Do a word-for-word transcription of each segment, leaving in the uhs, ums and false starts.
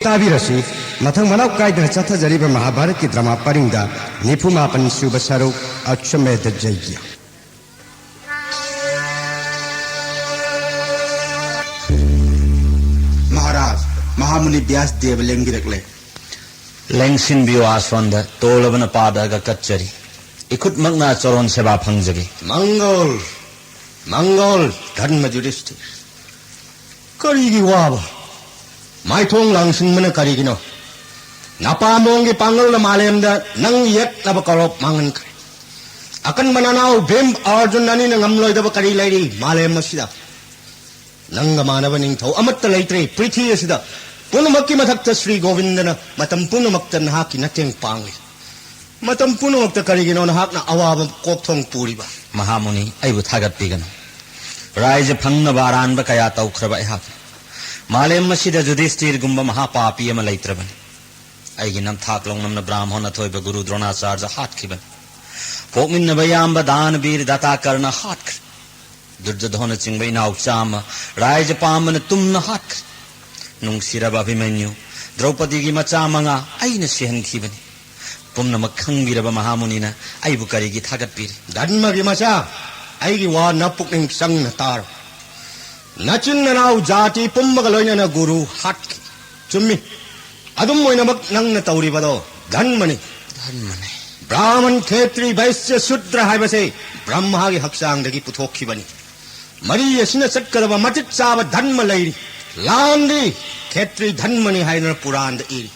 ꯇꯥꯕꯤꯔꯁꯤ, ꯃꯊꯪ ꯃꯅꯥꯎ ꯀꯥꯏꯗꯅ ꯆꯠꯊꯖꯔꯤꯕ ꯃꯍꯥꯚꯥꯔꯠꯀꯤ ꯗ꯭ꯔꯃꯥ ꯄꯔꯤꯡꯗ ꯅꯤꯐꯨ ꯃꯥꯄꯟ ꯁꯨꯕ ꯁꯔꯨꯛ ꯑꯁ꯭ꯋꯃꯦꯙ ꯖꯩꯒ꯭ꯌ꯫ ꯃꯍꯥꯔꯥꯖ, ꯃꯍꯥꯃꯨꯅꯤ ꯕ꯭ꯌꯥꯁ ꯗꯦꯕ ꯂꯦꯡꯕꯤꯔꯛꯂꯦ꯫ ꯂꯦꯡꯁꯤꯟꯕꯤꯌꯨ ꯑꯥꯁꯣꯟꯗ, ꯇꯣꯜꯂꯕꯅ ꯄꯥꯗ ꯑꯒ ꯀꯠꯆꯔꯤ꯫ ꯏꯈꯨꯠꯃꯛꯅ ꯆꯣꯔꯣꯟ ꯁꯦꯕꯥ ꯐꯪꯖꯒꯦ꯫ ꯃꯪꯒꯣꯜ, ꯃꯪꯒꯣꯜ, ꯙꯔꯃ ꯌꯨꯙꯤꯁꯇꯤꯔ꯫ ꯀꯔꯤꯒꯤ ꯋꯥꯕ? ꯃꯥꯏꯊꯣꯡ ꯂꯥꯡꯁꯤꯟꯕꯅ ꯀꯔꯤꯒꯤꯅꯣ? ꯅꯄꯥꯝꯕꯣꯝꯒꯤ ꯄꯥꯡꯒꯜꯅ ꯃꯥꯂꯦꯝꯗ ꯅꯪ ꯌꯦꯠꯅꯕ ꯀꯧꯔꯣꯞ ꯃꯥꯡꯍꯟꯈ꯭ꯔꯦ꯫ ꯑꯀꯟꯕ ꯅꯅꯥꯎ ꯚꯤꯝ ꯑꯔꯖꯨꯟ ꯑꯅꯤꯅ ꯉꯝꯂꯣꯏꯗꯕ ꯀꯔꯤ ꯂꯩꯔꯤ ꯃꯥꯂꯦꯝ ꯑꯁꯤꯗ? ꯅꯪꯒ ꯃꯥꯟꯅꯕ ꯅꯤꯡꯊꯧ ꯑꯃꯠꯇ ꯂꯩꯇ꯭ꯔꯦ ꯄ꯭ꯔꯤꯊꯤ ꯑꯁꯤꯗ꯫ ꯄꯨꯝꯅꯃꯛꯀꯤ ꯃꯊꯛꯇ ꯁ꯭ꯔꯤ ꯒꯣꯕꯤꯟꯗꯅ ꯃꯇꯝ ꯄꯨꯝꯅꯃꯛꯇ ꯅꯍꯥꯛꯀꯤ ꯃꯇꯦꯡ ꯄꯥꯡꯂꯤ꯫ ꯃꯇꯝ ꯄꯨꯝꯅꯃꯛꯇ ꯀꯔꯤꯒꯤꯅꯣ ꯅꯍꯥꯛꯅ ꯑꯋꯥꯕ ꯀꯣꯛꯊꯣꯡ ꯄꯨꯔꯤꯕ? ꯃꯍꯥꯃꯨꯅꯤ, ꯑꯩꯕꯨ ꯊꯥꯒꯠꯄꯤꯒꯅꯨ꯫ ꯔꯥꯏꯖ ꯐꯪꯅꯕ ꯑꯔꯥꯟꯕ ꯀꯌꯥ ꯇꯧꯈ꯭ꯔꯕ ꯑꯩꯍꯥꯛ꯫ ꯃꯥꯂꯦꯝ ꯑꯁꯤꯗ ꯌꯨꯙꯤꯁꯇꯤꯔꯒꯨꯝꯕ ꯃꯍꯥꯄꯥꯄꯤ ꯑꯃ ꯂꯩꯇ꯭ꯔꯕꯅꯤ꯫ ꯑꯩꯒꯤ ꯅꯝꯊꯥꯛ ꯂꯧꯅꯝꯅ ꯕ꯭ꯔꯥꯍꯃꯣꯟ ꯑꯊꯣꯏꯕ ꯒꯨꯔꯨ ꯗ꯭ꯔꯣꯅꯥꯆꯥꯔꯖ ꯍꯥꯠꯈꯤꯕꯅꯤ꯫ ꯄꯣꯛꯃꯤꯟꯅꯕ ꯏꯌꯥꯝꯕ ꯗꯥꯅꯕꯤꯔ ꯗꯥꯇꯥꯀꯔꯅ ꯍꯥꯠꯈ꯭ꯔꯦ꯫ ꯗꯨꯔꯖꯣꯙꯣꯅꯆꯤꯡꯕ ꯏꯅꯥꯎ ꯆꯥꯝꯃ ꯔꯥꯏꯖ ꯄꯥꯝꯕꯅ ꯇꯨꯝꯅ ꯍꯥꯠꯈ꯭ꯔꯦ꯫ ꯅꯨꯡꯁꯤꯔꯕ ꯑꯚꯤꯃꯟꯌꯨ, ꯗ꯭ꯔꯧꯄꯗꯤꯒꯤ ꯃꯆꯥ ꯃꯉꯥ ꯑꯩꯅ ꯁꯤꯍꯟꯈꯤꯕꯅꯤ꯫ ꯄꯨꯝꯅꯃꯛ ꯈꯪꯕꯤꯔꯕ ꯃꯍꯥꯃꯨꯅꯤꯅ ꯑꯩꯕꯨ ꯀꯔꯤꯒꯤ ꯊꯥꯒꯠꯄꯤꯔꯤ? ꯙꯔꯃꯒꯤ ꯃꯆꯥ, ꯑꯩꯒꯤ ꯋꯥ ꯅꯄꯨꯛꯅꯤꯡ ꯆꯪꯅ ꯇꯥꯔꯣ꯫ ꯅꯆꯤꯟ ꯅꯅꯥꯎ ꯖꯥꯇꯤ ꯄꯨꯝꯕꯒ ꯂꯣꯏꯅꯅ ꯒꯨꯔꯨ ꯍꯥꯠꯈꯤ꯫ ꯆꯨꯝꯃꯤ꯫ ꯑꯗꯨꯝ ꯑꯣꯏꯅꯃꯛ ꯅꯪꯅ ꯇꯧꯔꯤꯕꯗꯣ ꯙꯔꯃꯅꯤ꯫ ꯙꯔꯃꯅꯤ꯫ ꯕ꯭ꯔꯥꯍꯃꯟ, ꯈꯦꯇ꯭ꯔꯤ, ꯚꯩꯁ꯭ꯌ, ꯁꯨꯗ꯭ꯔ ꯍꯥꯏꯕꯁꯦ ꯕ꯭ꯔꯍ꯭ꯃꯒꯤ ꯍꯛꯆꯥꯡꯗꯒꯤ ꯄꯨꯊꯣꯛꯈꯤꯕꯅꯤ꯫ ꯃꯔꯤ ꯑꯁꯤꯅ ꯆꯠꯀꯗꯕ ꯃꯇꯤꯛ ꯆꯥꯕ ꯙꯔꯃ ꯂꯩꯔꯤ꯫ ꯂꯥꯟꯗꯤ ꯈꯦꯇ꯭ꯔꯤ ꯙꯔꯃꯅꯤ ꯍꯥꯏꯗꯅ ꯄꯨꯔꯥꯟꯗ ꯏꯔꯤ꯫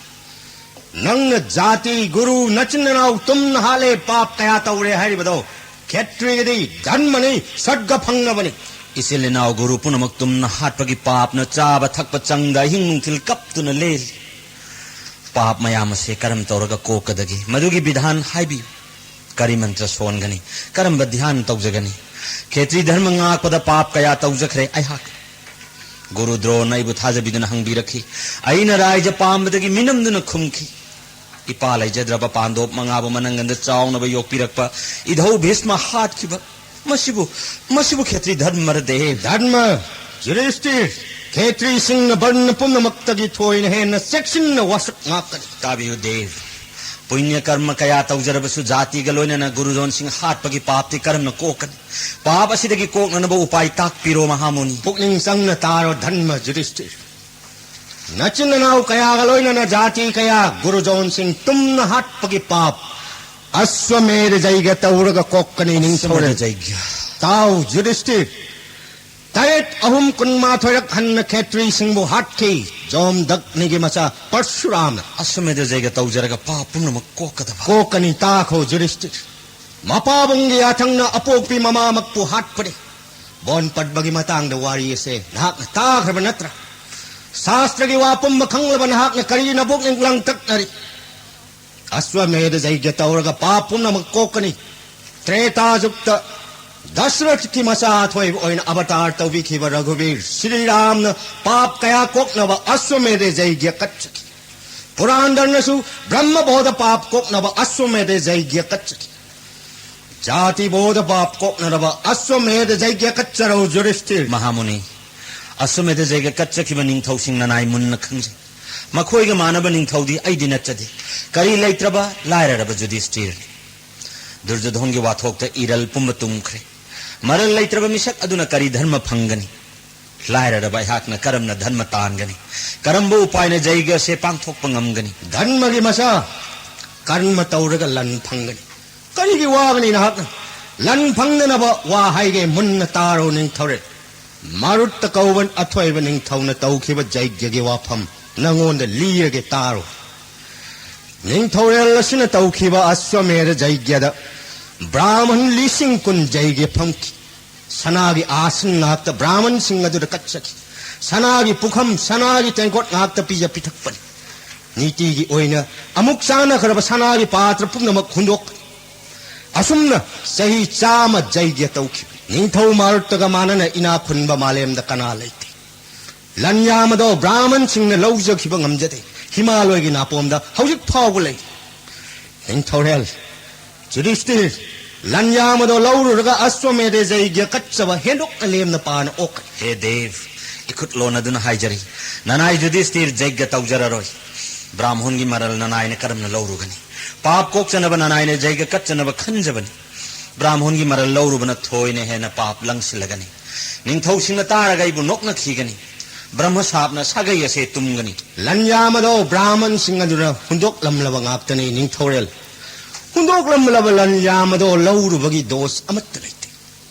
ꯅꯪꯅ ꯖꯥꯇꯤ, ꯒꯨꯔꯨ, ꯅꯆꯤꯟ ꯅꯅꯥꯎ ꯇꯨꯝꯅ ꯍꯥꯠꯂꯦ, ꯄꯥꯞ ꯀꯌꯥ ꯇꯧꯔꯦ ꯍꯥꯏꯔꯤꯕꯗꯣ ꯈꯦꯇ꯭ꯔꯤꯒꯤꯗꯤ ꯙꯔꯃꯅꯤ, ꯁꯔꯒ ꯐꯪꯅꯕꯅꯤ꯫ ꯏꯆꯤꯜ ꯏꯅꯥꯎ ꯒꯨꯔꯨ ꯄꯨꯝꯅꯃꯛ ꯇꯨꯝꯅ ꯍꯥꯠꯄꯒꯤ ꯄꯥꯞꯅ ꯆꯥꯕ ꯊꯛꯄ ꯆꯪꯗ ꯑꯍꯤꯡ ꯅꯨꯡꯊꯤꯜ ꯀꯞꯇꯨꯅ ꯂꯦꯜꯂꯤ꯫ ꯄꯥꯞ ꯃꯌꯥꯝ ꯑꯁꯦ ꯀꯔꯝ ꯇꯧꯔꯒ ꯀꯣꯛꯀꯗꯒꯦ? ꯃꯗꯨꯒꯤ ꯕꯤꯙꯥꯟ ꯍꯥꯏꯕꯤꯌꯨ꯫ ꯀꯔꯤ ꯃꯟꯇ꯭ꯔ ꯁꯣꯟꯒꯅꯤ? ꯀꯔꯝꯕ ꯙ꯭ꯌꯥꯟ ꯇꯧꯖꯒꯅꯤ? ꯈꯦꯇ꯭ꯔꯤ ꯙꯔꯃ ꯉꯥꯛꯄꯗ ꯄꯥꯞ ꯀꯌꯥ ꯇꯧꯖꯈ꯭ꯔꯦ ꯑꯩꯍꯥꯛ꯫ ꯒꯨꯔꯨ ꯗ꯭ꯔꯣꯅ ꯑꯩꯕꯨ ꯊꯥꯖꯕꯤꯗꯨꯅ ꯍꯪꯕꯤꯔꯛꯈꯤ꯫ ꯑꯩꯅ ꯔꯥꯏꯖ ꯄꯥꯝꯕꯗꯒꯤ ꯃꯤꯅꯝꯗꯨꯅ ꯈꯨꯝꯈꯤ꯫ ꯏꯄꯥ ꯂꯩꯖꯗ꯭ꯔꯕ ꯄꯥꯟꯗꯣꯞ ꯃꯉꯥꯕꯨ ꯃꯅꯪꯒꯟꯗ ꯆꯥꯎꯅꯕ ꯌꯣꯛꯄꯤꯔꯛꯄ ꯏꯙꯧ ꯚꯤꯁꯃ ꯍꯥꯠꯈꯤꯕ꯫ ꯃꯁꯤꯕꯨ, ꯃꯁꯤꯕꯨ ꯈꯦꯇ꯭ꯔꯤ ꯙꯔꯃꯔꯗꯦ? ꯙꯔꯃ, ꯌꯨꯙꯤꯁꯇꯤꯔ, ꯈꯦꯇ꯭ꯔꯤꯁꯤꯡꯅ ꯕꯔꯅ ꯄꯨꯝꯅꯃꯛꯇꯒꯤ ꯊꯣꯏꯅ ꯍꯦꯟꯅ ꯆꯦꯛꯁꯤꯟꯅ ꯋꯥꯁꯛ ꯉꯥꯛꯀꯅꯤ꯫ ꯇꯥꯕꯤꯌꯨ ꯗꯦꯕ, ꯄꯨꯅ꯭ꯌ ꯀꯔꯃ ꯀꯌꯥ ꯇꯧꯖꯔꯕꯁꯨ ꯖꯥꯇꯤꯒ ꯂꯣꯏꯅꯅ ꯒꯨꯔꯨꯖꯣꯟꯁꯤꯡ ꯍꯥꯠꯄꯒꯤ ꯄꯥꯞꯇꯤ ꯀꯔꯝꯅ ꯀꯣꯛꯀꯅꯤ? ꯄꯥꯞ ꯑꯁꯤꯗꯒꯤ ꯀꯣꯛꯅꯅꯕ ꯎꯄꯥꯏ ꯇꯥꯛꯄꯤꯔꯣ ꯃꯍꯥꯃꯨꯅꯤ꯫ ꯄꯨꯛꯅꯤꯡ ꯆꯪꯅ ꯇꯥꯔꯣ ꯙꯔꯃ ꯌꯨꯙꯤꯁꯇꯤꯔ꯫ ꯅꯆꯤꯟ ꯅꯅꯥꯎ ꯀꯌꯥꯒ ꯂꯣꯏꯅꯅ ꯖꯥꯇꯤ ꯀꯌꯥ ꯒꯨꯔꯨꯖꯣꯟꯁꯤꯡ ꯇꯨꯝꯅ ꯍꯥꯠꯄꯒꯤ ꯄꯥꯞ ꯑꯁ꯭ꯋꯃꯦꯙ ꯖꯩꯒ ꯇꯧꯔꯒ ꯀꯣꯛꯀꯅꯤ ꯅꯤꯡꯊꯧꯔꯦꯜ꯫ ꯑꯁ꯭ꯋꯃꯦꯙ ꯖꯩꯒ꯫ ꯇꯥꯎ ꯌꯨꯙꯤꯁꯇꯤꯔ, ꯇꯔꯦꯠ ꯑꯍꯨꯝ ꯀꯨꯟꯃꯥꯊꯣꯏꯔꯛ ꯍꯟꯅ ꯈꯦꯇ꯭ꯔꯤꯁꯤꯡꯕꯨ ꯍꯥꯠꯈꯤ ꯖꯣꯝꯗꯛꯅꯤꯒꯤ ꯃꯆꯥ ꯄꯔꯁꯨꯔꯥꯝꯅ꯫ ꯑꯁ꯭ꯋꯃꯦꯙ ꯖꯩꯒ ꯇꯧꯖꯔꯒ ꯄꯥꯞ ꯄꯨꯝꯅꯃꯛ ꯀꯣꯛꯀꯗꯕ꯫ ꯀꯣꯛꯀꯅꯤ ꯇꯥꯈꯣ ꯌꯨꯙꯤꯁꯇꯤꯔ꯫ ꯃꯄꯥꯕꯨꯡꯒꯤ ꯌꯥꯊꯪꯅ ꯑꯄꯣꯛꯄꯤ ꯃꯃꯥꯃꯛꯄꯨ ꯍꯥꯠꯄꯅꯤ꯫ ꯕꯣꯟ ꯄꯠꯕꯒꯤ ꯃꯇꯥꯡꯗ ꯋꯥꯔꯤ ꯑꯁꯦ ꯅꯍꯥꯛꯅ ꯇꯥꯈ꯭ꯔꯕ ꯅꯠꯇ꯭ꯔꯥ? ꯁꯥꯁꯇ꯭ꯔꯒꯤ ꯋꯥ ꯄꯨꯝꯕ ꯈꯪꯂꯕ ꯅꯍꯥꯛꯅ ꯀꯔꯤꯅ ꯄꯨꯛꯅꯤꯡ ꯂꯥꯡꯇꯛꯅꯔꯤ? ꯑꯁ꯭ꯋꯃꯦꯙ ꯖꯩꯒ꯭ꯌ ꯇꯧꯔꯒ ꯄꯥꯞ ꯄꯨꯝꯅꯃꯛ ꯀꯣꯛꯀꯅꯤ꯫ ꯇ꯭ꯔꯦꯇꯥ ꯖꯨꯛꯇ ꯗꯁꯔꯊꯀꯤ ꯃꯆꯥ ꯑꯊꯣꯏꯕ ꯑꯣꯏꯅ ꯑꯕꯇꯥꯔ ꯇꯧꯕꯤꯈꯤꯕ ꯔꯘꯨꯕꯤꯔ ꯁ꯭ꯔꯤꯔꯥꯝꯅ ꯄꯥꯞ ꯀꯌꯥ ꯀꯣꯛꯅꯕ ꯑꯁ꯭ꯋꯃꯦꯙ ꯖꯩꯒ꯭ꯌ ꯀꯠꯆꯈꯤ꯫ ꯄꯨꯔꯥꯟꯗꯔꯅꯁꯨ ꯕ꯭ꯔꯍ꯭ꯃ ꯕꯣꯙ ꯄꯥꯞ ꯀꯣꯛꯅꯕ ꯑꯁ꯭ꯋꯃꯦꯙ ꯖꯩꯒ꯭ꯌ ꯀꯠꯆꯈꯤ꯫ ꯖꯥꯇꯤ ꯕꯣꯙ ꯄꯥꯞ ꯀꯣꯛꯅꯅꯕ ꯑꯁ꯭ꯋꯃꯦꯙ ꯖꯩꯒ꯭ꯌ ꯀꯠꯆꯔꯧ ꯌꯨꯙꯤꯁꯇꯤꯔ꯫ ꯃꯍꯥꯃꯨꯅꯤ, ꯑꯁ꯭ꯋꯃꯦꯙ ꯖꯩꯒ ꯀꯠꯆꯈꯤꯕ ꯅꯤꯡꯊꯧꯁꯤꯡ ꯅꯅꯥꯏ ꯃꯨꯟꯅ ꯈꯪꯖꯩ꯫ ꯃꯈꯣꯏꯒ ꯃꯥꯟꯅꯕ ꯅꯤꯡꯊꯧꯗꯤ ꯑꯩꯗꯤ ꯅꯠꯆꯗꯦ꯫ ꯀꯔꯤ ꯂꯩꯇ꯭ꯔꯕ ꯂꯥꯏꯔꯔꯕ ꯌꯨꯙꯤꯁꯇꯤꯔꯅꯤ꯫ ꯗꯨꯔꯖꯣꯙꯣꯟꯒꯤ ꯋꯥꯊꯣꯛꯇ ꯏꯔꯜ ꯄꯨꯝꯕ ꯇꯨꯝꯈ꯭ꯔꯦ꯫ ꯃꯔꯜ ꯂꯩꯇ꯭ꯔꯕ ꯃꯤꯁꯛ ꯑꯗꯨꯅ ꯀꯔꯤ ꯙꯔꯃ ꯐꯪꯒꯅꯤ? ꯂꯥꯏꯔꯔꯕ ꯑꯩꯍꯥꯛꯅ ꯀꯔꯝꯅ ꯙꯔꯃ ꯇꯥꯟꯒꯅꯤ? ꯀꯔꯝꯕ ꯎꯄꯥꯏꯅ ꯖꯩꯒ ꯑꯁꯦ ꯄꯥꯡꯊꯣꯛꯄ ꯉꯝꯒꯅꯤ? ꯙꯔꯃꯒꯤ ꯃꯆꯥ, ꯀꯔꯃ ꯇꯧꯔꯒ ꯂꯟ ꯐꯪꯒꯅꯤ꯫ ꯀꯔꯤꯒꯤ ꯋꯥꯒꯅꯤ ꯅꯍꯥꯛꯅ? ꯂꯟ ꯐꯪꯅꯅꯕ ꯋꯥ ꯍꯥꯏꯒꯦ, ꯃꯨꯟꯅ ꯇꯥꯔꯣ ꯅꯤꯡꯊꯧꯔꯦꯜ꯫ ꯃꯥꯔꯨꯠꯇ ꯀꯧꯕ ꯑꯊꯣꯏꯕ ꯅꯤꯡꯊꯧꯅ ꯇꯧꯈꯤꯕ ꯖꯩꯒ꯭ꯌꯒꯤ ꯋꯥꯐꯝ ꯅꯉꯣꯟꯗ ꯂꯤꯔꯒꯦ ꯇꯥꯔꯣ꯫ ꯅꯤꯡꯊꯧꯔꯦꯜ ꯑꯁꯤꯅ ꯇꯧꯈꯤꯕ ꯑꯁ꯭ꯋꯃꯦꯙ ꯖꯩꯒ꯭ꯌꯗ ꯕ꯭ꯔꯥꯍꯃꯟ ꯂꯤꯁꯤꯡ ꯀꯨꯟ ꯖꯩꯒ꯭ꯌ ꯐꯝꯈꯤ꯫ ꯁꯅꯥꯒꯤ ꯑꯥꯁꯟ ꯉꯥꯛꯇ ꯕ꯭ꯔꯥꯍꯃꯟꯁꯤꯡ ꯑꯗꯨꯗ ꯀꯠꯆꯈꯤ꯫ ꯁꯅꯥꯒꯤ ꯄꯨꯈꯝ, ꯁꯅꯥꯒꯤ ꯇꯦꯡꯀꯣꯠ ꯉꯥꯛꯇ ꯄꯤꯖ ꯄꯤꯊꯛꯄꯅꯤ꯫ ꯅꯤꯇꯤꯒꯤ ꯑꯣꯏꯅ ꯑꯃꯨꯛ ꯆꯥꯅꯈ꯭ꯔꯕ ꯁꯅꯥꯒꯤ ꯄꯥꯇ꯭ꯔ ꯄꯨꯝꯅꯃꯛ ꯍꯨꯟꯗꯣꯛꯄꯅꯤ꯫ ꯑꯁꯨꯝꯅ ꯆꯍꯤ ꯆꯥꯝꯃ ꯖꯩꯒ꯭ꯌ ꯇꯧꯈꯤꯕꯅꯤ꯫ ꯅꯤꯡꯊꯧ ꯃꯥꯔꯨꯠꯇꯒ ꯃꯥꯟꯅꯅ ꯏꯅꯥꯛ ꯈꯨꯟꯕ ꯃꯥꯂꯦꯝꯗ ꯀꯅꯥ ꯂꯩꯇꯦ꯫ ꯂꯟꯌꯥꯝ ꯑꯗꯣ ꯕ꯭ꯔꯥꯍꯃꯟꯁꯤꯡꯅ ꯂꯧꯖꯈꯤꯕ ꯉꯝꯖꯗꯦ꯫ ꯍꯤꯃꯥꯂꯣꯏꯒꯤ ꯅꯥꯄꯣꯝꯗ ꯍꯧꯖꯤꯛ ꯐꯥꯎꯕ ꯂꯩ꯫ ꯅꯤꯡꯊꯧꯔꯦꯜ ꯌꯨꯙꯤꯁꯇꯤꯔ, ꯂꯟꯌꯥꯝ ꯑꯗꯣ ꯂꯧꯔꯨꯔꯒ ꯑꯁ꯭ꯋꯃꯦꯙ ꯖꯩꯒ꯭ꯌ ꯀꯠꯆꯕ ꯍꯦꯟꯗꯣꯛꯅ ꯂꯦꯝꯅ ꯄꯥꯅ ꯑꯣꯛꯀꯅꯤ꯫ ꯍꯦ ꯗꯦꯕ, ꯏꯈꯨꯠ ꯂꯣꯟꯅꯗꯨꯅ ꯍꯥꯏꯖꯔꯤ, ꯅꯅꯥꯏ ꯌꯨꯙꯤꯁꯇꯤꯔ ꯖꯩꯒ꯭ꯌ ꯇꯧꯖꯔꯔꯣꯏ꯫ ꯕ꯭ꯔꯥꯝꯍꯣꯟꯒꯤ ꯃꯔꯜ ꯅꯅꯥꯏꯅ ꯀꯔꯝꯅ ꯂꯧꯔꯨꯒꯅꯤ? ꯄꯥꯞ ꯀꯣꯛꯆꯅꯕ ꯅꯅꯥꯏꯅ ꯖꯩꯒ꯭ꯌ ꯀꯠꯆꯅꯕ ꯈꯟꯖꯕꯅꯤ꯫ ꯕ꯭ꯔꯥꯝꯍꯣꯟꯒꯤ ꯃꯔꯜ ꯂꯧꯔꯨꯕꯅ ꯊꯣꯏꯅ ꯍꯦꯟꯅ ꯄꯥꯞ ꯂꯪꯁꯤꯜꯂꯒꯅꯤ꯫ ꯅꯤꯡꯊꯧꯁꯤꯡꯅ ꯇꯥꯔꯒ ꯑꯩꯕꯨ ꯅꯣꯛꯅꯈꯤꯒꯅꯤ꯫ ꯕ꯭ꯔꯍ꯭ꯃꯁꯥꯞꯅ ꯁꯥꯒꯩ ꯑꯁꯦ ꯇꯨꯝꯒꯅꯤ꯫ ꯂꯟꯌꯥꯝ ꯑꯗꯣ ꯕ꯭ꯔꯥꯍꯃꯟꯁꯤꯡ ꯑꯗꯨꯅ ꯍꯨꯟꯗꯣꯛꯂꯝꯂꯕ ꯉꯥꯛꯇꯅꯤ, ꯅꯤꯡꯊꯧꯔꯦꯜ꯫ ꯍꯨꯟꯗꯣꯛꯂꯝꯂꯕ ꯂꯟꯌꯥꯝ ꯑꯗꯣ ꯂꯧꯔꯨꯕꯒꯤ ꯗꯣꯁ ꯑꯃꯠꯇ ꯂꯩꯇꯦ꯫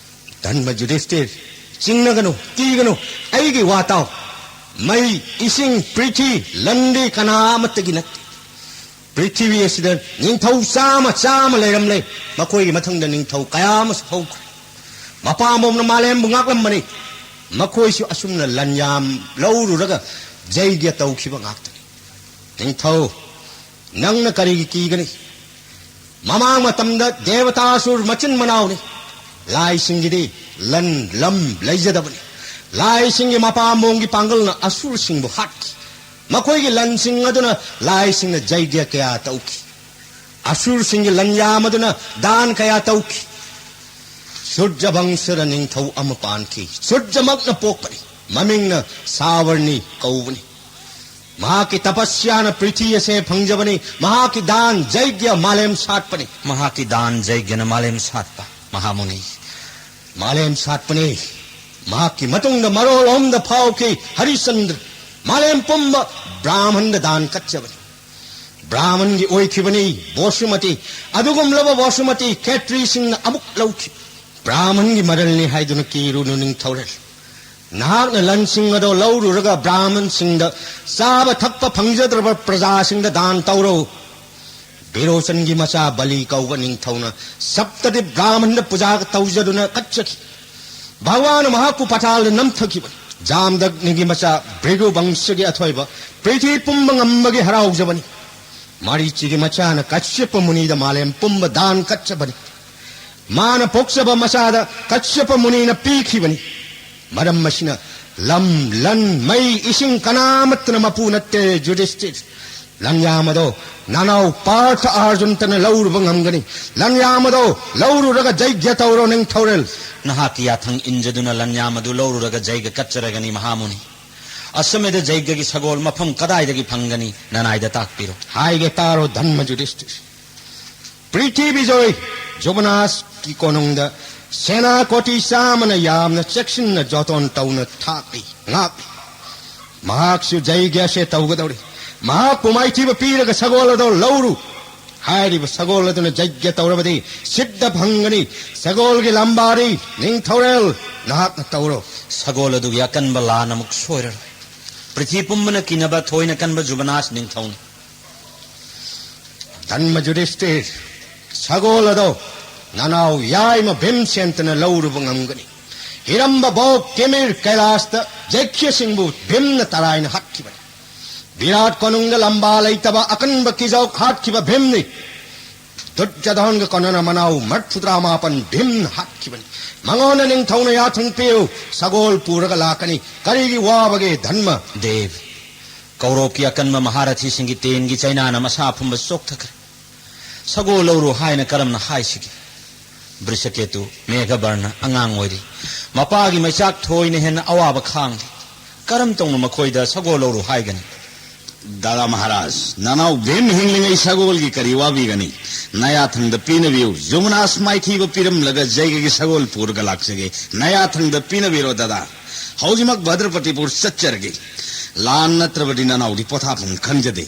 ꯙꯔꯃ ꯌꯨꯙꯤꯁꯇꯤꯔ, ꯆꯤꯡꯅꯒꯅꯨ, ꯀꯤꯒꯅꯨ, ꯑꯩꯒꯤ ꯋꯥ ꯇꯥꯎ꯫ ꯃꯩ, ꯏꯁꯤꯡ, ꯄ꯭ꯔꯤꯊꯤ, ꯂꯟꯗꯤ ꯀꯅꯥ ꯑꯃꯠꯇꯒꯤ ꯅꯠꯇꯦ꯫ ꯄ꯭ꯔꯤꯊꯤꯕꯤ ꯑꯁꯤꯗ ꯅꯤꯡꯊꯧ ꯆꯥꯝꯃ, ꯆꯥꯝꯃ ꯂꯩꯔꯝꯂꯦ꯫ ꯃꯈꯣꯏꯒꯤ ꯃꯊꯪꯗ ꯅꯤꯡꯊꯧ ꯀꯌꯥ ꯑꯃꯁꯨ ꯍꯧꯈ꯭ꯔꯦ꯫ ꯃꯄꯥꯝꯕꯣꯝꯅ ꯃꯥꯂꯦꯝꯕꯨ ꯉꯥꯛꯂꯝꯕꯅꯤ꯫ ꯃꯈꯣꯏꯁꯨ ꯑꯁꯨꯝꯅ ꯂꯟꯌꯥꯝ ꯂꯧꯔꯨꯔꯒ ꯖꯩꯒ꯭ꯌ ꯇꯧꯈꯤꯕ ꯉꯥꯛꯇꯅꯤ꯫ ꯅꯤꯡꯊꯧ, ꯅꯪꯅ ꯀꯔꯤꯒꯤ ꯀꯤꯒꯅꯤ? ꯃꯃꯥꯡ ꯃꯇꯝꯗ ꯗꯦꯕꯇꯥꯁꯨꯔ ꯃꯆꯤꯟ ꯃꯅꯥꯎꯅꯤ꯫ ꯂꯥꯏꯁꯤꯡꯒꯤꯗꯤ ꯂꯟ, ꯂꯝ ꯂꯩꯖꯗꯕꯅꯤ꯫ ꯂꯥꯏꯁꯤꯡꯒꯤ ꯃꯄꯥꯝꯕꯣꯝꯒꯤ ꯄꯥꯡꯒꯜꯅ ꯑꯁꯨꯔꯁꯤꯡꯕꯨ ꯍꯥꯠꯈꯤ꯫ ꯃꯈꯣꯏꯒꯤ ꯂꯟꯁꯤꯡ ꯑꯗꯨꯅ ꯂꯥꯏꯁꯤꯡꯅ ꯖꯩꯒ꯭ꯌ ꯀꯌꯥ ꯇꯧꯈꯤ꯫ ꯑꯁꯨꯔꯁꯤꯡꯒꯤ ꯂꯟꯌꯥꯝ ꯑꯗꯨꯅ ꯗꯥꯟ ꯀꯌꯥ ꯇꯧꯈꯤ꯫ ꯁꯨꯔꯖ ꯕꯪꯁꯗ ꯅꯤꯡꯊꯧ ꯑꯃ ꯄꯥꯟꯈꯤ꯫ ꯁꯨꯔꯖꯃꯛꯅ ꯄꯣꯛꯄꯅꯤ꯫ ꯃꯃꯤꯡꯅ ꯁꯥꯕꯔꯅꯤ ꯀꯧꯕꯅꯤ꯫ ꯃꯍꯥꯛꯀꯤ ꯇꯄꯁ꯭ꯌꯥꯅ ꯄ꯭ꯔꯤꯊꯤ ꯑꯁꯦ ꯐꯪꯖꯕꯅꯤ꯫ ꯃꯍꯥꯛꯀꯤ ꯗꯥꯟ ꯖꯩꯒ꯭ꯌ ꯃꯥꯂꯦꯝ ꯁꯥꯠꯄꯅꯤ꯫ ꯃꯍꯥꯛꯀꯤ ꯗꯥꯟ ꯖꯩꯒ꯭ꯌꯅ ꯃꯥꯂꯦꯝ ꯁꯥꯠꯄ ꯃꯍꯥꯃꯨꯅꯤ꯫ ꯃꯥꯂꯦꯝ ꯁꯥꯠꯄꯅꯤ꯫ ꯃꯍꯥꯛꯀꯤ ꯃꯇꯨꯡꯗ ꯃꯔꯣꯜ ꯑꯍꯨꯝꯗ ꯐꯥꯎꯈꯤ꯫ ꯍꯔꯤꯆꯟꯗ꯭ꯔ ꯃꯥꯂꯦꯝ ꯄꯨꯝꯕ ꯕ꯭ꯔꯥꯍꯃꯟꯗ ꯗꯥꯟ ꯀꯠꯆꯕꯅꯤ꯫ ꯕ꯭ꯔꯥꯍꯃꯟꯒꯤ ꯑꯣꯏꯈꯤꯕꯅꯤ ꯕꯣꯁꯨꯃꯇꯤ꯫ ꯑꯗꯨꯒꯨꯝꯂꯕ ꯕꯣꯁꯨꯃꯇꯤ ꯈꯦꯇ꯭ꯔꯤꯁꯤꯡꯅ ꯑꯃꯨꯛ ꯂꯧꯈꯤ꯫ ꯕ꯭ꯔꯥꯍꯃꯟꯒꯤ ꯃꯔꯜꯅꯤ ꯍꯥꯏꯗꯨꯅ ꯀꯤꯔꯨꯅꯨ ꯅꯤꯡꯊꯧꯔꯦꯜ꯫ ꯅꯍꯥꯛꯅ ꯂꯟꯁꯤꯡ ꯑꯗꯣ ꯂꯧꯔꯨꯔꯒ ꯕ꯭ꯔꯥꯍꯃꯟꯁꯤꯡꯗ ꯆꯥꯕ ꯊꯛꯄ ꯐꯪꯖꯗ꯭ꯔꯕ ꯄ꯭ꯔꯖꯥꯁꯤꯡꯗ ꯗꯥꯟ ꯇꯧꯔꯣ꯫ ꯕꯤꯔꯣꯆꯟꯒꯤ ꯃꯆꯥ ꯕꯂꯤ ꯀꯧꯕ ꯅꯤꯡꯊꯧꯅ ꯁꯞꯇꯗꯤ ꯕ꯭ꯔꯥꯍꯃꯟꯗ ꯄꯨꯖꯥ ꯇꯧꯖꯗꯨꯅ ꯀꯠꯆꯈꯤ꯫ ꯚꯒꯋꯥꯟꯅ ꯃꯍꯥꯛꯄꯨ ꯄꯇꯥꯜꯗ ꯅꯝꯊꯈꯤꯕꯅꯤ꯫ ꯖꯥꯝꯗꯛꯅꯤꯒꯤ ꯃꯆꯥ ꯚ꯭ꯔꯤꯒꯨ ꯕꯪꯁꯒꯤ ꯑꯊꯣꯏꯕ ꯄ꯭ꯔꯤꯊꯤ ꯄꯨꯝꯕ ꯉꯝꯕꯒꯤ ꯍꯔꯥꯎꯖꯕꯅꯤ꯫ ꯃꯔꯤꯆꯤꯒꯤ ꯃꯆꯥꯅ ꯀꯁ꯭ꯌꯄ ꯃꯨꯅꯤꯗ ꯃꯥꯂꯦꯝ ꯄꯨꯝꯕ ꯗꯥꯟ ꯀꯠꯆꯕꯅꯤ꯫ ꯃꯥꯅ ꯄꯣꯛꯆꯕ ꯃꯆꯥꯗ ꯀꯁ꯭ꯌꯄ ꯃꯨꯅꯤꯅ ꯄꯤꯈꯤꯕꯅꯤ꯫ ꯃꯔꯝ ꯑꯁꯤꯅ ꯂꯝ, ꯂꯟ, ꯃꯩ, ꯏꯁꯤꯡ ꯀꯅꯥꯃꯠꯇꯅ ꯃꯄꯨ ꯅꯠꯇꯦ, ꯌꯨꯙꯤꯁꯇꯤꯔ꯫ ꯂꯟꯌꯥꯝ ꯑꯗꯣ ꯅꯅꯥꯎ ꯄꯥꯔꯊ ꯑꯥꯔꯖꯨꯟꯇꯅ ꯂꯧꯔꯨꯕ ꯉꯝꯒꯅꯤ꯫ ꯂꯟꯌꯥꯝ ꯑꯗꯣ ꯂꯧꯔꯨꯔꯒ ꯖꯩꯒ꯭ꯌ ꯇꯧꯔꯣ ꯅꯤꯡꯊꯧꯔꯦꯜ꯫ ꯅꯍꯥꯛꯀꯤ ꯌꯥꯊꯪ ꯏꯟꯖꯗꯨꯅ ꯂꯟꯌꯥꯝ ꯑꯗꯨ ꯂꯧꯔꯨꯔꯒ ꯖꯩꯒ ꯀꯠꯆꯔꯒꯅꯤ ꯃꯍꯥꯃꯨꯅꯤ꯫ ꯑꯁꯃꯦꯗ ꯖꯩꯒꯒꯤ ꯁꯒꯣꯜ ꯃꯐꯝ ꯀꯗꯥꯏꯗꯒꯤ ꯐꯪꯒꯅꯤ? ꯅꯅꯥꯏꯗ ꯇꯥꯛꯄꯤꯔꯣ꯫ ꯍꯥꯏꯒꯦ ꯇꯥꯔꯣ ꯙꯟꯃ ꯌꯨꯙꯤꯁꯊꯤꯔ꯫ ꯄ꯭ꯔꯤꯊꯤꯕꯤꯖꯣꯏ ꯖꯨꯕꯅꯥꯁꯀꯤ ꯀꯣꯅꯨꯡꯗ ꯁꯦꯅꯥ ꯀꯣꯇꯤ ꯆꯥꯝꯃꯅ ꯌꯥꯝꯅ ꯆꯦꯛꯁꯤꯟꯅ ꯖꯣꯇꯣꯟ ꯇꯧꯅ ꯊꯥꯛꯂꯤ, ꯉꯥꯛꯂꯤ꯫ ꯃꯍꯥꯛꯁꯨ ꯖꯩꯒ꯭ꯌꯁꯦ ꯇꯧꯒꯗꯧꯔꯤ꯫ ꯃꯍꯥꯛꯄꯨ ꯃꯥꯏꯊꯤꯕ ꯄꯤꯔꯒ ꯁꯒꯣꯜ ꯑꯗꯣ ꯂꯧꯔꯨ꯫ ꯍꯥꯏꯔꯤꯕ ꯁꯒꯣꯜ ꯑꯗꯨꯅ ꯖꯩꯒ꯭ꯌ ꯇꯧꯔꯕꯗꯤ ꯁꯤꯗ ꯐꯪꯒꯅꯤ꯫ ꯁꯒꯣꯜꯒꯤ ꯂꯝꯕꯥꯔꯤ ꯅꯤꯡꯊꯧꯔꯦꯜ ꯅꯍꯥꯛꯅ ꯇꯧꯔꯣ꯫ ꯁꯒꯣꯜ ꯑꯗꯨꯒꯤ ꯑꯀꯟꯕ ꯂꯥꯟ ꯑꯃꯨꯛ ꯁꯣꯏꯔꯔꯣꯏ꯫ ꯄ꯭ꯔꯤꯊꯤ ꯄꯨꯝꯕꯅ ꯀꯤꯅꯕ ꯊꯣꯏꯅ ꯀꯟꯕ ꯖꯨꯕꯅꯥꯁ ꯅꯤꯡꯊꯧꯅꯤ꯫ ꯙꯟꯃ ꯌꯨꯙꯤꯁꯊꯤꯔ, ꯁꯒꯣꯜ ꯑꯗꯣ ꯅꯅꯥꯎ ꯌꯥꯏꯃ ꯚꯤꯝꯁꯦꯟꯇꯅ ꯂꯧꯔꯨꯕ ꯉꯝꯒꯅꯤ꯫ ꯍꯤꯔꯝꯕ ꯕꯣꯞ ꯀꯤꯃꯤꯔ ꯀꯩꯂꯥꯁꯇ ꯖꯩꯈ꯭ꯌꯁꯤꯡꯕꯨ ꯚꯤꯝꯅ ꯇꯔꯥꯏꯅ ꯍꯥꯠꯈꯤꯕꯅꯤ꯫ ꯚꯤꯔꯥꯠ ꯀꯣꯅꯨꯡꯗ ꯂꯝꯕꯥ ꯂꯩꯇꯕ ꯑꯀꯟꯕ ꯀꯤꯖꯧ ꯍꯥꯠꯈꯤꯕ ꯚꯤꯝꯅꯤ꯫ ꯗꯨꯔꯖꯣꯙꯟꯒ ꯀꯣꯟꯅꯅ ꯃꯅꯥꯎ ꯃꯔꯐꯨꯇꯔꯥ ꯃꯥꯄꯟ ꯚꯤꯝꯅ ꯍꯥꯠꯈꯤꯕꯅꯤ꯫ ꯃꯉꯣꯟꯗ ꯅꯤꯡꯊꯧꯅ ꯌꯥꯊꯪ ꯄꯤꯌꯨ, ꯁꯒꯣꯜ ꯄꯨꯔꯒ ꯂꯥꯛꯀꯅꯤ꯫ ꯀꯔꯤꯒꯤ ꯋꯥꯕꯒꯦ ꯙꯟꯃ? ꯗꯦꯕ, ꯀꯧꯔꯣꯞꯀꯤ ꯑꯀꯟꯕ ꯃꯍꯥꯔꯊꯤꯁꯤꯡꯒꯤ ꯇꯦꯟꯒꯤ ꯆꯩꯅꯥꯅ ꯃꯁꯥ ꯄꯨꯝꯕ ꯆꯣꯛꯊꯈ꯭ꯔꯦ꯫ ꯁꯒꯣꯜ ꯂꯧꯔꯨ ꯍꯥꯏꯅ ꯀꯔꯝꯅ ꯍꯥꯏꯁꯤꯒꯦ? ꯕ꯭ꯔꯤꯁꯀꯦꯇꯨ, ꯃꯦꯘꯕꯔꯅ ꯑꯉꯥꯡ ꯑꯣꯏꯔꯤ꯫ ꯃꯄꯥꯒꯤ ꯃꯩꯆꯥꯛ ꯊꯣꯏꯅ ꯍꯦꯟꯅ ꯑꯋꯥꯕ ꯈꯥꯡꯂꯤ꯫ ꯀꯔꯝ ꯇꯧꯅ ꯃꯈꯣꯏꯗ ꯁꯒꯣꯜ ꯂꯧꯔꯨ ꯍꯥꯏꯒꯅꯤ? ꯗꯥꯗꯥ ꯃꯍꯥꯔꯥꯖ, ꯅꯅꯥꯎ ꯚꯤꯝ ꯍꯤꯡꯂꯤꯉꯩ ꯁꯒꯣꯜꯒꯤ ꯀꯔꯤ ꯋꯥꯕꯤꯒꯅꯤ? ꯅꯌꯥꯊꯪꯗ ꯄꯤꯅꯕꯤꯌꯨ꯫ ꯖꯨꯃꯅꯥꯁ ꯃꯥꯏꯊꯤꯕ ꯄꯤꯔꯝꯂꯒ ꯖꯩꯒꯒꯤ ꯁꯒꯣꯜ ꯄꯨꯔꯒ ꯂꯥꯛꯆꯒꯦ꯫ ꯅꯌꯥꯊꯪꯗ ꯄꯤꯅꯕꯤꯔꯣ ꯗꯥꯗꯥ꯫ ꯍꯧꯖꯤꯛꯃꯛ ꯚꯗ꯭ꯔꯄꯇꯤꯄꯨꯔ ꯆꯠꯆꯔꯒꯦ꯫ ꯂꯥꯟ ꯅꯠꯇ꯭ꯔꯕꯗꯤ ꯅꯅꯥꯎꯗꯤ ꯄꯣꯊꯥꯐꯝ ꯈꯪꯖꯗꯦ꯫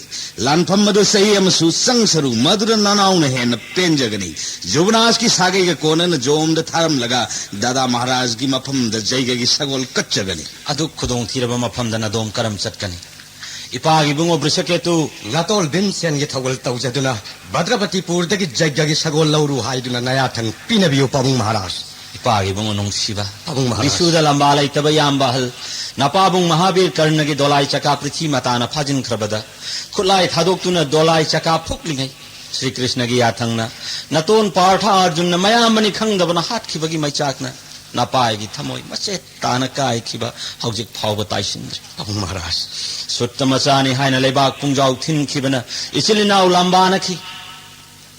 ꯂꯥꯟꯐꯝ ꯑꯗꯨ ꯆꯍꯤ ꯑꯃꯁꯨ ꯆꯪꯁꯔꯨ, ꯃꯗꯨꯗ ꯅꯅꯥꯎꯅ ꯍꯦꯟꯅ ꯄꯦꯟꯖꯒꯅꯤ꯫ ꯖꯨꯕꯅꯥꯁꯀꯤ ꯁꯥꯒꯩꯒ ꯀꯣꯟꯅꯅ ꯖꯣꯝꯗ ꯊꯥꯔꯝꯂꯒ ꯗꯥꯗꯥ ꯃꯍꯥꯔꯥꯖꯒꯤ ꯃꯐꯝꯗ ꯖꯩꯒꯒꯤ ꯁꯒꯣꯜ ꯀꯠꯆꯒꯅꯤ꯫ ꯑꯗꯨꯛ ꯈꯨꯗꯣꯡꯊꯤꯔꯕ ꯃꯐꯝꯗ ꯅꯗꯣꯝ ꯀꯔꯝ ꯆꯠꯀꯅꯤ? ꯏꯄꯥꯒꯤ ꯏꯕꯨꯡꯉꯣ ꯕ꯭ꯔꯤꯁꯀꯦꯇꯨ꯫ ꯂꯥꯇꯣꯜ ꯚꯤꯝꯁꯦꯟꯒꯤ ꯊꯧꯒꯜ ꯇꯧꯖꯗꯨꯅ ꯚꯗ꯭ꯔꯄꯇꯤꯄꯨꯔꯗꯒꯤ ꯖꯩꯒꯒꯤ ꯁꯒꯣꯜ ꯂꯧꯔꯨ ꯍꯥꯏꯗꯨꯅ ꯅꯌꯥꯊꯪ ꯄꯤꯅꯕꯤꯌꯨ ꯄꯥꯕꯨꯡ ꯃꯍꯥꯔꯥꯖ꯫ ꯏꯄꯥꯒꯤ ꯏꯕꯨꯡꯉꯣ ꯅꯨꯡꯁꯤꯕ꯫ ꯄꯥꯕꯨꯡ ꯃꯍꯥꯔꯥꯖ꯫ ꯕꯤꯁꯨꯗ ꯂꯝꯕꯥ ꯂꯩꯇꯕ ꯏꯌꯥꯝꯕ ꯑꯍꯜ ꯅꯄꯥꯕꯨꯡ ꯃꯍꯥꯕꯤꯔ ꯀꯔꯅꯒꯤ ꯗꯣꯂꯥꯏ ꯆꯀꯥ ꯄ꯭ꯔꯤꯊꯤ ꯃꯇꯥꯅ ꯐꯥꯖꯤꯟꯈ꯭ꯔꯕꯗ, ꯈꯨꯠꯂꯥꯏ ꯊꯥꯗꯣꯛꯇꯨꯅ ꯗꯣꯂꯥꯏ ꯆꯀꯥ ꯐꯨꯛꯂꯤꯉꯩ, ꯁ꯭ꯔꯤ ꯀ꯭ꯔꯤꯁꯅꯒꯤ ꯌꯥꯊꯪꯅ ꯅꯇꯣꯟ ꯄꯥꯔꯊ ꯑꯥꯔꯖꯨꯟꯅ ꯃꯌꯥꯝꯕꯅꯤ ꯈꯪꯗꯕꯅ ꯍꯥꯠꯈꯤꯕꯒꯤ ꯃꯩꯆꯥꯛꯅ ꯅꯄꯥꯒꯤ ꯊꯃꯣꯏ ꯃꯆꯦꯠ ꯇꯥꯅ ꯀꯥꯏꯈꯤꯕ ꯍꯧꯖꯤꯛ ꯐꯥꯎꯕ ꯇꯥꯏꯁꯤꯟꯗ꯭ꯔꯤ꯫ ꯄꯥꯕꯨꯡ ꯃꯍꯥꯔꯥꯖ, ꯁꯨꯠꯇ ꯃꯆꯥꯅꯤ ꯍꯥꯏꯅ ꯂꯩꯕꯥꯛ ꯄꯨꯡꯖꯥꯎ ꯊꯤꯟꯈꯤꯕꯅ ꯏꯆꯤꯜ ꯏꯅꯥꯎ ꯂꯥꯝꯕꯥꯅꯈꯤ꯫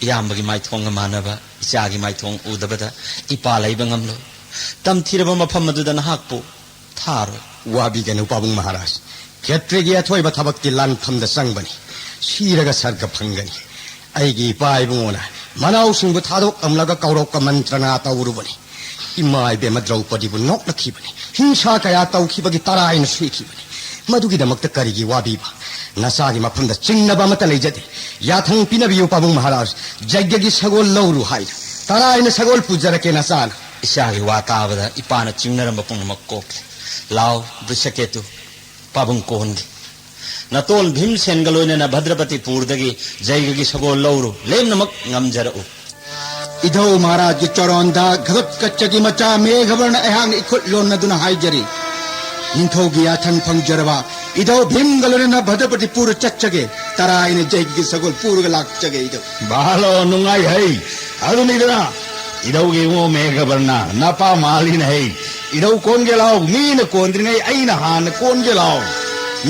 ꯏꯌꯥꯝꯕꯒꯤ ꯃꯥꯏꯊꯣꯡꯒ ꯃꯥꯟꯅꯕ ꯏꯆꯥꯒꯤ ꯃꯥꯏꯊꯣꯡ ꯎꯗꯕꯗ ꯏꯄꯥ ꯂꯩꯕ ꯉꯝꯂꯣꯏ꯫ ꯇꯝꯊꯤꯔꯕ ꯃꯐꯝ ꯑꯗꯨꯗ ꯅꯍꯥꯛꯄꯨ ꯊꯥꯔꯣꯏ꯫ ꯋꯥꯕꯤꯒꯅꯨ ꯄꯥꯕꯨꯡ ꯃꯍꯥꯔꯥꯖ꯫ ꯈꯦꯇ꯭ꯔꯤꯒꯤ ꯑꯊꯣꯏꯕ ꯊꯕꯛꯇꯤ ꯂꯥꯟꯐꯝꯗ ꯆꯪꯕꯅꯤ꯫ ꯁꯤꯔꯒ ꯁꯔꯒ ꯐꯪꯒꯅꯤ꯫ ꯑꯩꯒꯤ ꯏꯄꯥ ꯏꯕꯨꯡꯉꯣꯅ ꯃꯅꯥꯎꯁꯤꯡꯕꯨ ꯊꯥꯗꯣꯛꯂꯝꯂꯒ ꯀꯧꯔꯣꯛꯀ ꯃꯟꯇ꯭ꯔꯅꯥ ꯇꯧꯔꯨꯕꯅꯤ꯫ ꯏꯃꯥ ꯏꯕꯦꯝꯃ ꯗ꯭ꯔꯧꯄꯗꯤꯕꯨ ꯅꯣꯛꯅꯈꯤꯕꯅꯤ꯫ ꯍꯤꯡꯁꯥ ꯀꯌꯥ ꯇꯧꯈꯤꯕꯒꯤ ꯇꯔꯥꯏꯅ ꯁꯤꯈꯤꯕꯅꯤ꯫ ꯃꯗꯨꯒꯤꯗꯃꯛꯇ ꯀꯔꯤꯒꯤ ꯋꯥꯕꯤꯕ? ꯅꯆꯥꯒꯤ ꯃꯐꯝꯗ ꯆꯤꯡꯅꯕ ꯑꯃꯠꯇ ꯂꯩꯖꯗꯦ꯫ ꯌꯥꯊꯪ ꯄꯤꯅꯕꯤꯌꯨ ꯄꯥꯕꯨꯡ ꯃꯍꯥꯔꯥꯖ꯫ ꯖꯩꯒꯒꯤ ꯁꯒꯣꯜ ꯂꯧꯔꯨ ꯍꯥꯏꯅ ꯇꯔꯥꯏꯅ ꯁꯒꯣꯜ ꯄꯨꯖꯔꯛꯀꯦ ꯅꯆꯥꯅ꯫ ꯏꯆꯥꯒꯤ ꯋꯥ ꯇꯥꯕꯗ ꯏꯄꯥꯅ ꯆꯤꯡꯅꯔꯝꯕ ꯄꯨꯝꯅꯃꯛ ꯀꯣꯛꯈꯤ꯫ ꯂꯥꯎ, ꯕ꯭ꯔꯤꯁꯀꯦꯇꯨ, ꯄꯥꯕꯨꯡ ꯀꯣꯟꯒꯦ꯫ ꯅꯇꯣꯟ ꯚꯤꯝꯁꯦꯟꯒ ꯂꯣꯏꯅꯅ ꯚꯗ꯭ꯔꯄꯇꯤꯄꯨꯔꯗꯒꯤ ꯖꯩꯒꯒꯤ ꯁꯒꯣꯜ ꯂꯧꯔꯨ, ꯂꯦꯝꯅꯃꯛ ꯉꯝꯖꯔꯛꯎ꯫ ꯏꯙꯧ ꯃꯍꯥꯔꯥꯖꯒꯤ ꯆꯔꯣꯟꯗ ꯘꯇꯣꯠꯀꯆꯒꯤ ꯃꯆꯥ ꯃꯦꯘꯕꯔꯅ ꯑꯩꯍꯥꯛꯅ ꯏꯈꯨꯠ ꯂꯣꯟꯅꯗꯨꯅ ꯍꯥꯏꯖꯔꯤ꯫ ꯅꯤꯡꯊꯧꯒꯤ ꯌꯥꯊꯪ ꯐꯪꯖꯔꯕ ꯏꯙꯧ ꯚꯤꯝꯒ ꯂꯣꯏꯅꯅ ꯚꯗ꯭ꯔꯄꯇꯤꯄꯨꯔ ꯆꯠꯆꯒꯦ꯫ ꯇꯔꯥꯏꯅ ꯖꯩꯒꯒꯤ ꯁꯒꯣꯜ ꯄꯨꯔꯒ ꯂꯥꯛꯆꯒꯦ ꯏꯙꯧ꯫ ꯚꯥꯂꯣ ꯅꯨꯡꯉꯥꯏꯍꯩ꯫ ꯑꯗꯨꯅꯤꯗꯅ ꯏꯙꯧꯒꯤ ꯏꯕꯨꯡꯉꯣ ꯃꯦꯘꯕꯔꯅ ꯅꯄꯥ ꯃꯥꯜꯂꯤꯅ ꯍꯩ꯫ ꯏꯙꯧ ꯀꯣꯟꯒꯦ ꯂꯥꯎ, ꯃꯤꯅ ꯀꯣꯟꯗ꯭ꯔꯤꯉꯩ ꯑꯩꯅ ꯍꯥꯟꯅ ꯀꯣꯟꯒꯦ ꯂꯥꯎ꯫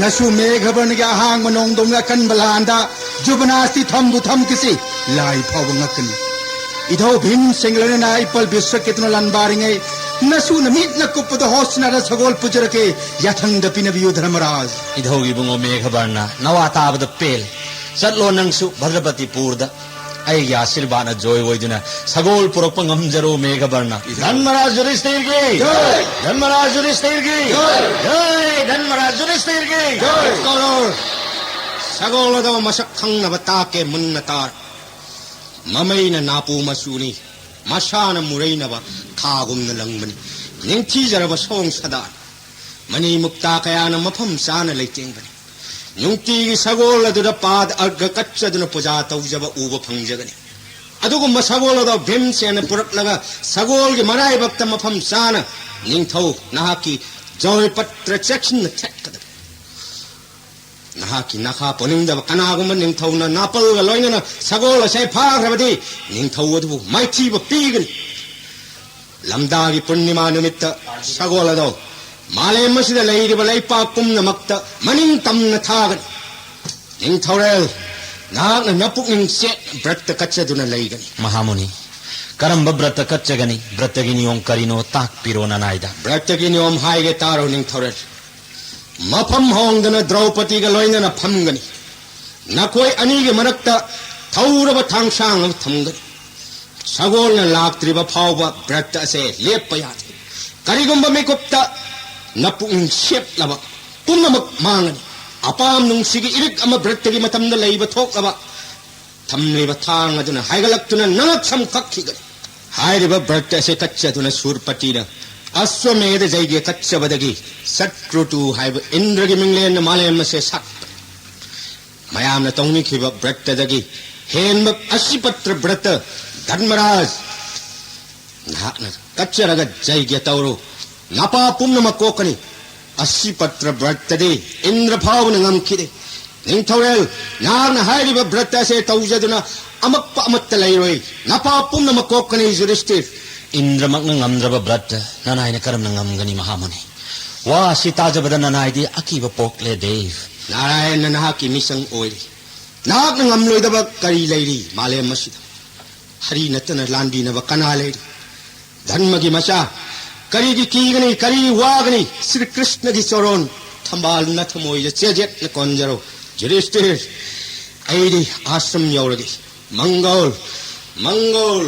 ꯅꯁꯨ ꯃꯦꯘꯕꯔꯅꯒꯤ ꯑꯍꯥꯡꯕ ꯅꯣꯡꯗꯝꯒꯤ ꯑꯀꯟꯕ ꯂꯥꯟꯗ ꯖꯨꯕꯅꯥꯁꯇꯤ ꯊꯝꯕꯨ ꯊꯝꯈꯤꯁꯤ, ꯂꯥꯏ ꯐꯥꯎꯕ ꯉꯛꯀꯅꯤ꯫ ꯏꯙꯧ ꯚꯤꯝꯁꯦꯟꯒ ꯂꯣꯏꯅꯅ ꯏꯄꯜ ꯕꯤꯁ꯭ꯋꯀꯦꯇꯨꯅ ꯂꯥꯟꯕꯥꯔꯤꯉꯩ ꯅꯁꯨꯅ ꯃꯤꯠꯅ ꯀꯨꯞꯄꯗ ꯍꯣꯁꯅꯥꯗ ꯁꯒꯣꯜ ꯄꯨꯖꯔꯛꯀꯦ, ꯌꯥꯊꯪꯗ ꯄꯤꯅꯕꯤꯌꯨ ꯙꯔꯃꯔꯥꯖ꯫ ꯏꯙꯧꯒꯤ ꯏꯕꯨꯡꯉꯣ ꯃꯦꯘꯕꯔꯅ ꯅꯋꯥ ꯇꯥꯕꯗ ꯄꯦꯜꯂꯦ꯫ ꯆꯠꯂꯣ ꯅꯪꯁꯨ ꯚꯗ꯭ꯔꯄꯇꯤꯄꯨꯔꯗ꯫ ꯑꯩꯒꯤ ꯑꯥꯁꯤꯔꯕꯥꯗꯅ ꯖꯣꯏ ꯑꯣꯏꯗꯨꯅ ꯁꯒꯣꯜ ꯄꯨꯔꯛꯄ ꯉꯝꯖꯔꯣ ꯃꯦꯘꯕꯔꯅ꯫ ꯙꯟꯃꯔꯥꯖ ꯌꯨꯙꯤꯁꯊꯤꯔꯒꯤ ꯖꯣꯏ! ꯙꯟꯃꯔꯥꯖ ꯌꯨꯙꯤꯁꯊꯤꯔꯒꯤ ꯖꯣꯏ! ꯖꯣꯏ! ꯙꯟꯃꯔꯥꯖ ꯌꯨꯙꯤꯁꯊꯤꯔꯒꯤ ꯖꯣꯏ! ꯀꯧꯔꯣ꯫ ꯁꯒꯣꯜ ꯑꯗꯣ ꯃꯁꯛ ꯈꯪꯅꯕ ꯇꯥꯛꯀꯦ ꯃꯨꯟꯅ ꯇꯥꯔꯣ꯫ ꯃꯃꯩꯅ ꯅꯥꯄꯨ ꯃꯆꯨꯅꯤ, ꯃꯁꯥꯅ ꯃꯨꯔꯩꯅꯕ ꯊꯥꯒꯨꯝꯅ ꯂꯪꯕꯅꯤ꯫ ꯅꯤꯡꯊꯤꯖꯔꯕ ꯁꯑꯣꯡ ꯁꯥꯗꯥꯅꯤ꯫ ꯃꯅꯤ ꯃꯨꯛꯇꯥ ꯀꯌꯥꯅ ꯃꯐꯝ ꯆꯥꯅ ꯂꯩꯇꯦꯡꯕꯅꯤ꯫ ꯅꯨꯡꯇꯤꯒꯤ ꯁꯒꯣꯜ ꯑꯗꯨꯗ ꯄꯥꯗ ꯑꯔꯒ ꯀꯠꯆꯗꯨꯅ ꯄꯨꯖꯥ ꯇꯧꯖꯕ ꯎꯕ ꯐꯪꯖꯒꯅꯤ꯫ ꯑꯗꯨꯒꯨꯝꯕ ꯁꯒꯣꯜ ꯑꯗꯣ ꯚꯤꯝꯁꯦꯟꯅ ꯄꯨꯔꯛꯂꯒ ꯁꯒꯣꯜꯒꯤ ꯃꯔꯥꯏꯕꯛꯇ ꯃꯐꯝ ꯆꯥꯅ ꯅꯤꯡꯊꯧ ꯅꯍꯥꯛꯀꯤ ꯖꯣꯏ ꯄꯠꯇ꯭ꯔ ꯆꯦꯛꯁꯤꯟꯅ ꯊꯦꯠꯀꯗꯕꯅꯤ꯫ ꯅꯍꯥꯛꯀꯤ ꯅꯈꯥ ꯄꯣꯟꯅꯤꯡꯗꯕ ꯀꯅꯥꯒꯨꯝꯕ ꯅꯤꯡꯊꯧꯅ ꯅꯥꯄꯜꯒ ꯂꯣꯏꯅꯅ ꯁꯒꯣꯜ ꯑꯁꯦ ꯐꯥꯈ꯭ꯔꯕꯗꯤ ꯅꯤꯡꯊꯧ ꯑꯗꯨꯕꯨ ꯃꯥꯏꯊꯤꯕ ꯄꯤꯒꯅꯤ꯫ ꯂꯝꯗꯥꯒꯤ ꯄꯨꯔꯅꯤꯃꯥ ꯅꯨꯃꯤꯠꯇ ꯁꯒꯣꯜ ꯑꯗꯣ ꯃꯥꯂꯦꯝ ꯑꯁꯤꯗ ꯂꯩꯔꯤꯕ ꯂꯩꯄꯥꯛ ꯄꯨꯝꯅꯃꯛꯇ ꯃꯅꯤꯡ ꯇꯝꯅ ꯊꯥꯒꯅꯤ꯫ ꯅꯤꯡꯊꯧꯔꯦꯜ, ꯅꯍꯥꯛꯅ ꯅꯄꯨꯛꯅꯤꯡ ꯆꯦꯠꯅ ꯕ꯭ꯔꯠꯇ ꯀꯠꯆꯗꯨꯅ ꯂꯩꯒꯅꯤ꯫ ꯃꯍꯥꯃꯨꯅꯤ, ꯀꯔꯝꯕ ꯕ꯭ꯔꯠꯇ ꯀꯠꯆꯒꯅꯤ? ꯕ꯭ꯔꯠꯇꯒꯤ ꯅꯤꯌꯣꯝ ꯀꯔꯤꯅꯣ? ꯇꯥꯛꯄꯤꯔꯣ ꯅꯅꯥꯏꯗ꯫ ꯕ꯭ꯔꯠꯇꯒꯤ ꯅꯤꯌꯣꯝ ꯍꯥꯏꯒꯦ ꯇꯥꯔꯣ ꯅꯤꯡꯊꯧꯔꯦꯜ꯫ ꯃꯐꯝ ꯍꯣꯡꯗꯅ ꯗ꯭ꯔꯧꯄꯗꯤꯒ ꯂꯣꯏꯅꯅ ꯐꯝꯒꯅꯤ꯫ ꯅꯈꯣꯏ ꯑꯅꯤꯒꯤ ꯃꯔꯛꯇ ꯊꯧꯔꯕ ꯊꯥꯡꯁꯥꯡ ꯑꯃ ꯊꯝꯒꯅꯤ꯫ ꯁꯒꯣꯜꯅ ꯂꯥꯛꯇ꯭ꯔꯤꯕ ꯐꯥꯎꯕ ꯕ꯭ꯔꯠꯇ ꯑꯁꯦ ꯂꯦꯞꯄ ꯌꯥꯗꯦ꯫ ꯀꯔꯤꯒꯨꯝꯕ ꯃꯤꯀꯨꯞꯇ ꯅꯄꯨꯛꯅꯤꯡ ꯁꯦꯞꯂꯕ ꯄꯨꯝꯅꯃꯛ ꯃꯥꯡꯉꯅꯤ꯫ ꯑꯄꯥꯝ ꯅꯨꯡꯁꯤꯒꯤ ꯏꯔꯤꯛ ꯑꯃ ꯕ꯭ꯔꯠꯇꯒꯤ ꯃꯇꯝꯗ ꯂꯩꯕ ꯊꯣꯛꯂꯕ ꯊꯝꯂꯤꯕ ꯊꯥꯡ ꯑꯗꯨꯅ ꯍꯥꯏꯒꯠꯂꯛꯇꯨꯅ ꯅꯉꯛ ꯁꯝ ꯀꯛꯈꯤꯒꯅꯤ꯫ ꯍꯥꯏꯔꯤꯕ ꯕ꯭ꯔꯠ ꯑꯁꯤ ꯀꯠꯆꯗꯨꯅ ꯁꯨꯔꯄꯇꯤꯅ ꯑꯁ꯭ꯋꯃꯦꯙ ꯖꯩꯒ꯭ꯌ ꯀꯠꯆꯕꯗꯒꯤ ꯁꯠꯀ꯭ꯔꯨꯇꯨ ꯍꯥꯏꯕ ꯏꯟꯗ꯭ꯔꯒꯤ ꯃꯤꯡꯂꯦꯟꯅ ꯃꯥꯂꯦꯝ ꯑꯁꯦ ꯁꯥꯠꯄꯅꯤ꯫ ꯃꯌꯥꯝꯅ ꯇꯧꯅꯤꯡꯈꯤꯕ ꯕ꯭ꯔꯠꯇꯗꯒꯤ ꯍꯦꯟꯕ ꯑꯁꯤꯄꯇ꯭ꯔ ꯕ꯭ꯔꯠꯇ ꯙꯔꯃꯔꯥꯖ ꯅꯍꯥꯛꯅ ꯀꯠꯆꯔꯒ ꯖꯩꯒ꯭ꯌ ꯇꯧꯔꯨ꯫ ꯅꯄꯥ ꯄꯨꯝꯅꯃꯛ ꯀꯣꯛꯀꯅꯤ꯫ ꯑꯁꯤꯄꯇ꯭ꯔ ꯕ꯭ꯔꯠꯇꯗꯤ ꯏꯟꯗ꯭ꯔ ꯐꯥꯎꯕꯅ ꯉꯝꯈꯤꯗꯦ꯫ ꯅꯤꯡꯊꯧꯔꯦꯜ, ꯅꯍꯥꯛꯅ ꯍꯥꯏꯔꯤꯕ ꯕ꯭ꯔꯠ ꯑꯁꯦ ꯇꯧꯖꯗꯨꯅ ꯑꯃꯛꯄ ꯑꯃꯠꯇ ꯂꯩꯔꯣꯏ꯫ ꯅꯄꯥ ꯄꯨꯝꯅꯃꯛ ꯀꯣꯛꯀꯅꯤ ꯌꯨꯙꯤꯁꯇꯤꯔ꯫ ꯏꯟꯗ꯭ꯔꯃꯛꯅ ꯉꯝꯗ꯭ꯔꯕ ꯕ꯭ꯔꯠ ꯅꯅꯥꯏꯅ ꯀꯔꯝꯅ ꯉꯝꯒꯅꯤ ꯃꯍꯥꯃꯨꯅꯤ? ꯋꯥ ꯑꯁꯤ ꯇꯥꯖꯕꯗ ꯅꯅꯥꯏꯗꯤ ꯑꯀꯤꯕ ꯄꯣꯛꯂꯦ ꯗꯦꯕ꯫ ꯅꯥꯔꯥꯌꯟꯅ ꯅꯍꯥꯛꯀꯤ ꯃꯤꯆꯪ ꯑꯣꯏꯔꯤ꯫ ꯅꯍꯥꯛꯅ ꯉꯝꯂꯣꯏꯗꯕ ꯀꯔꯤ ꯂꯩꯔꯤ ꯃꯥꯂꯦꯝ ꯑꯁꯤꯗ? ꯍꯔꯤ ꯅꯠꯇꯅ ꯂꯥꯟꯕꯤꯅꯕ ꯀꯅꯥ ꯂꯩꯔꯤ? ꯙꯔꯃꯒꯤ ꯃꯆꯥ, ꯀꯔꯤꯒꯤ ꯀꯤꯒꯅꯤ, ꯀꯔꯤ ꯋꯥꯒꯅꯤ? ꯁ꯭ꯔꯤ ꯀ꯭ꯔꯤꯁꯅꯒꯤ ꯆꯣꯔꯣꯟ ꯊꯝꯕꯥꯜꯅ ꯊꯃꯣꯏꯗ ꯆꯦꯖꯦꯠꯅ ꯀꯣꯟꯖꯔꯣ꯫ ꯌꯨꯙꯤꯁꯇꯤꯔ, ꯑꯩꯗꯤ ꯑꯥꯁ꯭ꯔꯝ ꯌꯧꯔꯒꯦ꯫ ꯃꯪꯒꯣꯜ, ꯃꯪꯒꯣꯜ꯫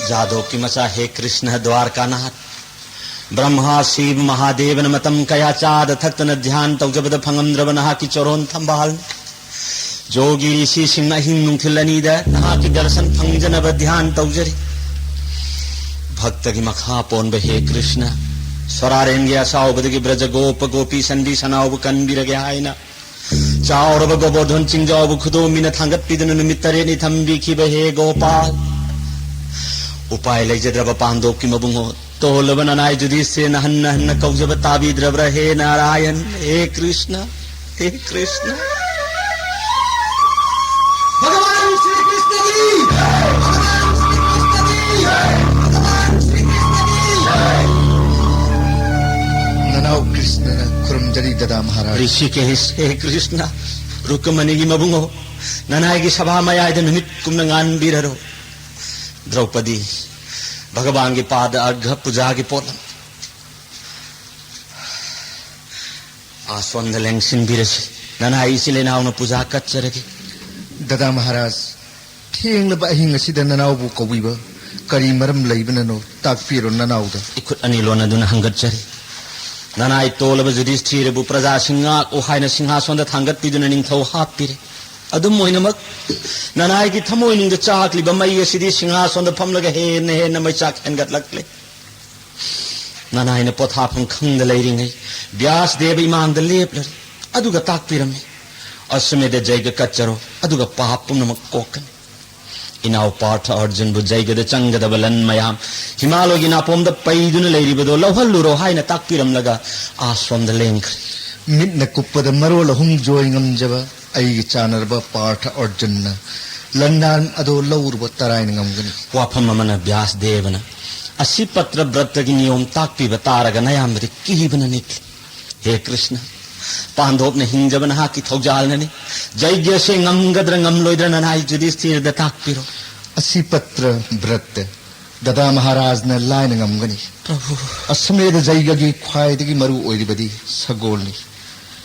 ꯖꯥꯗꯣꯞꯀꯤ ꯃꯆꯥ, ꯍꯦ ꯀ꯭ꯔꯤꯁꯅ ꯗ꯭ꯋꯥꯔꯀꯥꯅꯥꯊ, ꯕ꯭ꯔꯍ꯭ꯃꯥ, ꯁꯤꯕ, ꯃꯍꯥꯗꯦꯕꯅ ꯃꯇꯝ ꯀꯌꯥ ꯆꯥꯗ ꯊꯛꯇꯅ ꯙ꯭ꯌꯥꯟ ꯇꯧꯖꯕꯗ ꯐꯪꯉꯝꯗ꯭ꯔꯕ ꯅꯍꯥꯛꯀꯤ ꯆꯣꯔꯣꯟ ꯊꯝꯕꯥꯜꯅꯤ꯫ ꯖꯣꯒꯤ ꯔꯤꯁꯤꯁꯤꯡꯅ ꯑꯍꯤꯡ ꯅꯨꯡꯊꯤꯜ ꯑꯅꯤꯗ ꯅꯍꯥꯛꯀꯤ ꯗꯔꯁꯟ ꯐꯪꯖꯅꯕ ꯙ꯭ꯌꯥꯟ ꯇꯧꯖꯔꯤ꯫ ꯚꯛꯇꯒꯤ ꯃꯈꯥ ꯄꯣꯟꯕ ꯍꯦ ꯀ꯭ꯔꯤꯁꯅ, ꯁꯣꯔꯥꯔꯦꯟꯒꯤ ꯑꯁꯥꯎꯕꯗꯒꯤ ꯕ꯭ꯔꯖ ꯒꯣꯄ ꯒꯣꯄꯤ ꯁꯟꯕꯤ ꯁꯅꯥꯎꯕꯨ ꯀꯟꯕꯤꯔꯒꯦ ꯍꯥꯏꯅ ꯆꯥꯎꯔꯕ ꯒꯣꯕꯣꯔꯙꯟ ꯆꯤꯡꯖꯥꯎꯕꯨ ꯈꯨꯗꯣꯝꯕꯤꯅ ꯊꯥꯡꯒꯠꯄꯤꯗꯨꯅ ꯅꯨꯃꯤꯠ ꯇꯔꯦꯠꯅꯤ ꯊꯝꯕꯤꯈꯤꯕ ꯍꯦ ꯒꯣꯄꯥꯜ꯫ ꯎꯄꯥꯏ ꯂꯩꯖꯗ꯭ꯔꯕ ꯄꯥꯟꯗꯣꯞꯀꯤ ꯃꯕꯨꯡꯉꯣ, ꯇꯣꯜꯂꯕ ꯅꯅꯥꯏ ꯖꯨꯗꯤꯁꯇꯤꯔꯅ ꯍꯟꯅ ꯍꯟꯅ ꯀꯧꯖꯕ ꯇꯥꯕꯤꯗ꯭ꯔꯕ꯭ꯔꯥ ꯍꯦ ꯅꯥꯔꯥꯌꯟ, ꯍꯦ ꯀ꯭ꯔꯤꯁꯅ, ꯍꯦ ꯀ꯭ꯔꯤꯁꯅ꯫ ꯚꯒꯋꯥꯟ ꯁ꯭ꯔꯤ ꯀ꯭ꯔꯤꯁꯅꯒꯤ, ꯚꯒꯋꯥꯟ ꯁ꯭ꯔꯤ ꯀ꯭ꯔꯤꯁꯅꯒꯤ, ꯚꯒꯋꯥꯟ ꯁ꯭ꯔꯤ ꯀ꯭ꯔꯤꯁꯅꯒꯤ꯫ ꯅꯅꯥꯎ ꯀ꯭ꯔꯤꯁꯅꯅ ꯈꯨꯔꯨꯝꯖꯔꯤ ꯗꯗꯥ ꯃꯍꯥꯔꯥꯖ꯫ ꯔꯤꯁꯤꯀꯦꯁ, ꯍꯦ ꯀ꯭ꯔꯤꯁꯅ, ꯔꯨꯀꯃꯅꯤꯒꯤ ꯃꯕꯨꯡꯉꯣ, ꯅꯅꯥꯏꯒꯤ ꯁꯚꯥ ꯃꯌꯥꯏꯗ ꯅꯨꯃꯤꯠ ꯀꯨꯝꯅ ꯉꯥꯟꯕꯤꯔꯔꯣ꯫ ꯗ꯭ꯔꯧꯄꯗꯤ, ꯚꯒꯋꯥꯟꯒꯤ ꯄꯥꯗ ꯑꯔꯘ ꯄꯨꯖꯥꯒꯤ ꯄꯣꯠꯂꯝ꯫ ꯑꯥ ꯁꯣꯝꯗ ꯂꯦꯡꯁꯤꯟꯕꯤꯔꯁꯤ꯫ ꯅꯅꯥꯏ ꯏꯆꯤꯜ ꯏꯅꯥꯎꯅ ꯄꯨꯖꯥ ꯀꯠꯆꯔꯒꯦ꯫ ꯗꯗꯥ ꯃꯍꯥꯔꯥꯖ, ꯊꯦꯡꯂꯕ ꯑꯍꯤꯡ ꯑꯁꯤꯗ ꯅꯅꯥꯎꯕꯨ ꯀꯧꯕꯤꯕ ꯀꯔꯤ ꯃꯔꯝ ꯂꯩꯕꯅꯅꯣ, ꯇꯥꯛꯄꯤꯔꯣ ꯅꯅꯥꯎꯗ꯫ ꯏꯈꯨꯠ ꯑꯅꯤ ꯂꯣꯟꯅꯗꯨꯅ ꯍꯪꯒꯠꯆꯔꯤ꯫ ꯅꯅꯥꯏ ꯇꯣꯜꯂꯕ ꯖꯨꯗꯤꯁꯊꯤꯔꯕꯨ ꯄ꯭ꯔꯖꯥꯁꯤꯡ ꯉꯥꯛꯎ ꯍꯥꯏꯅ ꯁꯤꯡꯍꯥꯁꯣꯟꯗ ꯊꯥꯡꯒꯠꯄꯤꯗꯨꯅ ꯅꯤꯡꯊꯧ ꯍꯥꯞꯄꯤꯔꯦ꯫ ꯑꯗꯨꯝ ꯑꯣꯏꯅꯃꯛ, ꯅꯅꯥꯏꯒꯤ ꯊꯃꯣꯏꯅꯨꯡꯗ ꯆꯥꯛꯂꯤꯕ ꯃꯩ ꯑꯁꯤꯗꯤ ꯁꯤꯡꯍꯥꯁꯣꯟꯗ ꯐꯝꯂꯒ ꯍꯦꯟꯅ ꯍꯦꯟꯅ ꯃꯩꯆꯥꯛ ꯍꯦꯟꯒꯠꯂꯛꯂꯦ꯫ ꯅꯅꯥꯏꯅ ꯄꯣꯊꯥꯐꯝ ꯈꯪꯗ ꯂꯩꯔꯤꯉꯩ ꯕ꯭ꯌꯥꯁ ꯗꯦꯕ ꯏꯃꯥꯡꯗ ꯂꯦꯞꯂꯔꯦ, ꯑꯗꯨꯒ ꯇꯥꯛꯄꯤꯔꯝꯃꯤ, "ꯑꯁ꯭ꯋꯃꯦꯙ ꯖꯩꯒ ꯀꯠꯆꯔꯣ, ꯑꯗꯨꯒ ꯄꯥꯞ ꯄꯨꯝꯅꯃꯛ ꯀꯣꯛꯀꯅꯤ"꯫ ꯏꯅꯥꯎ ꯄꯥꯔꯊ ꯑꯔꯖꯨꯟꯕꯨ ꯖꯩꯒꯗ ꯆꯪꯒꯗꯕ ꯂꯟ ꯃꯌꯥꯝ ꯍꯤꯃꯥꯂꯣꯏꯒꯤ ꯅꯥꯄꯣꯝꯗ ꯄꯩꯗꯨꯅ ꯂꯩꯔꯤꯕꯗꯣ ꯂꯧꯍꯜꯂꯨꯔꯣ ꯍꯥꯏꯅ ꯇꯥꯛꯄꯤꯔꯝꯂꯒ ꯑꯥꯁ꯭ꯔꯣꯝꯗ ꯂꯦꯡꯈ꯭ꯔꯦ꯫ ꯃꯤꯠꯅ ꯀꯨꯞꯄꯗ ꯃꯔꯣꯜ ꯑꯍꯨꯝ ꯖꯣꯏ ꯉꯝꯖꯕ ꯑꯩꯒꯤ ꯆꯥꯟꯅꯔꯕ ꯄꯥꯔꯊ ꯑꯔꯖꯨꯟꯅ ꯂꯟꯗꯥꯟ ꯑꯗꯣ ꯂꯧꯔꯨꯕ ꯇꯔꯥꯏꯅ ꯉꯝꯒꯅꯤ꯫ ꯋꯥꯐꯝ ꯑꯃꯅ ꯕ꯭ꯌꯥꯁ ꯗꯦꯕꯅ ꯑꯁꯤ ꯄꯇ꯭ꯔ ꯕ꯭ꯔꯠꯇꯒꯤ ꯅꯤꯌꯣꯝ ꯇꯥꯛꯄꯤꯕ ꯇꯥꯔꯒ ꯅꯌꯥꯝꯕꯗꯤ ꯀꯤꯕꯅ ꯅꯤꯛꯂꯤ꯫ ꯍꯦ ꯀ꯭ꯔꯤꯁꯅ, ꯄꯥꯟꯗꯣꯞꯅ ꯍꯤꯡꯖꯕ ꯅꯍꯥꯛꯀꯤ ꯊꯧꯖꯥꯜꯅꯅꯤ꯫ ꯖꯩꯒ꯭ꯌꯁꯦ ꯉꯝꯒꯗ꯭ꯔꯥ ꯉꯝꯂꯣꯏꯗ꯭ꯔꯥ ꯅꯅꯥꯏ ꯖꯨꯗꯤꯁꯊꯤꯔꯗ ꯇꯥꯛꯄꯤꯔꯣ꯫ ꯑꯁꯤ ꯄꯇ꯭ꯔ ꯕ꯭ꯔꯠꯇ ꯗꯗꯥ ꯃꯍꯥꯔꯥꯖꯅ ꯂꯥꯏꯅ ꯉꯝꯒꯅꯤ꯫ ꯄ꯭ꯔꯚꯨ꯫ ꯑꯁ꯭ꯋꯃꯦꯙ ꯖꯩꯒꯒꯤ ꯈ꯭ꯋꯥꯏꯗꯒꯤ ꯃꯔꯨ ꯑꯣꯏꯔꯤꯕꯗꯤ ꯁꯒꯣꯜꯅꯤ꯫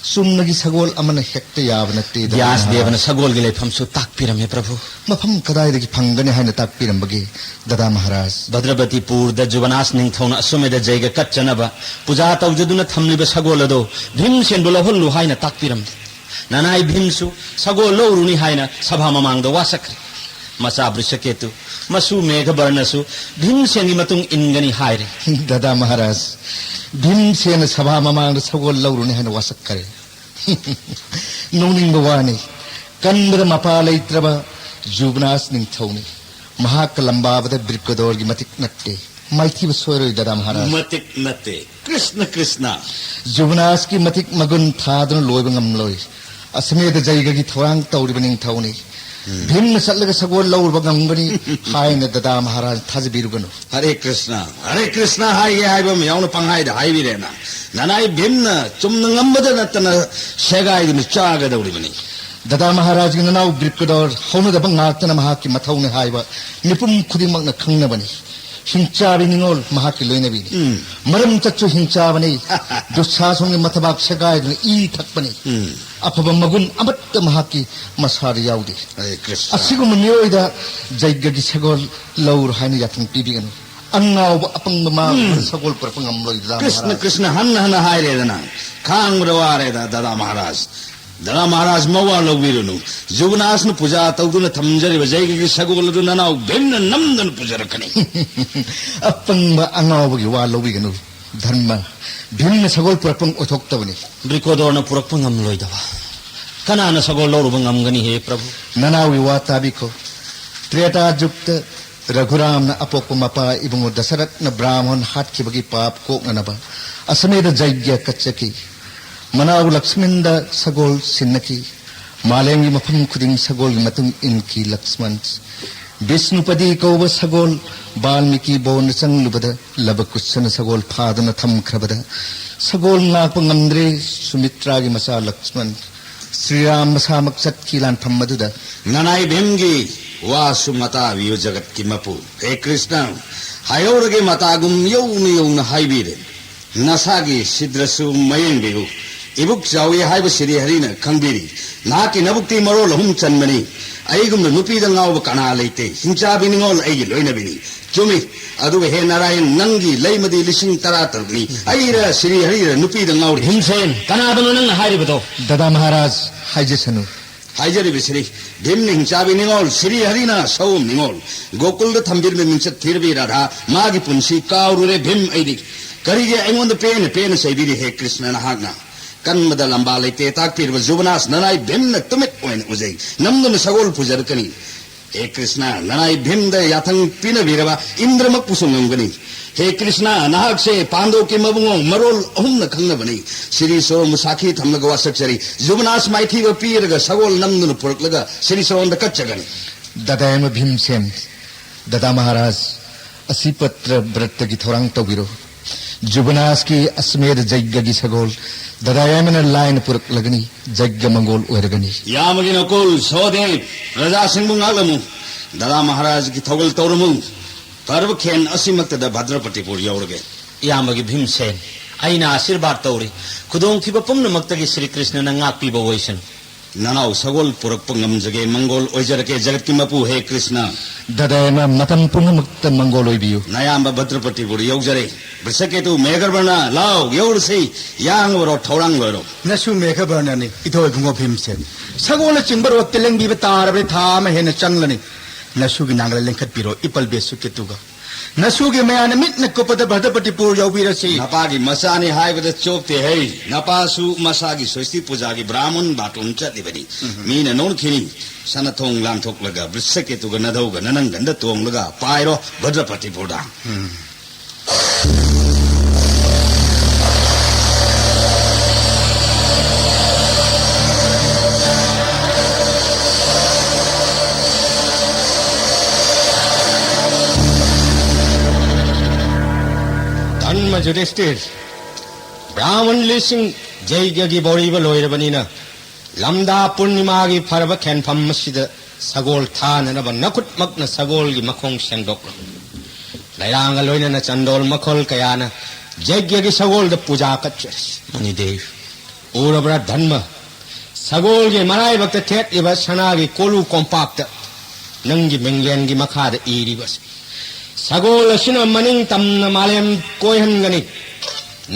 ꯆꯨꯝꯅꯒꯤ ꯁꯒꯣꯜ ꯑꯃꯅ ꯍꯦꯛꯇ ꯌꯥꯕ ꯅꯠꯇꯦ, ꯗꯗꯥ ꯕ꯭ꯌꯥꯁ ꯗꯦꯕꯅ ꯃꯍꯥꯔꯥꯖ꯫ ꯁꯒꯣꯜꯒꯤ ꯂꯩꯐꯝꯁꯨ ꯇꯥꯛꯄꯤꯔꯝꯃꯦ, ꯄ꯭ꯔꯚꯨ꯫ ꯃꯐꯝ ꯀꯗꯥꯏꯗꯒꯤ ꯐꯪꯒꯅꯤ ꯍꯥꯏꯅ ꯇꯥꯛꯄꯤꯔꯝꯕꯒꯦ, ꯗꯗꯥ ꯃꯍꯥꯔꯥꯖ? ꯚꯗ꯭ꯔꯕꯇꯤꯄꯨꯔꯗ ꯖꯨꯕꯅꯥꯁ ꯅꯤꯡꯊꯧꯅ ꯑꯁ꯭ꯋꯃꯦꯙ ꯖꯩꯒ ꯀꯠꯆꯅꯕ ꯄꯨꯖꯥ ꯇꯧꯖꯗꯨꯅ ꯊꯝꯂꯤꯕ ꯁꯒꯣꯜ ꯑꯗꯣ ꯚꯤꯝꯁꯦꯟꯕꯨ ꯂꯧꯍꯜꯂꯨ ꯍꯥꯏꯅ ꯇꯥꯛꯄꯤꯔꯝꯂꯦ꯫ ꯅꯅꯥꯏ ꯚꯤꯝꯁꯨ ꯁꯒꯣꯜ ꯂꯧꯔꯨꯅꯤ ꯍꯥꯏꯅ ꯁꯚꯥ ꯃꯃꯥꯡꯗ ꯋꯥꯁꯛꯈ꯭ꯔꯦ꯫ ꯃꯆꯥ ꯕ꯭ꯔꯤꯁꯀꯦꯇꯨ, ꯃꯁꯨ ꯃꯦꯘꯕꯔꯅꯁꯨ ꯚꯤꯝꯁꯦꯟꯒꯤ ꯃꯇꯨꯡ ꯏꯟꯒꯅꯤ ꯍꯥꯏꯔꯦ꯫ ꯗꯗꯥ ꯃꯍꯥꯔꯥꯖ, ꯚꯤꯝꯁꯦꯟꯅ ꯁꯚꯥ ꯃꯃꯥꯡꯗ ꯁꯒꯣꯜ ꯂꯧꯔꯨꯅꯤ ꯍꯥꯏꯅ ꯋꯥꯁꯛꯈ꯭ꯔꯦ꯫ ꯅꯣꯛꯅꯤꯡꯕ ꯋꯥꯅꯤ, ꯀꯟꯕꯗ ꯃꯄꯥ ꯂꯩꯇ꯭ꯔꯕ ꯖꯨꯕꯅꯥꯁ ꯅꯤꯡꯊꯧꯅꯤ꯫ ꯃꯍꯥꯛꯀ ꯂꯝꯕꯥꯕꯗ ꯕ꯭ꯔꯤꯀꯣꯗꯣꯔꯒꯤ ꯃꯇꯤꯛ ꯅꯠꯇꯦ꯫ ꯃꯥꯏꯊꯤꯕ ꯁꯣꯏꯔꯣꯏ ꯗꯗꯥ ꯃꯍꯥꯔꯥꯖ꯫ ꯃꯇꯤꯛ ꯅꯠꯇꯦ, ꯀ꯭ꯔꯤꯁꯅ, ꯀ꯭ꯔꯤꯁꯅ꯫ ꯖꯨꯕꯅꯥꯁꯀꯤ ꯃꯇꯤꯛ ꯃꯒꯨꯟ ꯊꯥꯗꯨꯅ ꯂꯣꯏꯕ ꯉꯝꯂꯣꯏ꯫ ꯑꯁꯃꯦꯙ ꯖꯩꯒꯒꯤ ꯊꯧꯔꯥꯡ ꯇꯧꯔꯤꯕ ꯅꯤꯡꯊꯧꯅꯤ꯫ ꯎꯝ꯫ ꯚꯤꯝꯅ ꯆꯠꯂꯒ ꯁꯒꯣꯜ ꯂꯧꯔꯨꯕ ꯉꯝꯒꯅꯤ ꯍꯥꯏꯅ ꯗꯗꯥ ꯃꯍꯥꯔꯥꯖ ꯊꯥꯖꯕꯤꯔꯨꯒꯅꯨ꯫ ꯍꯔꯦ ꯀ꯭ꯔꯤꯁꯅ, ꯍꯔꯦ ꯀ꯭ꯔꯤꯁꯅ ꯍꯥꯏꯒꯦ ꯍꯥꯏꯕ ꯑꯃ ꯌꯥꯎꯅ ꯄꯪꯍꯥꯏꯗ ꯍꯥꯏꯕꯤꯔꯦꯅ꯫ ꯅꯅꯥꯏ ꯚꯤꯝꯅ ꯆꯨꯝꯅ ꯉꯝꯕꯗ ꯅꯠꯇꯅ ꯁꯦꯒꯥꯏꯗꯨꯅ ꯆꯥꯒꯗꯧꯔꯤꯕꯅꯤ꯫ ꯗꯗꯥ ꯃꯍꯥꯔꯥꯖꯒꯤ ꯅꯅꯥꯎ ꯕ꯭ꯔꯤꯀꯣꯗꯣꯔ ꯍꯧꯅꯗꯕ ꯉꯥꯛꯇꯅ ꯃꯍꯥꯛꯀꯤ ꯃꯊꯧꯅꯤ ꯍꯥꯏꯕ ꯃꯤꯄꯨꯝ ꯈꯨꯗꯤꯡꯃꯛꯅ ꯈꯪꯅꯕꯅꯤ꯫ ꯍꯤꯡꯆꯥꯕꯤ ꯅꯤꯉꯣꯜ ꯃꯍꯥꯛꯀꯤ ꯂꯣꯏꯅꯕꯤꯅꯤ꯫ ꯎꯝ꯫ ꯃꯔꯝ ꯆꯠꯁꯨ ꯍꯤꯡꯆꯥꯕꯅꯤ꯫ ꯗꯨꯁꯥꯁꯣꯟꯒꯤ ꯃꯊꯕꯥꯛ ꯁꯦꯒꯥꯏꯗꯨꯅ ꯏ ꯊꯛꯄꯅꯤ꯫ ꯎꯝ꯫ ꯑꯐꯕ ꯃꯒꯨꯟ ꯑꯃꯠꯇ ꯃꯍꯥꯛꯀꯤ ꯃꯁꯥꯗ ꯌꯥꯎꯗꯦ꯫ ꯍꯔꯦ ꯀ꯭ꯔꯤꯁꯅ꯫ ꯑꯁꯤꯒꯨꯝꯕ ꯃꯤꯑꯣꯏꯗ ꯖꯩꯒꯒꯤ ꯁꯒꯣꯜ ꯂꯧꯔꯣ ꯍꯥꯏꯅ ꯌꯥꯊꯪ ꯄꯤꯕꯤꯒꯅꯨ꯫ ꯑꯉꯥꯎꯕ ꯑꯄꯪꯕ ꯃꯥ ꯎꯝ꯫ ꯁꯒꯣꯜ ꯄꯨꯔꯛꯄ ꯉꯝꯂꯣꯏ ꯗꯗꯥ ꯀ꯭ꯔꯤꯁꯅ, ꯃꯍꯥꯔꯥꯖ꯫ ꯀ꯭ꯔꯤꯁꯅ ꯍꯟꯅ ꯍꯟꯅ ꯍꯥꯏꯔꯦꯗꯅ, ꯈꯥꯡꯕꯗ ꯋꯥꯔꯦꯗ ꯗꯗꯥ ꯃꯍꯥꯔꯥꯖ꯫ ꯗꯗꯥ ꯃꯍꯥꯔꯥꯖ, ꯃꯋꯥ ꯂꯧꯕꯤꯔꯨꯅꯨ꯫ ꯖꯨꯒꯅꯥꯁꯅ ꯄꯨꯖꯥ ꯇꯧꯗꯨꯅ ꯊꯝꯖꯔꯤꯕ ꯖꯩꯒꯒꯤ ꯁꯒꯣꯜ ꯑꯗꯨ ꯅꯅꯥꯎ ꯚꯤꯝꯅ ꯅꯝꯗꯅ ꯄꯨꯖꯔꯛꯀꯅꯤ꯫ ꯑꯄꯪꯕ ꯑꯉꯥꯎꯕꯒꯤ ꯋꯥ ꯂꯧꯕꯤꯒꯅꯨ꯫ ꯙꯔꯃ, ꯚꯤꯝꯅ ꯁꯒꯣꯜ ꯄꯨꯔꯛꯄ ꯑꯣꯏꯊꯣꯛꯇꯕꯅꯤ꯫ ꯕ꯭ꯔꯤꯀꯣꯗꯣꯔꯅ ꯄꯨꯔꯛꯄ ꯉꯝꯂꯣꯏꯗꯕ꯫ ꯀꯅꯥꯅ ꯁꯒꯣꯜ ꯂꯧꯔꯨꯕ ꯉꯝꯒꯅꯤ, ꯍꯦ ꯄ꯭ꯔꯚꯨ? ꯅꯅꯥꯎꯒꯤ ꯋꯥ ꯇꯥꯕꯤꯈꯣ꯫ ꯇ꯭ꯔꯦꯇꯥ ꯖꯨꯒꯇ ꯔꯘꯨꯔꯥꯝꯅ ꯑꯄꯣꯛꯄ ꯃꯄꯥ ꯏꯕꯨꯡꯉꯣ ꯗꯁꯔꯠꯅ ꯕ꯭ꯔꯥꯍꯃꯣꯟ ꯍꯥꯠꯈꯤꯕꯒꯤ ꯄꯥꯞ ꯀꯣꯛꯅꯅꯕ ꯑꯁꯃꯦꯙ ꯖꯩꯒ꯭ꯌ ꯀꯠꯆꯈꯤ꯫ ꯃꯅꯥꯎ ꯂꯛꯁꯃꯤꯟꯗ ꯁꯒꯣꯜ ꯁꯤꯟꯅꯈꯤ꯫ ꯃꯥꯂꯦꯝꯒꯤ ꯃꯐꯝ ꯈꯨꯗꯤꯡ ꯁꯒꯣꯜꯒꯤ ꯃꯇꯨꯡ ꯏꯟꯈꯤ ꯂꯛꯁꯃꯟ꯫ ꯕꯤꯁꯅꯨꯄꯗꯤ ꯀꯧꯕ ꯁꯒꯣꯜ ꯕꯥꯜꯃꯤꯀꯤ ꯕꯣꯟꯗ ꯆꯪꯂꯨꯕꯗ ꯂꯕꯀꯨꯁꯅ ꯁꯒꯣꯜ ꯐꯥꯗꯨꯅ ꯊꯝꯈ꯭ꯔꯕꯗ ꯁꯒꯣꯜ ꯉꯥꯛꯄ ꯉꯝꯗ꯭ꯔꯦ ꯁꯨꯃꯤꯇ꯭ꯔꯥꯒꯤ ꯃꯆꯥ ꯂꯛꯁꯃꯟ꯫ ꯁ꯭ꯔꯤꯔꯥꯝ ꯃꯁꯥꯃꯛ ꯆꯠꯈꯤ ꯂꯥꯟꯐꯝ ꯑꯗꯨꯗ꯫ ꯅꯅꯥꯏ ꯚꯤꯝꯒꯤ ꯋꯥꯁꯨ ꯃꯇꯥꯕꯤꯌꯨ ꯖꯒꯠꯀꯤ ꯃꯄꯨ꯫ ꯍꯦ ꯀ꯭ꯔꯤꯁꯅ, ꯍꯥꯏꯍꯧꯔꯒꯦ ꯃꯇꯥꯒꯨꯝ ꯌꯧꯅ ꯌꯧꯅ ꯍꯥꯏꯕꯤꯔꯦ꯫ ꯅꯁꯥꯒꯤ ꯁꯤꯗ꯭ꯔꯁꯨ ꯃꯌꯦꯡꯕꯤꯌꯨ꯫ ꯏꯕꯨꯛ ꯆꯥꯎꯏ ꯍꯥꯏꯕ ꯁꯤꯔꯤ ꯍꯔꯤꯅ ꯈꯪꯕꯤꯔꯤ꯫ ꯅꯍꯥꯛꯀꯤ ꯅꯕꯨꯛꯇꯤ ꯃꯔꯣꯜ ꯑꯍꯨꯝ ꯆꯟꯕꯅꯤ꯫ ꯑꯩꯒꯨꯝꯅ ꯅꯨꯄꯤꯗ ꯉꯥꯎꯕ ꯀꯅꯥ ꯂꯩꯇꯦ꯫ ꯍꯤꯡꯆꯥꯕꯤ ꯅꯤꯉꯣꯜ ꯑꯩꯒꯤ ꯂꯣꯏꯅꯕꯤꯅꯤ꯫ ꯆꯨꯝꯃꯤ꯫ ꯑꯗꯨꯒ ꯍꯦ ꯅꯥꯔꯥꯌꯟ, ꯅꯪꯒꯤ ꯂꯩꯃꯗꯤ ꯂꯤꯁꯤꯡ ꯇꯔꯥ ꯇꯔꯨꯛꯅꯤ꯫ ꯑꯩꯔ ꯁꯤꯔꯤ ꯍꯔꯤꯔ ꯅꯨꯄꯤꯗ ꯉꯥꯎꯔꯤ꯫ ꯚꯤꯝꯁꯦꯟ, ꯀꯅꯥꯗꯅꯣ ꯅꯪꯅ ꯍꯥꯏꯔꯤꯕꯗꯣ? ꯗꯗꯥ ꯃꯍꯥꯔꯥꯖ, ꯍꯥꯏꯖꯁꯅꯨ꯫ ꯍꯥꯏꯖꯔꯤꯕꯁꯤꯅꯤ, ꯚꯤꯝꯅ ꯍꯤꯡꯆꯥꯕꯤ ꯅꯤꯉꯣꯜ ꯁꯤꯔꯤ ꯍꯔꯤꯅ ꯁꯑꯣꯝ ꯅꯤꯉꯣꯜ꯫ ꯒꯣꯀꯨꯜꯗ ꯊꯝꯕꯤꯔꯝꯕ ꯃꯤꯡꯆꯠ ꯊꯤꯔꯕꯤ ꯔꯥꯙꯥ, ꯃꯥꯒꯤ ꯄꯨꯟꯁꯤ ꯀꯥꯎꯔꯨꯔꯦ ꯚꯤꯝ ꯑꯩꯗꯤ꯫ ꯀꯔꯤꯒꯤ ꯑꯩꯉꯣꯟꯗ ꯄꯦꯟꯅ ꯄꯦꯟꯅ ꯆꯩꯕꯤꯔꯤ ꯍꯦ ꯀ꯭ꯔꯤꯁꯅ ꯅꯍꯥꯛꯅ? ꯀꯟꯕꯗ ꯂꯝꯕꯥ ꯂꯩꯇꯦ ꯇꯥꯛꯄꯤꯔꯕ ꯖꯨꯕꯅꯥꯁ ꯅꯅꯥꯏ ꯚꯤꯝꯅ ꯇꯨꯃꯤꯠ ꯑꯣꯏꯅ ꯎꯖꯩ꯫ ꯅꯝꯗꯨꯅ ꯁꯒꯣꯜ ꯄꯨꯖꯔꯛꯀꯅꯤ꯫ ꯍꯦ ꯀ꯭ꯔꯤꯁꯅ, ꯅꯅꯥꯏ ꯚꯤꯝꯗ ꯌꯥꯊꯪ ꯄꯤꯅꯕꯤꯔꯕ ꯏꯟꯗ꯭ꯔꯃꯛꯄꯨꯁꯨ ꯉꯝꯒꯅꯤ꯫ ꯍꯦ ꯀ꯭ꯔꯤꯁꯅ, ꯅꯍꯥꯛꯁꯦ ꯄꯥꯟꯗꯣꯞꯀꯤ ꯃꯕꯨꯡꯉꯣ ꯃꯔꯣꯜ ꯑꯍꯨꯝꯅ ꯈꯪꯅꯕꯅꯤ꯫ ꯁꯤꯔꯤ ꯁꯣꯔꯣꯟꯕꯨ ꯁꯥꯈꯤ ꯊꯝꯂꯒ ꯋꯥꯁꯛꯆꯔꯤ꯫ ꯖꯨꯕꯅꯥꯁ ꯃꯥꯏꯊꯤꯕ ꯄꯤꯔꯒ ꯁꯒꯣꯜ ꯅꯝꯗꯨꯅ ꯄꯨꯔꯛꯂꯒ ꯁꯤꯔꯤ ꯁꯣꯔꯣꯟꯗ ꯀꯠꯆꯒꯅꯤ꯫ ꯗꯗꯥ ꯌꯥꯏꯃ ꯚꯤꯝꯁꯦꯟ, ꯗꯗꯥ ꯃꯍꯥꯔꯥꯖ, ꯑꯁꯤ ꯄꯠꯇ꯭ꯔ ꯕ꯭ꯔꯠꯇꯒꯤ ꯊꯧꯔꯥꯡ ꯇꯧꯕꯤꯔꯣ꯫ ꯖꯨꯕꯅꯥꯁꯀꯤ ꯑꯁꯃꯦꯙ ꯖꯩꯒꯒꯤ ꯁꯒꯣꯜ ꯗꯗꯥ ꯌꯥꯏꯃꯅ ꯂꯥꯏꯅ ꯄꯨꯔꯛꯂꯒꯅꯤ꯫ ꯖꯩꯒ ꯃꯪꯒꯣꯜ ꯑꯣꯏꯔꯒꯅꯤ꯫ ꯌꯥꯝꯕꯒꯤ ꯅꯀꯨꯜ ꯁꯣꯗꯦꯕ, ꯄ꯭ꯔꯖꯥꯁꯤꯡꯕꯨ ꯉꯥꯛꯂꯝꯃꯨ꯫ ꯗꯗꯥ ꯃꯍꯥꯔꯥꯖꯒꯤ ꯊꯧꯒꯜ ꯇꯧꯔꯝꯃꯨ꯫ ꯄꯔꯕ ꯈꯦꯟ ꯑꯁꯤꯃꯛꯇꯗ ꯚꯗ꯭ꯔꯄꯇꯤꯄꯨꯔ ꯌꯧꯔꯒꯦ꯫ ꯏꯌꯥꯝꯕꯒꯤ ꯚꯤꯝꯁꯦꯟ, ꯑꯩꯅ ꯑꯥꯁꯤꯔꯕꯥꯗ ꯇꯧꯔꯤ꯫ ꯈꯨꯗꯣꯡꯊꯤꯕ ꯄꯨꯝꯅꯃꯛꯇꯒꯤ ꯁ꯭ꯔꯤ ꯀ꯭ꯔꯤꯁꯅꯅ ꯉꯥꯛꯄꯤꯕ ꯑꯣꯏꯁꯅꯨ꯫ ꯅꯅꯥꯎ ꯁꯒꯣꯜ ꯄꯨꯔꯛꯄ ꯉꯝꯖꯒꯦ, ꯃꯪꯒꯣꯜ ꯑꯣꯏꯖꯔꯒꯦ, ꯖꯒꯠꯀꯤ ꯃꯄꯨ ꯍꯦ ꯀ꯭ꯔꯤꯁꯅ꯫ ꯗꯗꯥ ꯌꯥꯏꯃ, ꯃꯇꯝ ꯄꯨꯝꯅꯃꯛꯇ ꯃꯪꯒꯣꯜ ꯑꯣꯏꯕꯤꯌꯨ꯫ ꯅꯌꯥꯝꯕ ꯚꯗ꯭ꯔꯄꯇꯤꯄꯨꯔ ꯌꯧꯖꯔꯦ꯫ ꯕ꯭ꯔꯤꯁꯀꯦꯇꯨ, ꯃꯦꯘꯕꯔꯅ, ꯂꯥꯎ, ꯌꯧꯔꯁꯤ꯫ ꯌꯥꯡꯂꯕꯔꯣ, ꯊꯧꯔꯥꯡ ꯂꯣꯏꯔꯣ꯫ ꯅꯁꯨ ꯃꯦꯘꯕꯔꯅꯅꯤ, ꯏꯊꯣꯏ ꯏꯕꯨꯡꯉꯣ ꯚꯤꯝꯁꯦꯟ꯫ ꯁꯒꯣꯜꯅꯆꯤꯡꯕ ꯔꯣꯠꯇ ꯂꯦꯡꯕꯤꯕ ꯇꯥꯔꯕꯗꯤ ꯊꯥ ꯑꯃ ꯍꯦꯟꯅ ꯆꯪꯂꯅꯤ꯫ ꯅꯁꯨꯒꯤ ꯅꯥꯒꯜ ꯂꯦꯡꯈꯠꯄꯤꯔꯣ, ꯏꯄꯜ ꯕꯦꯁꯨꯀꯦꯇꯨꯒ꯫ ꯅꯁꯨꯒꯤ ꯃꯌꯥꯅ ꯃꯤꯠꯅ ꯀꯨꯞꯄꯗ ꯚꯗ꯭ꯔꯄꯇꯤꯄꯨꯔ ꯌꯧꯕꯤꯔꯁꯤ꯫ ꯅꯄꯥꯒꯤ ꯃꯆꯥꯅꯤ ꯍꯥꯏꯕꯗ ꯆꯣꯞꯇꯦ ꯍꯩ꯫ ꯅꯄꯥꯁꯨ ꯃꯁꯥꯒꯤ ꯁ꯭ꯋꯁꯇꯤ ꯄꯨꯖꯥꯒꯤ ꯕ꯭ꯔꯥꯍꯃꯟ ꯕꯥꯇꯣꯟ ꯆꯠꯂꯤꯕꯅꯤ꯫ ꯎꯝ꯫ ꯃꯤꯅ ꯅꯣꯛꯈꯤꯅꯤ꯫ ꯁꯅꯥꯊꯣꯡ ꯂꯥꯟꯊꯣꯛꯂꯒ ꯕ꯭ꯔꯤꯁꯀꯦꯇꯨꯒ ꯅꯙꯧꯒ ꯅꯅꯪꯒꯟꯗ ꯇꯣꯡꯂꯒ ꯄꯥꯏꯔꯣ ꯚꯗ꯭ꯔꯄꯇꯤꯄꯨꯔꯗ꯫ ꯎꯝ꯫ ꯙꯔꯃ ꯌꯨꯙꯤꯁꯇꯤꯔ, ꯕ꯭ꯔꯥꯍꯃꯟ ꯂꯤꯁꯤꯡ ꯖꯩꯒꯒꯤ ꯕꯣꯔꯤꯕ ꯂꯣꯏꯔꯕꯅꯤꯅ, ꯂꯝꯗꯥ ꯄꯨꯔꯅꯤꯃꯥꯒꯤ ꯐꯔꯕ ꯈꯦꯟꯐꯝ ꯑꯁꯤꯗ ꯁꯒꯣꯜ ꯊꯥꯅꯅꯕ ꯅꯈꯨꯠꯃꯛꯅ ꯁꯒꯣꯜꯒꯤ ꯃꯈꯣꯡ ꯁꯦꯡꯗꯣꯛꯂꯣ꯫ ꯂꯩꯔꯥꯡꯒ ꯂꯣꯏꯅꯅ ꯆꯟꯗꯣꯜ ꯃꯈꯜ ꯀꯌꯥꯅ ꯌꯩꯒ꯭ꯌꯒꯤ ꯁꯒꯣꯜꯗ ꯄꯨꯖꯥ ꯀꯠꯆꯔꯤ꯫ ꯃꯨꯅꯤꯗꯦꯕ, ꯎꯔꯕ꯭ꯔꯥ ꯙꯔꯃ? ꯁꯒꯣꯜꯒꯤ ꯃꯔꯥꯏꯕꯛꯇ ꯊꯦꯠꯂꯤꯕ ꯁꯅꯥꯒꯤ ꯀꯣꯂꯨ ꯀꯣꯝꯄꯥꯛꯇ ꯅꯪꯒꯤ ꯃꯤꯡꯂꯦꯟꯒꯤ ꯃꯈꯥꯗ ꯏꯔꯤꯕ ꯑꯁꯤ꯫ ꯁꯒꯣꯜ ꯑꯁꯤꯅ ꯃꯅꯤꯡ ꯇꯝꯅ ꯃꯥꯂꯦꯝ ꯀꯣꯏꯍꯟꯒꯅꯤ꯫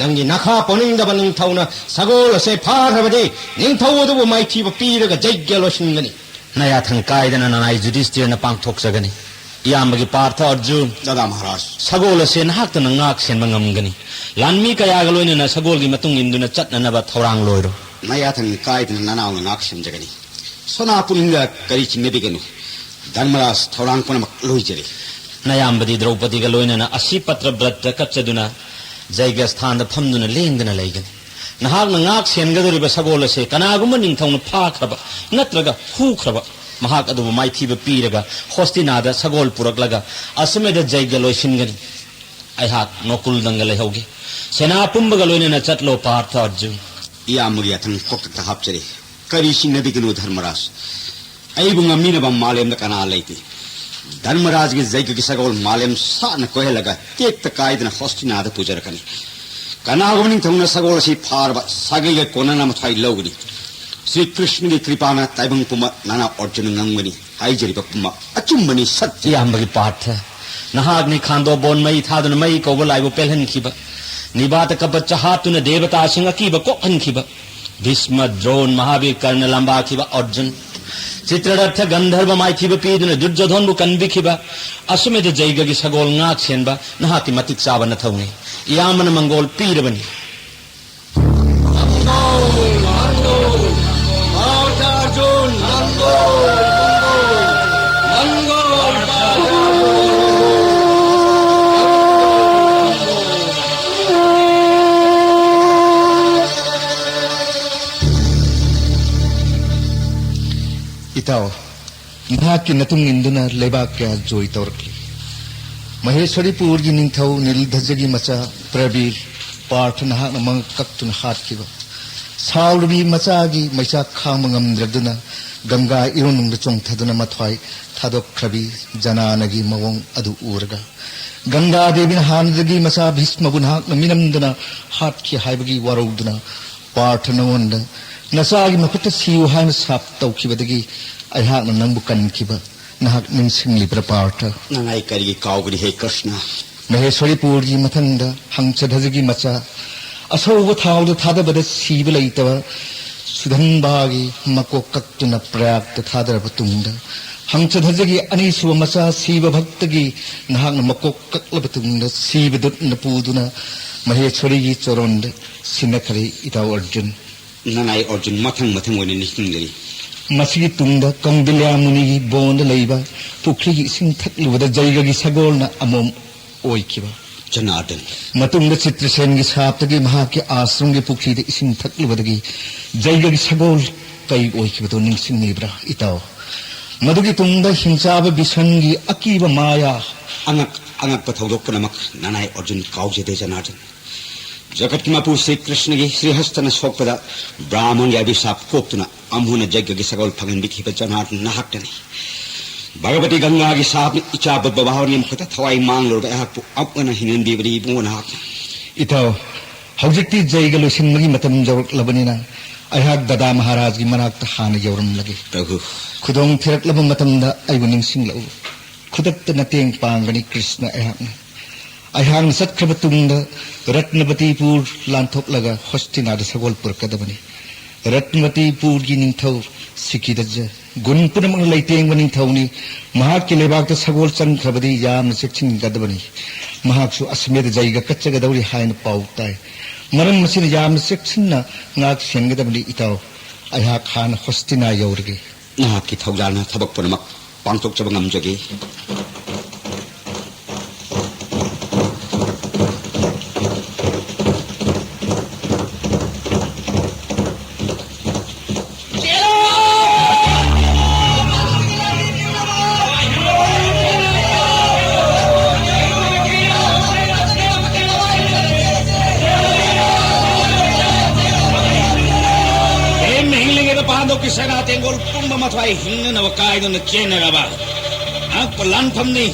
ꯅꯪꯒꯤ ꯅꯈꯥ ꯄꯣꯟꯅꯤꯡꯗꯕ ꯅꯤꯡꯊꯧꯅ ꯁꯒꯣꯜ ꯑꯁꯦ ꯐꯥꯈ꯭ꯔꯕꯗꯤ ꯅꯤꯡꯊꯧ ꯑꯗꯨꯕꯨ ꯃꯥꯏꯊꯤꯕ ꯄꯤꯔꯒ ꯌꯩꯒ꯭ꯌ ꯂꯣꯏꯁꯤꯟꯒꯅꯤ꯫ ꯅꯌꯥꯊꯪ ꯀꯥꯏꯗꯅ ꯅꯅꯥꯏ ꯌꯨꯙꯤꯁꯇꯤꯔꯅ ꯄꯥꯡꯊꯣꯛꯆꯒꯅꯤ꯫ ꯏꯌꯥꯝꯕꯒꯤ ꯄꯥꯔꯊ ꯑꯔꯖꯨꯟ, ꯗꯥꯗꯥ ꯃꯍꯥꯔꯥꯖ꯫ ꯁꯒꯣꯜ ꯑꯁꯦ ꯅꯍꯥꯛꯇꯅ ꯉꯥꯛ ꯁꯦꯟꯕ ꯉꯝꯒꯅꯤ꯫ ꯂꯥꯟꯃꯤ ꯀꯌꯥꯒ ꯂꯣꯏꯅꯅ ꯁꯒꯣꯜꯒꯤ ꯃꯇꯨꯡ ꯏꯟꯗꯨꯅ ꯆꯠꯅꯅꯕ ꯊꯧꯔꯥꯡ ꯂꯣꯏꯔꯣ꯫ ꯅꯌꯥꯊꯪ ꯀꯥꯏꯗꯅ ꯅꯅꯥꯎꯅ ꯉꯥꯛ ꯁꯦꯟꯖꯒꯅꯤ꯫ ꯁꯣꯅꯥ ꯄꯨꯅꯤꯡꯗ ꯀꯔꯤ ꯆꯤꯡꯅꯕꯤꯒꯅꯨ꯫ ꯙꯔꯃꯔꯥꯖ ꯊꯧꯔꯥꯡ ꯄꯨꯝꯅꯃꯛ ꯂꯣꯏꯖꯔꯦ꯫ ꯅꯌꯥꯝꯕꯗꯤ ꯗ꯭ꯔꯧꯄꯗꯤꯒ ꯂꯣꯏꯅꯅ ꯑꯁꯤ ꯄꯇ꯭ꯔꯕ꯭ꯔꯠꯇ ꯀꯠꯆꯗꯨꯅ ꯖꯩꯒ ꯁ꯭ꯊꯥꯟꯗ ꯐꯝꯗꯨꯅ ꯂꯦꯡꯗꯅ ꯂꯩꯒꯅꯤ꯫ ꯅꯍꯥꯛꯅ ꯉꯥꯛ ꯁꯦꯟꯒꯗꯧꯔꯤꯕ ꯁꯒꯣꯜ ꯑꯁꯦ ꯀꯅꯥꯒꯨꯝꯕ ꯅꯤꯡꯊꯧꯅ ꯐꯥꯈ꯭ꯔꯕ ꯅꯠꯇ꯭ꯔꯒ ꯍꯨꯈ꯭ꯔꯕ, ꯃꯍꯥꯛ ꯑꯗꯨꯕꯨ ꯃꯥꯏꯊꯤꯕ ꯄꯤꯔꯒ ꯍꯣꯁꯇꯤꯅꯥꯗ ꯁꯒꯣꯜ ꯄꯨꯔꯛꯂꯒ ꯑꯁꯃꯦꯙ ꯖꯩꯒ ꯂꯣꯏꯁꯤꯟꯒꯅꯤ꯫ ꯑꯩꯍꯥꯛ ꯅꯣꯀꯨꯜꯗꯪꯒ ꯂꯩꯍꯧꯒꯦ꯫ ꯁꯦꯅꯥ ꯄꯨꯝꯕꯒ ꯂꯣꯏꯅꯅ ꯆꯠꯂꯣ, ꯄꯥꯔꯊ ꯑꯔꯖꯨꯟ꯫ ꯏꯌꯥꯝꯕꯒꯤ ꯌꯥꯊꯪ ꯀꯣꯛꯇꯛꯇ ꯍꯥꯞꯆꯔꯤ꯫ ꯀꯔꯤ ꯆꯤꯡꯅꯕꯤꯒꯅꯨ, ꯙꯔꯃꯔꯥꯖ꯫ ꯑꯩꯕꯨ ꯉꯝꯃꯤꯅꯕ ꯃꯥꯂꯦꯝꯗ ꯀꯅꯥ ꯂꯩꯇꯦ꯫ ꯙꯔꯃꯔꯥꯖꯒꯤ ꯖꯩꯒꯒꯤ ꯁꯒꯣꯜ ꯃꯥꯂꯦꯝ ꯁꯥꯠꯅ ꯀꯣꯏꯍꯜꯂꯒ ꯇꯦꯛꯇ ꯀꯥꯏꯗꯅ ꯍꯣꯁꯇꯤꯅꯥꯗ ꯄꯨꯖꯔꯛꯀꯅꯤ꯫ ꯀꯅꯥꯒꯨꯝꯕ ꯅꯤꯡꯊꯧꯅ ꯁꯒꯣꯜ ꯑꯁꯤ ꯐꯥꯔꯕ ꯁꯥꯒꯩꯒ ꯀꯣꯟꯅꯅ ꯃꯊ꯭ꯋꯥꯏ ꯂꯧꯒꯅꯤ꯫ ꯁ꯭ꯔꯤ ꯀ꯭ꯔꯤꯁꯅꯒꯤ ꯀ꯭ꯔꯤꯄꯥꯅ ꯇꯥꯏꯕꯪ ꯄꯨꯝꯕ ꯅꯅꯥ ꯑꯔꯖꯨꯟꯅ ꯉꯝꯒꯅꯤ꯫ ꯍꯥꯏꯖꯔꯤꯕ ꯄꯨꯝꯕ ꯑꯆꯨꯝꯕꯅꯤ, ꯁꯠꯇ꯭ꯌ꯫ ꯏꯌꯥꯝꯕꯒꯤ ꯄꯥꯔꯊ, ꯅꯍꯥꯛꯅꯤ ꯈꯥꯟꯗꯣꯕꯣꯟ ꯃꯩ ꯊꯥꯗꯨꯅ ꯃꯩ ꯀꯧꯕ ꯂꯥꯏꯕꯨ ꯄꯦꯜꯍꯟꯈꯤꯕ, ꯅꯤꯕꯥꯇ ꯀꯕꯆ ꯍꯥꯞꯇꯨꯅ ꯗꯦꯕꯇꯥꯁꯤꯡ ꯑꯀꯤꯕ ꯀꯣꯛꯍꯟꯈꯤꯕ, ꯚꯤꯁꯃ, ꯗ꯭ꯔꯣꯟ, ꯃꯍꯥꯕꯤꯔ, ꯀꯔꯅ ꯂꯝꯕꯥꯈꯤꯕ ꯑꯔꯖꯨꯟ, ꯆꯤꯇ꯭ꯔꯔꯠꯊ ꯒꯟꯙꯔꯕ ꯃꯥꯏꯊꯤꯕ ꯄꯤꯗꯨꯅ ꯗꯨꯔꯖꯣꯙꯣꯟꯕꯨ ꯀꯟꯕꯤꯈꯤꯕ, ꯑꯁ꯭ꯋꯃꯦꯙ ꯖꯩꯒꯒꯤ ꯁꯒꯣꯜ ꯉꯥꯛ ꯁꯦꯟꯕ ꯅꯍꯥꯛꯀꯤ ꯃꯇꯤꯛ ꯆꯥꯕ ꯅꯊꯧꯅꯤ꯫ ꯏꯌꯥꯝꯕꯅ ꯃꯪꯒꯣꯜ ꯄꯤꯔꯕꯅꯤ꯫ ꯏꯇꯥꯎ, ꯅꯍꯥꯛꯀꯤ ꯃꯇꯨꯡ ꯏꯟꯗꯨꯅ ꯂꯩꯕꯥꯛ ꯀꯌꯥ ꯖꯣꯏ ꯇꯧꯔꯛꯂꯤ꯫ ꯃꯍꯦꯁ꯭ꯋꯔꯤꯄꯨꯔꯒꯤ ꯅꯤꯡꯊꯧ ꯅꯤꯜꯙꯖꯒꯤ ꯃꯆꯥ ꯄ꯭ꯔꯕꯤꯔ ꯄꯥꯔꯊ ꯅꯍꯥꯛꯅ ꯃꯉꯛ ꯀꯛꯇꯨꯅ ꯍꯥꯠꯈꯤꯕ꯫ ꯁꯥꯎꯔꯕꯤ ꯃꯆꯥꯒꯤ ꯃꯩꯆꯥꯛ ꯈꯥꯡꯕ ꯉꯝꯗ꯭ꯔꯗꯨꯅ ꯒꯪꯒꯥ ꯏꯔꯣꯟꯅꯨꯡꯗ ꯆꯣꯡꯊꯗꯨꯅ ꯃꯊ꯭ꯋꯥꯏ ꯊꯥꯗꯣꯛꯈ꯭ꯔꯕꯤ ꯖꯅꯥꯅꯒꯤ ꯃꯑꯣꯡ ꯑꯗꯨ ꯎꯔꯒ, ꯒꯪꯒꯥ ꯗꯦꯕꯤꯅ ꯍꯥꯟꯅꯗꯒꯤ ꯃꯆꯥ ꯚꯤꯁꯃꯕꯨ ꯅꯍꯥꯛꯅ ꯃꯤꯅꯝꯗꯅ ꯍꯥꯠꯈꯤ ꯍꯥꯏꯕꯒꯤ ꯋꯥꯔꯧꯗꯨꯅ ꯄꯥꯔꯊ ꯅꯉꯣꯟꯗ ꯅꯆꯥꯒꯤ ꯃꯈꯨꯠꯇ ꯁꯤꯌꯨ ꯍꯥꯏꯅ ꯁꯥꯞ ꯇꯧꯈꯤꯕꯗꯒꯤ ꯑꯩꯍꯥꯛꯅ ꯅꯪꯕꯨ ꯀꯟꯈꯤꯕ ꯅꯍꯥꯛ ꯅꯤꯡꯁꯤꯡꯂꯤꯕ꯭ꯔꯥ, ꯄꯥꯔꯊ? ꯅꯪ ꯑꯩ ꯀꯔꯤꯒꯤ ꯀꯥꯎꯒꯅꯤ, ꯍꯦ ꯀ꯭ꯔꯤꯁꯅ? ꯃꯍꯦꯁ꯭ꯋꯔꯤꯄꯨꯔꯒꯤ ꯃꯊꯪꯗ ꯍꯪꯁꯙꯖꯒꯤ ꯃꯆꯥ ꯑꯁꯧꯕ ꯊꯥꯎꯗ ꯊꯥꯗꯕꯗ ꯁꯤꯕ ꯂꯩꯇꯕ ꯁꯨꯙꯟꯕꯥꯒꯤ ꯃꯀꯣꯛ ꯀꯛꯇꯨꯅ ꯄ꯭ꯔꯌꯥꯒꯇ ꯊꯥꯗꯔꯕ ꯇꯨꯡꯗ, ꯍꯪꯁꯙꯖꯒꯤ ꯑꯅꯤꯁꯨꯕ ꯃꯆꯥ ꯁꯤꯕ ꯚꯛꯇꯒꯤ ꯅꯍꯥꯛꯅ ꯃꯀꯣꯛ ꯀꯛꯂꯕ ꯇꯨꯡꯗ ꯁꯤꯕ ꯗꯨꯠꯅ ꯄꯨꯗꯨꯅ ꯃꯍꯦꯁ꯭ꯋꯔꯤꯒꯤ ꯆꯣꯔꯣꯟꯗ ꯁꯤꯟꯅꯈ꯭ꯔꯦ, ꯏꯇꯥꯎ ꯑꯔꯖꯨꯟ꯫ ꯅꯅꯥꯏ ꯑꯔꯖꯨꯟ ꯃꯊꯪ ꯃꯊꯪ ꯑꯣꯏꯅ ꯅꯤꯡꯁꯤꯡꯂꯤ꯫ ꯃꯁꯤꯒꯤ ꯇꯨꯡꯗ ꯀꯧꯟꯗꯤꯜꯌꯥ ꯃꯨꯅꯤꯒꯤ ꯕꯣꯟꯗ ꯂꯩꯕ ꯄꯨꯈ꯭ꯔꯤꯒꯤ ꯏꯁꯤꯡ ꯊꯛꯂꯨꯕꯗ ꯖꯩꯒꯒꯤ ꯁꯒꯣꯜꯅ ꯑꯃꯣꯝ ꯑꯣꯏꯈꯤꯕ꯫ ꯖꯅꯥꯔꯗꯟ꯫ ꯃꯇꯨꯡꯗ ꯆꯤꯇ꯭ꯔꯁꯦꯟꯒꯤ ꯁꯥꯞꯇꯒꯤ ꯃꯍꯥꯛꯀꯤ ꯑꯥꯁ꯭ꯔꯝꯒꯤ ꯄꯨꯈ꯭ꯔꯤꯗ ꯏꯁꯤꯡ ꯊꯛꯂꯨꯕꯗꯒꯤ ꯖꯩꯒꯒꯤ ꯁꯒꯣꯜ ꯀꯩ ꯑꯣꯏꯈꯤꯕꯗꯨ ꯅꯤꯡꯁꯤꯡꯂꯤꯕ꯭ꯔꯥ, ꯏꯇꯥꯎ? ꯃꯗꯨꯒꯤ ꯇꯨꯡꯗ ꯍꯤꯡꯆꯥꯕ ꯕꯤꯁꯟꯒꯤ ꯑꯀꯤꯕ ꯃꯥꯌꯥ꯫ ꯑꯉꯛ-, ꯑꯉꯛꯄ ꯊꯧꯗꯣꯛ ꯄꯨꯝꯅꯃꯛ ꯅꯅꯥꯏ ꯑꯔꯖꯨꯟ ꯀꯥꯎꯖꯗꯦ, ꯖꯅꯥꯔꯗꯟ꯫ ꯖꯒꯠꯀꯤ ꯃꯄꯨ ꯁ꯭ꯔꯤ ꯀ꯭ꯔꯤꯁꯅꯒꯤ ꯁ꯭ꯔꯤꯍꯁꯇꯅ ꯁꯣꯛꯄꯗ ꯕ꯭ꯔꯥꯍꯃꯟꯒꯤ ꯑꯚꯤꯁꯥꯞ ꯀꯣꯛꯇꯨꯅ ꯑꯃꯨꯛ ꯍꯟꯅ ꯖꯩꯒꯒꯤ ꯁꯒꯣꯜ ꯐꯪꯍꯟꯕꯤꯈꯤꯕ ꯖꯅꯥꯔꯗꯟ ꯅꯍꯥꯛꯇꯅꯤ꯫ ꯚꯒꯕꯇꯤ ꯒꯪꯒꯥꯒꯤ ꯁꯥꯞꯅ ꯏꯆꯥ ꯕꯨꯙ ꯚꯥꯕꯅꯤ ꯃꯈꯨꯠꯇ ꯊꯋꯥꯏ ꯃꯥꯡꯂꯨꯔꯕ ꯑꯩꯍꯥꯛꯄꯨ ꯑꯃꯨꯛ ꯍꯟꯅ ꯍꯤꯡꯍꯟꯕꯤꯕꯅꯤ ꯏꯕꯨꯡꯉꯣ ꯅꯍꯥꯛꯅ꯫ ꯏꯇꯥꯎ, ꯍꯧꯖꯤꯛꯇꯤ ꯖꯩꯒ ꯂꯣꯏꯁꯤꯟꯕꯒꯤ ꯃꯇꯝ ꯌꯧꯔꯛꯂꯕꯅꯤꯅ ꯑꯩꯍꯥꯛ ꯗꯗꯥ ꯃꯍꯥꯔꯥꯖꯒꯤ ꯃꯅꯥꯛꯇ ꯍꯥꯟꯅ ꯌꯧꯔꯝꯂꯒꯦ꯫ ꯄ꯭ꯔꯚꯨ꯫ ꯈꯨꯗꯣꯡ ꯊꯤꯔꯛꯂꯕ ꯃꯇꯝꯗ ꯑꯩꯕꯨ ꯅꯤꯡꯁꯤꯡꯂꯛꯎ꯫ ꯈꯨꯗꯛꯇ ꯃꯇꯦꯡ ꯄꯥꯡꯒꯅꯤ ꯀ꯭ꯔꯤꯁꯅ ꯑꯩꯍꯥꯛꯅ꯫ ꯑꯩꯍꯥꯛꯅ ꯆꯠꯈ꯭ꯔꯕ ꯇꯨꯡꯗ ꯔꯠꯅꯕꯇꯤꯄꯨꯔ ꯂꯥꯟꯊꯣꯛꯂꯒ ꯍꯣꯁꯇꯤꯅꯥꯗ ꯁꯒꯣꯜ ꯄꯨꯔꯛꯀꯗꯕꯅꯤ꯫ ꯔꯠꯅꯕꯇꯤꯄꯨꯔꯒꯤ ꯅꯤꯡꯊꯧ ꯁꯤꯀꯤꯗꯖ ꯒꯨꯟ ꯄꯨꯝꯅꯃꯛꯅ ꯂꯩꯇꯦꯡꯕ ꯅꯤꯡꯊꯧꯅꯤ꯫ ꯃꯍꯥꯛꯀꯤ ꯂꯩꯕꯥꯛꯇ ꯁꯒꯣꯜ ꯆꯪꯈ꯭ꯔꯕꯗꯤ ꯌꯥꯝꯅ ꯆꯦꯛꯁꯤꯟꯒꯗꯕꯅꯤ꯫ ꯃꯍꯥꯛꯁꯨ ꯑꯁꯃꯦꯙ ꯖꯩꯒ ꯀꯠꯆꯒꯗꯧꯔꯤ ꯍꯥꯏꯅ ꯄꯥꯎ ꯇꯥꯏ꯫ ꯃꯔꯝ ꯑꯁꯤꯅ ꯌꯥꯝꯅ ꯆꯦꯛꯁꯤꯟꯅ ꯉꯥꯛ ꯁꯦꯟꯒꯗꯕꯅꯤ ꯏꯇꯥꯎ꯫ ꯑꯩꯍꯥꯛ ꯍꯥꯟꯅ ꯍꯣꯁꯇꯤꯅꯥ ꯌꯧꯔꯒꯦ꯫ ꯅꯍꯥꯛꯀꯤ ꯊꯧꯖꯥꯜꯅ ꯊꯕꯛ ꯄꯨꯝꯅꯃꯛ ꯄꯥꯡꯊꯣꯛꯆꯕ ꯉꯝꯖꯒꯦ꯫ ꯚꯤꯝ ꯍꯤꯡꯂꯤꯉꯩꯗ ꯄꯥꯟꯗꯧꯒꯤ ꯁꯦꯅꯥ ꯇꯦꯡꯒꯣꯜ ꯄꯨꯝꯕ ꯃꯊ꯭ꯋꯥꯏ ꯍꯤꯡꯅꯅꯕ ꯀꯥꯏꯗꯨꯅ ꯆꯦꯟꯅꯔꯕ ꯑꯉꯛꯄ ꯂꯥꯟꯐꯝꯅꯤ꯫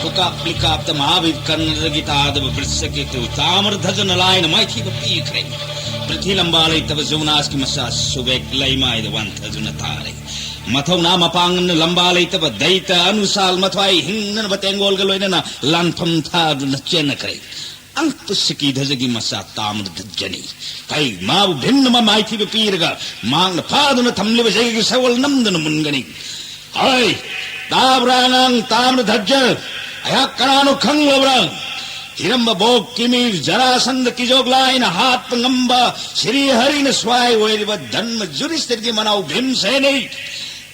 ꯈꯨꯀꯥꯞ ꯂꯤꯀꯥꯞꯇ ꯃꯍꯥꯕꯤꯔ ꯀꯔꯅꯗꯒꯤ ꯇꯥꯗꯕ ꯕ꯭ꯔꯤꯁꯀꯦꯇꯨ ꯇꯥꯃ꯭ꯔꯙ꯭ꯋꯖꯅ ꯂꯥꯏꯅ ꯃꯥꯏꯊꯤꯕ ꯄꯤꯈ꯭ꯔꯦ꯫ ꯄ꯭ꯔꯤꯊꯤ ꯂꯝꯕꯥ ꯂꯩꯇꯕ ꯖꯨꯅꯥꯁꯀꯤ ꯃꯆꯥ ꯁꯨꯕꯦꯛ ꯂꯩꯃꯥꯏꯗ ꯋꯥꯟꯊꯗꯨꯅ ꯇꯥꯔꯦ꯫ ꯃꯊꯧꯅꯥ ꯃꯄꯥꯡꯒꯜꯅ ꯂꯝꯕꯥ ꯂꯩꯇꯕ ꯗꯩꯇ ꯑꯅꯨꯁꯥꯜ ꯃꯊ꯭ꯋꯥꯏ ꯍꯤꯡꯅꯅꯕ ꯇꯦꯡꯒꯣꯜꯒ ꯂꯣꯏꯅꯅ ꯂꯥꯟꯐꯝ ꯊꯥꯗꯨꯅ ꯆꯦꯟꯅꯈ꯭ꯔꯦ꯫ ꯑꯉꯛꯄ ꯁꯤꯀꯤꯙꯖꯒꯤ ꯃꯆꯥ ꯇꯥꯃ꯭ꯔꯙ꯭ꯋꯖꯅꯤ꯫ ꯀꯩ ꯃꯥꯕꯨ ꯚꯤꯝꯅ ꯃꯃꯥꯏꯊꯤꯕ ꯄꯤꯔꯒ ꯃꯍꯥꯛꯅ ꯐꯥꯗꯨꯅ ꯊꯝꯂꯤꯕ ꯖꯩꯒꯒꯤ ꯁꯒꯣꯜ ꯅꯝꯗꯨꯅ ꯃꯨꯟꯒꯅꯤ꯫ ꯑꯩ, ꯇꯥꯕ꯭ꯔꯥ ꯑꯉꯥꯡ ꯇꯥꯃ꯭ꯔꯙ꯭ꯋꯖ? ꯑꯩꯍꯥꯛ ꯀꯅꯥꯅꯣ ꯈꯪꯂꯕ꯭ꯔꯥ? ꯏꯔꯝꯕ ꯚꯣꯒꯀꯤ ꯃꯤ ꯖꯔꯥꯁꯟꯙ ꯀꯤꯖꯣꯛ ꯂꯥꯏꯅ ꯍꯥꯠꯄ ꯉꯝꯕ ꯁ꯭ꯔꯤ ꯍꯔꯤꯅ ꯁ꯭ꯋꯥꯏ ꯑꯣꯏꯔꯤꯕ ꯙꯔꯃ ꯖꯨꯙꯤꯁꯇꯤꯔꯒꯤ ꯃꯅꯥꯎ ꯚꯤꯝꯁꯦꯟꯅꯤ꯫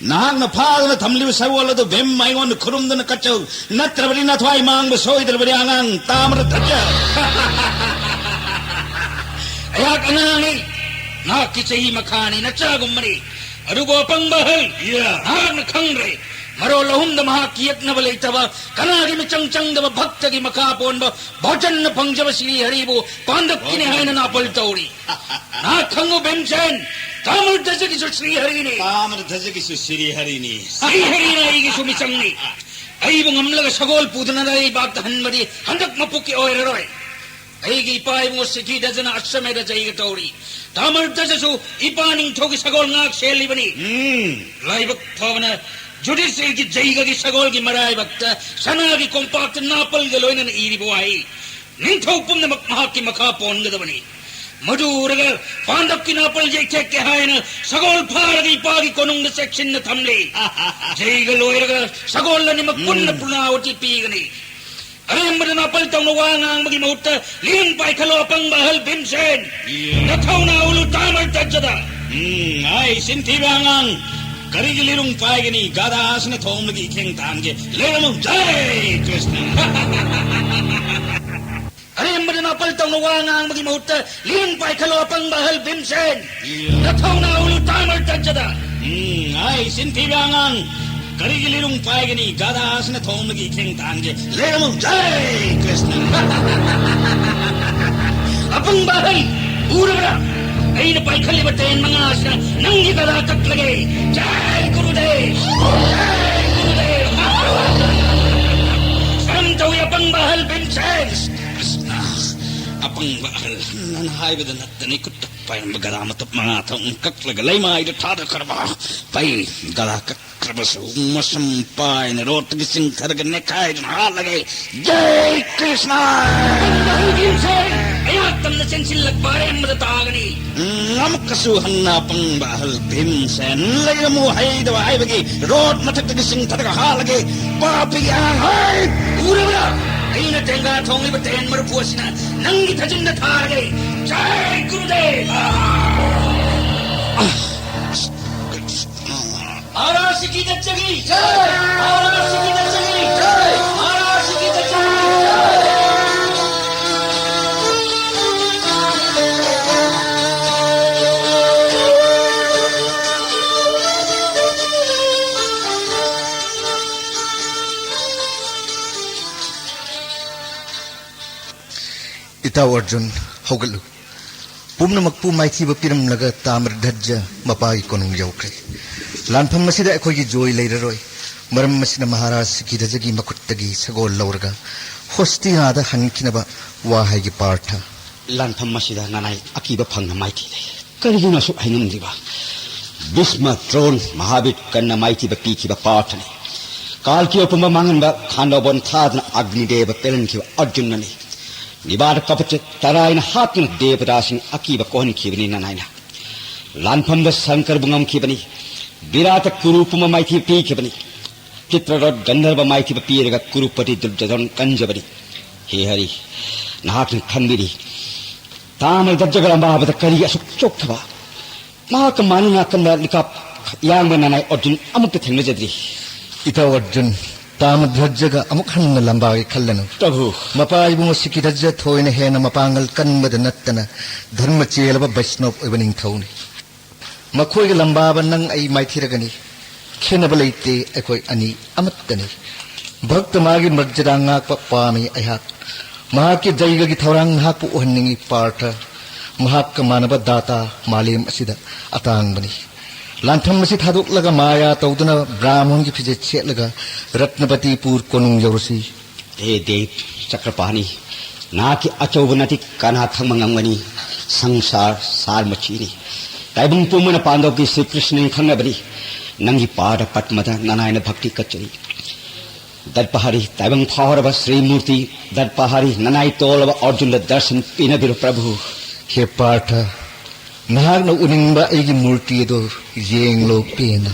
ꯅꯍꯥꯛꯅ ꯐꯥꯗꯨꯅ ꯊꯝꯂꯤꯕ ꯁꯒꯣꯜ ꯑꯗꯨ ꯚꯤꯝ ꯑꯩꯉꯣꯟꯗ ꯈꯨꯔꯨꯝꯗꯨꯅ ꯀꯠꯆꯧ, ꯅꯠꯇ꯭ꯔꯕꯗꯤ ꯅꯊ꯭ꯋꯥꯏ ꯃꯥꯡꯕ ꯁꯣꯏꯗ꯭ꯔꯕꯅꯤ ꯑꯉꯥꯡ ꯇꯥꯃ꯭ꯔꯙ꯭ꯋꯖ꯫ ꯑꯩꯍꯥꯛ ꯑꯉꯥꯡꯅꯤ, ꯅꯍꯥꯛꯀꯤ ꯆꯍꯤ ꯃꯈꯥꯅꯤ, ꯅꯆꯥꯒꯨꯝꯕꯅꯤ꯫ ꯑꯗꯨꯕꯨ ꯑꯄꯪꯕ ꯑꯍꯜ, ꯌꯥ꯫ ꯅꯍꯥꯛꯅ ꯈꯪꯗ꯭ꯔꯦ꯫ ꯃꯔꯣꯜ ꯑꯍꯨꯝꯗ ꯃꯍꯥꯛꯀꯤ ꯌꯦꯛꯅꯕ ꯂꯩꯇꯕ, ꯀꯅꯥꯒꯤ ꯃꯤꯆꯪ ꯆꯪꯗꯕ ꯚꯛꯇꯒꯤ ꯃꯈꯥ ꯄꯣꯟꯕ ꯚꯣꯖꯟꯅ ꯐꯪꯖꯕ ꯁ꯭ꯔꯤ ꯍꯔꯤꯕꯨ ꯄꯥꯟꯗꯞꯀꯤꯅꯤ ꯍꯥꯏꯅ ꯅꯥꯄꯜ ꯇꯧꯔꯤ꯫ ꯅꯍꯥꯛ ꯈꯪꯉꯨ ꯚꯤꯝꯁꯦꯟ, ꯇꯥꯃ꯭ꯔꯙ꯭ꯋꯖꯒꯤꯁꯨ ꯁ꯭ꯔꯤ ꯍꯔꯤꯅꯤ꯫ ꯇꯥꯃ꯭ꯔꯙ꯭ꯋꯖꯒꯤꯁꯨ ꯁ꯭ꯔꯤ ꯍꯔꯤꯅꯤ꯫ ꯁ꯭ꯔꯤ ꯍꯔꯤꯅ ꯑꯩꯒꯤꯁꯨ ꯃꯤꯆꯪꯅꯤ꯫ ꯑꯩꯕꯨ ꯉꯝꯂꯒ ꯁꯒꯣꯜ ꯄꯨꯗꯨꯅ ꯂꯩꯕꯥꯛꯇ ꯍꯟꯕꯗꯤ ꯍꯟꯗꯛ ꯃꯄꯣꯛꯀꯤ ꯑꯣꯏꯔꯔꯣꯏ꯫ ꯑꯩꯒꯤ ꯏꯄꯥ ꯏꯕꯨꯡꯉꯣ ꯁꯤꯊꯤꯙ꯭ꯋꯖꯅ ꯑꯁ꯭ꯋꯃꯦꯙ ꯖꯩꯒ ꯇꯧꯔꯤ꯫ ꯇꯥꯃ꯭ꯔꯙ꯭ꯋꯖꯁꯨ ꯏꯄꯥ ꯅꯤꯡꯊꯧꯒꯤ ꯁꯒꯣꯜ ꯉꯥꯛ ꯁꯦꯜꯂꯤꯕꯅꯤ꯫ ꯎꯝ꯫ ꯂꯥꯏꯕꯛ ꯐꯕꯅ ꯖꯨꯙꯤꯁꯇꯤꯔꯒꯤ ꯖꯩꯒꯒꯤ ꯁꯒꯣꯜꯒꯤ ꯃꯔꯥꯏꯕꯛꯇ ꯁꯅꯥꯒꯤ ꯀꯣꯝꯄꯥꯛꯇ ꯅꯥꯄꯜꯒ ꯂꯣꯏꯅꯅ ꯏꯔꯤꯕ ꯋꯥꯍꯩ, "ꯅꯤꯡꯊꯧ ꯄꯨꯝꯅꯃꯛ ꯃꯍꯥꯛꯀꯤ ꯃꯈꯥ ꯄꯣꯟꯒꯗꯕꯅꯤ"꯫ ꯃꯗꯨ ꯎꯔꯒ ꯄꯥꯟꯗꯞꯀꯤ ꯅꯥꯄꯜ ꯌꯩꯊꯦꯛꯀꯦ ꯍꯥꯏꯅ ꯁꯒꯣꯜ ꯐꯥꯔꯒ ꯏꯄꯥꯒꯤ ꯀꯣꯅꯨꯡꯗ ꯆꯦꯛꯁꯤꯟꯅ ꯊꯝꯂꯤ꯫ ꯖꯩꯒ ꯂꯣꯏꯔꯒ ꯁꯒꯣꯜ ꯑꯅꯤꯃꯛ ꯄꯨꯟꯅ ꯎꯝ꯫ ꯄꯨꯔꯅꯥꯍꯨꯇꯤ ꯄꯤꯒꯅꯤ꯫ ꯑꯔꯦꯝꯕꯗ ꯅꯥꯄꯜ ꯇꯧꯅ ꯋꯥ ꯉꯥꯡꯕꯒꯤ ꯃꯍꯨꯠꯇ ꯂꯤꯔꯨꯡ ꯄꯥꯏꯈꯠꯂꯣ ꯑꯄꯪꯕ ꯑꯍꯜ ꯚꯤꯝꯁꯦꯟ꯫ ꯌꯦ꯫ ꯅꯊꯧꯅꯥ ꯎꯠꯂꯨ ꯇꯥꯃ꯭ꯔꯙ꯭ꯋꯖꯗ꯫ ꯎꯝ, ꯑꯩ ꯆꯤꯟꯊꯤꯕ ꯑꯉꯥꯡ, ꯀꯔꯤꯒꯤ ꯂꯤꯔꯨꯡ ꯄꯥꯏꯒꯅꯤ? ꯒꯙꯥ ꯑꯁꯤꯅ ꯊꯣꯡꯕꯒꯤ ꯏꯈꯦꯡ ꯇꯥꯍꯟꯒꯦ꯫ ꯂꯩꯔꯝꯃꯨ꯫ ꯖꯥꯏ ꯀ꯭ꯔꯤꯁꯅ꯫ ꯑꯔꯦꯝꯕꯗ ꯅꯥꯄꯜ ꯇꯧꯅ ꯋꯥ ꯉꯥꯡꯕꯒꯤ ꯃꯍꯨꯠꯇ ꯂꯤꯔꯨꯡ ꯄꯥꯏꯈꯠꯂꯣ ꯑꯄꯪꯕ ꯑꯍꯜ ꯚꯤꯝꯁꯦꯟ꯫ ꯌꯦ꯫ ꯅꯊꯧꯅꯥ ꯎꯠꯂꯨ ꯇꯥꯃ꯭ꯔꯙ꯭ꯋꯖꯗ꯫ ꯎꯝ, ꯑꯩ ꯆꯤꯟꯊꯤꯕ ꯑꯉꯥꯡ, ꯀꯔꯤꯒꯤ ꯂꯤꯔꯨꯡ ꯄꯥꯏꯒꯅꯤ? ꯒꯙꯥ ꯑꯁꯤꯅ ꯊꯣꯡꯕꯒꯤ ꯏꯈꯦꯡ ꯇꯥꯍꯟꯒꯦ꯫ ꯂꯩꯔꯝꯃꯨ꯫ ꯖꯥꯏ ꯀ꯭ꯔꯤꯁꯅ꯫ ꯑꯄꯪꯕ ꯑꯍꯜ, ꯎꯔꯕ꯭ꯔꯥ? ꯑꯩꯅ ꯄꯥꯏꯈꯠꯂꯤꯕ ꯇꯦꯟ ꯃꯉꯥ ꯑꯁꯤꯅ ꯅꯪꯒꯤ ꯒꯗꯥ ꯀꯛꯂꯒꯦ꯫ ꯖꯥꯏ ꯒꯨꯔꯨꯗꯦꯕ! ꯖꯥꯏ ꯒꯨꯔꯨꯗꯦꯕ! ꯀꯔꯝ ꯇꯧꯏ ꯑꯄꯪꯕ ꯑꯍꯜ ꯚꯤꯝꯁꯦꯟ? ꯀ꯭ꯔꯤꯁꯅ, ꯑꯄꯪꯕ ꯑꯍꯜ, ꯅꯪ ꯍꯥꯏꯕꯗ ꯅꯠꯇꯅ ꯈꯨꯠꯇ ꯄꯥꯏꯔꯝꯕ ꯒꯗꯥ ꯃꯇꯨꯞ ꯃꯉꯥ ꯊꯣꯛꯅ ꯀꯛꯂꯒ ꯂꯩꯃꯥꯏꯗ ꯊꯥꯗꯈ꯭ꯔꯕ ꯐꯩ꯫ ꯒꯗꯥ ꯀꯛꯈ꯭ꯔꯕꯁꯨ ꯃꯁꯝ ꯄꯥꯏꯅ ꯔꯣꯠꯇꯒꯤ ꯆꯤꯡꯊꯔꯒ ꯅꯦꯈꯥꯏꯗꯨꯅ ꯍꯥꯠꯂꯒꯦ꯫ ꯖꯥꯏ ꯀ꯭ꯔꯤꯁꯅ! ꯑꯄꯪꯕ ꯑꯍꯜ ꯚꯤꯝꯁꯦꯟ! ꯑꯩꯍꯥꯛ ꯇꯝꯅ ꯆꯦꯟꯁꯤꯜꯂꯛꯄ ꯑꯔꯦꯝꯕꯗ ꯇꯥꯒꯅꯤ꯫ ꯑꯃꯨꯛꯀꯁꯨ ꯍꯟꯅ ꯑꯄꯪꯕ ꯑꯍꯜ ꯚꯤꯝꯁꯦꯟ ꯂꯩꯔꯝꯃꯨ ꯍꯩꯗꯕ ꯍꯥꯏꯕꯒꯤ ꯔꯣꯠ ꯃꯊꯛꯇꯒꯤ ꯆꯤꯡꯊꯔꯒ ꯍꯥꯠꯂꯒꯦ꯫ ꯄꯥꯄꯤꯒꯤ ꯑꯉꯥꯡ ꯍꯣꯏ! ꯎꯔꯕ꯭ꯔꯥ? ꯑꯩꯅ ꯇꯦꯡꯒꯥ ꯊꯣꯡꯂꯤꯕ ꯇꯦꯟ ꯃꯔꯨꯐꯨ ꯑꯁꯤꯅ ꯅꯪꯒꯤ ꯊꯥꯖꯤꯟꯗ ꯊꯥꯔꯒꯦ꯫ ꯖꯥꯏ ꯒꯨꯔꯨꯗꯦꯕ! ꯃꯍꯥꯔꯥꯖ ꯁꯤꯀꯤꯗꯠꯖꯒꯤ ꯖꯥꯏ! ꯃꯍꯥꯔꯥꯖ ꯁꯤꯀꯤꯗꯠꯖꯒꯤ ꯖꯥꯏ! ꯃꯍꯥꯔꯥꯖ ꯁꯤꯀꯤꯗꯠꯖꯒꯤ ꯖꯥꯏ! ꯏꯇꯥꯎ ꯑꯔꯖꯨꯟ, ꯍꯧꯒꯠꯂꯨ꯫ ꯄꯨꯝꯅꯃꯛꯄꯨ ꯃꯥꯏꯊꯤꯕ ꯄꯤꯔꯝꯂꯒ ꯇꯥꯃ꯭ꯔꯙ꯭ꯋꯖ ꯃꯄꯥꯒꯤ ꯀꯣꯅꯨꯡ ꯌꯧꯈ꯭ꯔꯦ꯫ ꯂꯥꯟꯐꯝ ꯑꯁꯤꯗ ꯑꯩꯈꯣꯏꯒꯤ ꯖꯣꯏ ꯂꯩꯔꯔꯣꯏ꯫ ꯃꯔꯝ ꯑꯁꯤꯅ ꯃꯍꯥꯔꯥꯖ ꯁꯤꯀꯤꯙ꯭ꯋꯖꯒꯤ ꯃꯈꯨꯠꯇꯒꯤ ꯁꯒꯣꯜ ꯂꯧꯔꯒ ꯍꯣꯁꯇꯤꯅꯥꯗ ꯍꯟꯈꯤꯅꯕ ꯋꯥ ꯍꯥꯏꯒꯦ ꯄꯥꯔꯊ꯫ ꯂꯥꯟꯐꯝ ꯑꯁꯤꯗ ꯅꯅꯥꯏ ꯑꯀꯤꯕ ꯐꯪꯅ ꯃꯥꯏꯊꯤ ꯂꯩ꯫ ꯀꯔꯤꯒꯤꯅꯣ ꯑꯁꯨꯛ ꯍꯥꯏꯉꯝꯗ꯭ꯔꯤꯕ? ꯚꯤꯁꯃ, ꯗ꯭ꯔꯣꯟ, ꯃꯍꯥꯕꯤꯔ ꯀꯟꯅ ꯃꯥꯏꯊꯤꯕ ꯄꯤꯈꯤꯕ ꯄꯥꯔꯊꯅꯤ꯫ ꯀꯥꯜꯀꯤ ꯑꯄꯨꯝꯕ ꯃꯥꯡꯍꯟꯕ ꯈꯥꯟꯗꯣꯕꯣꯟ ꯊꯥꯗꯨꯅ ꯑꯒ꯭ꯅꯤꯗꯦꯕ ꯄꯦꯜꯍꯟꯈꯤꯕ ꯑꯔꯖꯨꯟꯅꯅꯤ꯫ ꯅꯤꯕꯥꯔ ꯀꯕꯆ ꯇꯔꯥꯏꯅ ꯍꯥꯠꯇꯨꯅ ꯗꯦꯕꯗꯥꯁꯤꯡ ꯑꯀꯤꯕ ꯀꯣꯛꯍꯟꯈꯤꯕꯅꯤ ꯅꯅꯥꯏꯅ꯫ ꯂꯥꯟꯐꯝꯗ ꯁꯪꯀꯔꯕꯨ ꯉꯝꯈꯤꯕꯅꯤ꯫ ꯕꯤꯔꯥꯇ ꯀꯨꯔꯨ ꯄꯨꯝꯕ ꯃꯥꯏꯊꯤꯕ ꯄꯤꯈꯤꯕꯅꯤ꯫ ꯆꯤꯇ꯭ꯔꯔꯣꯠ ꯒꯟꯙꯔꯕ ꯃꯥꯏꯊꯤꯕ ꯄꯤꯔꯒ ꯀꯨꯔꯨꯄꯇꯤ ꯗꯨꯔꯖꯣꯙꯟ ꯀꯟꯖꯕꯅꯤ꯫ ꯍꯦ ꯍꯔꯤ, ꯅꯍꯥꯛꯅ ꯈꯟꯕꯤꯔꯤ, ꯇꯥꯃ꯭ꯔꯙ꯭ꯋꯖꯒ ꯂꯝꯕꯥꯕꯗ ꯀꯔꯤ ꯑꯁꯨꯛ ꯆꯣꯛꯊꯕ? ꯃꯍꯥꯛꯀ ꯃꯥꯟꯅꯅ ꯀꯟꯕ ꯂꯤꯀꯥꯞ ꯌꯥꯡꯕ ꯅꯅꯥꯏ ꯑꯔꯖꯨꯟ ꯑꯃꯨꯛꯇ ꯊꯦꯡꯅꯖꯗ꯭ꯔꯤ꯫ ꯏꯇꯥꯎ ꯑꯔꯖꯨꯟ, ꯇꯥꯃ꯭ꯔꯙ꯭ꯋꯖꯒ ꯑꯃꯨꯛ ꯍꯟꯅ ꯂꯝꯕꯥꯒꯦ ꯈꯜꯂꯅꯨ꯫ ꯄ꯭ꯔꯚꯨ꯫ ꯃꯄꯥ ꯏꯕꯨꯡꯉꯣ ꯁꯤꯀꯤꯙ꯭ꯋꯖ ꯊꯣꯏꯅ ꯍꯦꯟꯅ ꯃꯄꯥꯡꯒꯜ ꯀꯟꯕꯗ ꯅꯠꯇꯅ ꯙꯔꯃ ꯆꯦꯜꯂꯕ ꯕꯩꯁꯅꯣꯞ ꯑꯣꯏꯕ ꯅꯤꯡꯊꯧꯅꯤ꯫ ꯃꯈꯣꯏꯒ ꯂꯝꯕꯥꯕ ꯅꯪ ꯑꯩ ꯃꯥꯏꯊꯤꯔꯒꯅꯤ꯫ ꯈꯦꯠꯅꯕ ꯂꯩꯇꯦ, ꯑꯩꯈꯣꯏ ꯑꯅꯤ ꯑꯃꯠꯇꯅꯤ꯫ ꯚꯛꯇ ꯃꯥꯒꯤ ꯃꯔꯖꯗꯥ ꯉꯥꯛꯄ ꯄꯥꯝꯃꯤ ꯑꯩꯍꯥꯛ꯫ ꯃꯍꯥꯛꯀꯤ ꯖꯩꯒꯒꯤ ꯊꯧꯔꯥꯡ ꯅꯍꯥꯛꯄꯨ ꯎꯍꯟꯅꯤꯡꯏ ꯄꯥꯔꯊ꯫ ꯃꯍꯥꯛꯀ ꯃꯥꯟꯅꯕ ꯗꯥꯇꯥ ꯃꯥꯂꯦꯝ ꯑꯁꯤꯗ ꯑꯇꯥꯡꯕꯅꯤ꯫ ꯂꯥꯟꯐꯝ ꯑꯁꯤ ꯊꯥꯗꯣꯛꯂꯒ ꯃꯥꯌꯥ ꯇꯧꯗꯨꯅ ꯕ꯭ꯔꯥꯍꯃꯣꯟꯒꯤ ꯐꯤꯖꯦꯠ ꯁꯦꯠꯂꯒ ꯔꯠꯅꯕꯇꯤꯄꯨꯔ ꯀꯣꯅꯨꯡ ꯌꯧꯔꯁꯤ꯫ ꯍꯦ ꯗꯦꯕ ꯆꯀ꯭ꯔꯄꯥꯅꯤ, ꯅꯍꯥꯛꯀꯤ ꯑꯆꯧꯕ ꯅꯥꯇꯤꯛ ꯀꯅꯥ ꯈꯪꯕ ꯉꯝꯒꯅꯤ? ꯁꯪꯁꯥꯔ ꯁꯥꯔ ꯃꯆꯤꯅꯤ꯫ ꯇꯥꯏꯕꯪ ꯄꯨꯝꯕꯅ ꯄꯥꯟꯗꯧꯒꯤ ꯁ꯭ꯔꯤ ꯀ꯭ꯔꯤꯁꯅꯅꯤ ꯈꯪꯅꯕꯅꯤ꯫ ꯅꯪꯒꯤ ꯄꯥꯗ ꯄꯗꯃꯗ ꯅꯅꯥꯏꯅ ꯚꯛꯇꯤ ꯀꯠꯆꯔꯤ꯫ ꯗꯠꯄꯍꯥꯔꯤ, ꯇꯥꯏꯕꯪ ꯐꯥꯎꯔꯕ ꯁ꯭ꯔꯤ ꯃꯨꯔꯇꯤ ꯗꯠꯄꯍꯥꯔꯤ, ꯅꯅꯥꯏ ꯇꯣꯜꯂꯕ ꯑꯔꯖꯨꯟꯗ ꯗꯔꯁꯟ ꯄꯤꯅꯕꯤꯔꯣ ꯄ꯭ꯔꯚꯨ꯫ ꯍꯦ ꯄꯥꯔꯊ, ꯅꯍꯥꯛꯅ ꯎꯅꯤꯡꯕ ꯑꯩꯒꯤ ꯃꯨꯔꯇꯤ ꯑꯗꯨ ꯌꯦꯡꯂꯣ ꯄꯦꯟꯅ꯫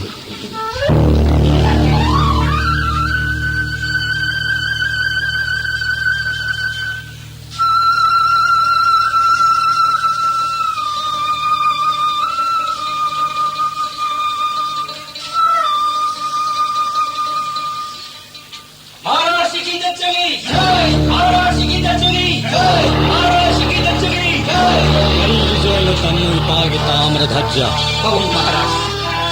ꯃꯍꯥꯔꯥꯖ ꯀꯤ ꯖꯩ! ꯃꯍꯥꯔꯥꯖ ꯀꯤ ꯖꯩ! ꯃꯍꯥꯔꯥꯖ ꯀꯤ ꯖꯩ! ꯀꯔꯤ ꯂꯨꯖꯣꯏꯅꯣ ꯇꯝꯃꯨ ꯏꯄꯥꯒꯤ ꯇꯥꯃ꯭ꯔ ꯙꯖ? ꯄꯥꯕꯨꯡ ꯃꯍꯥꯔꯥꯖ,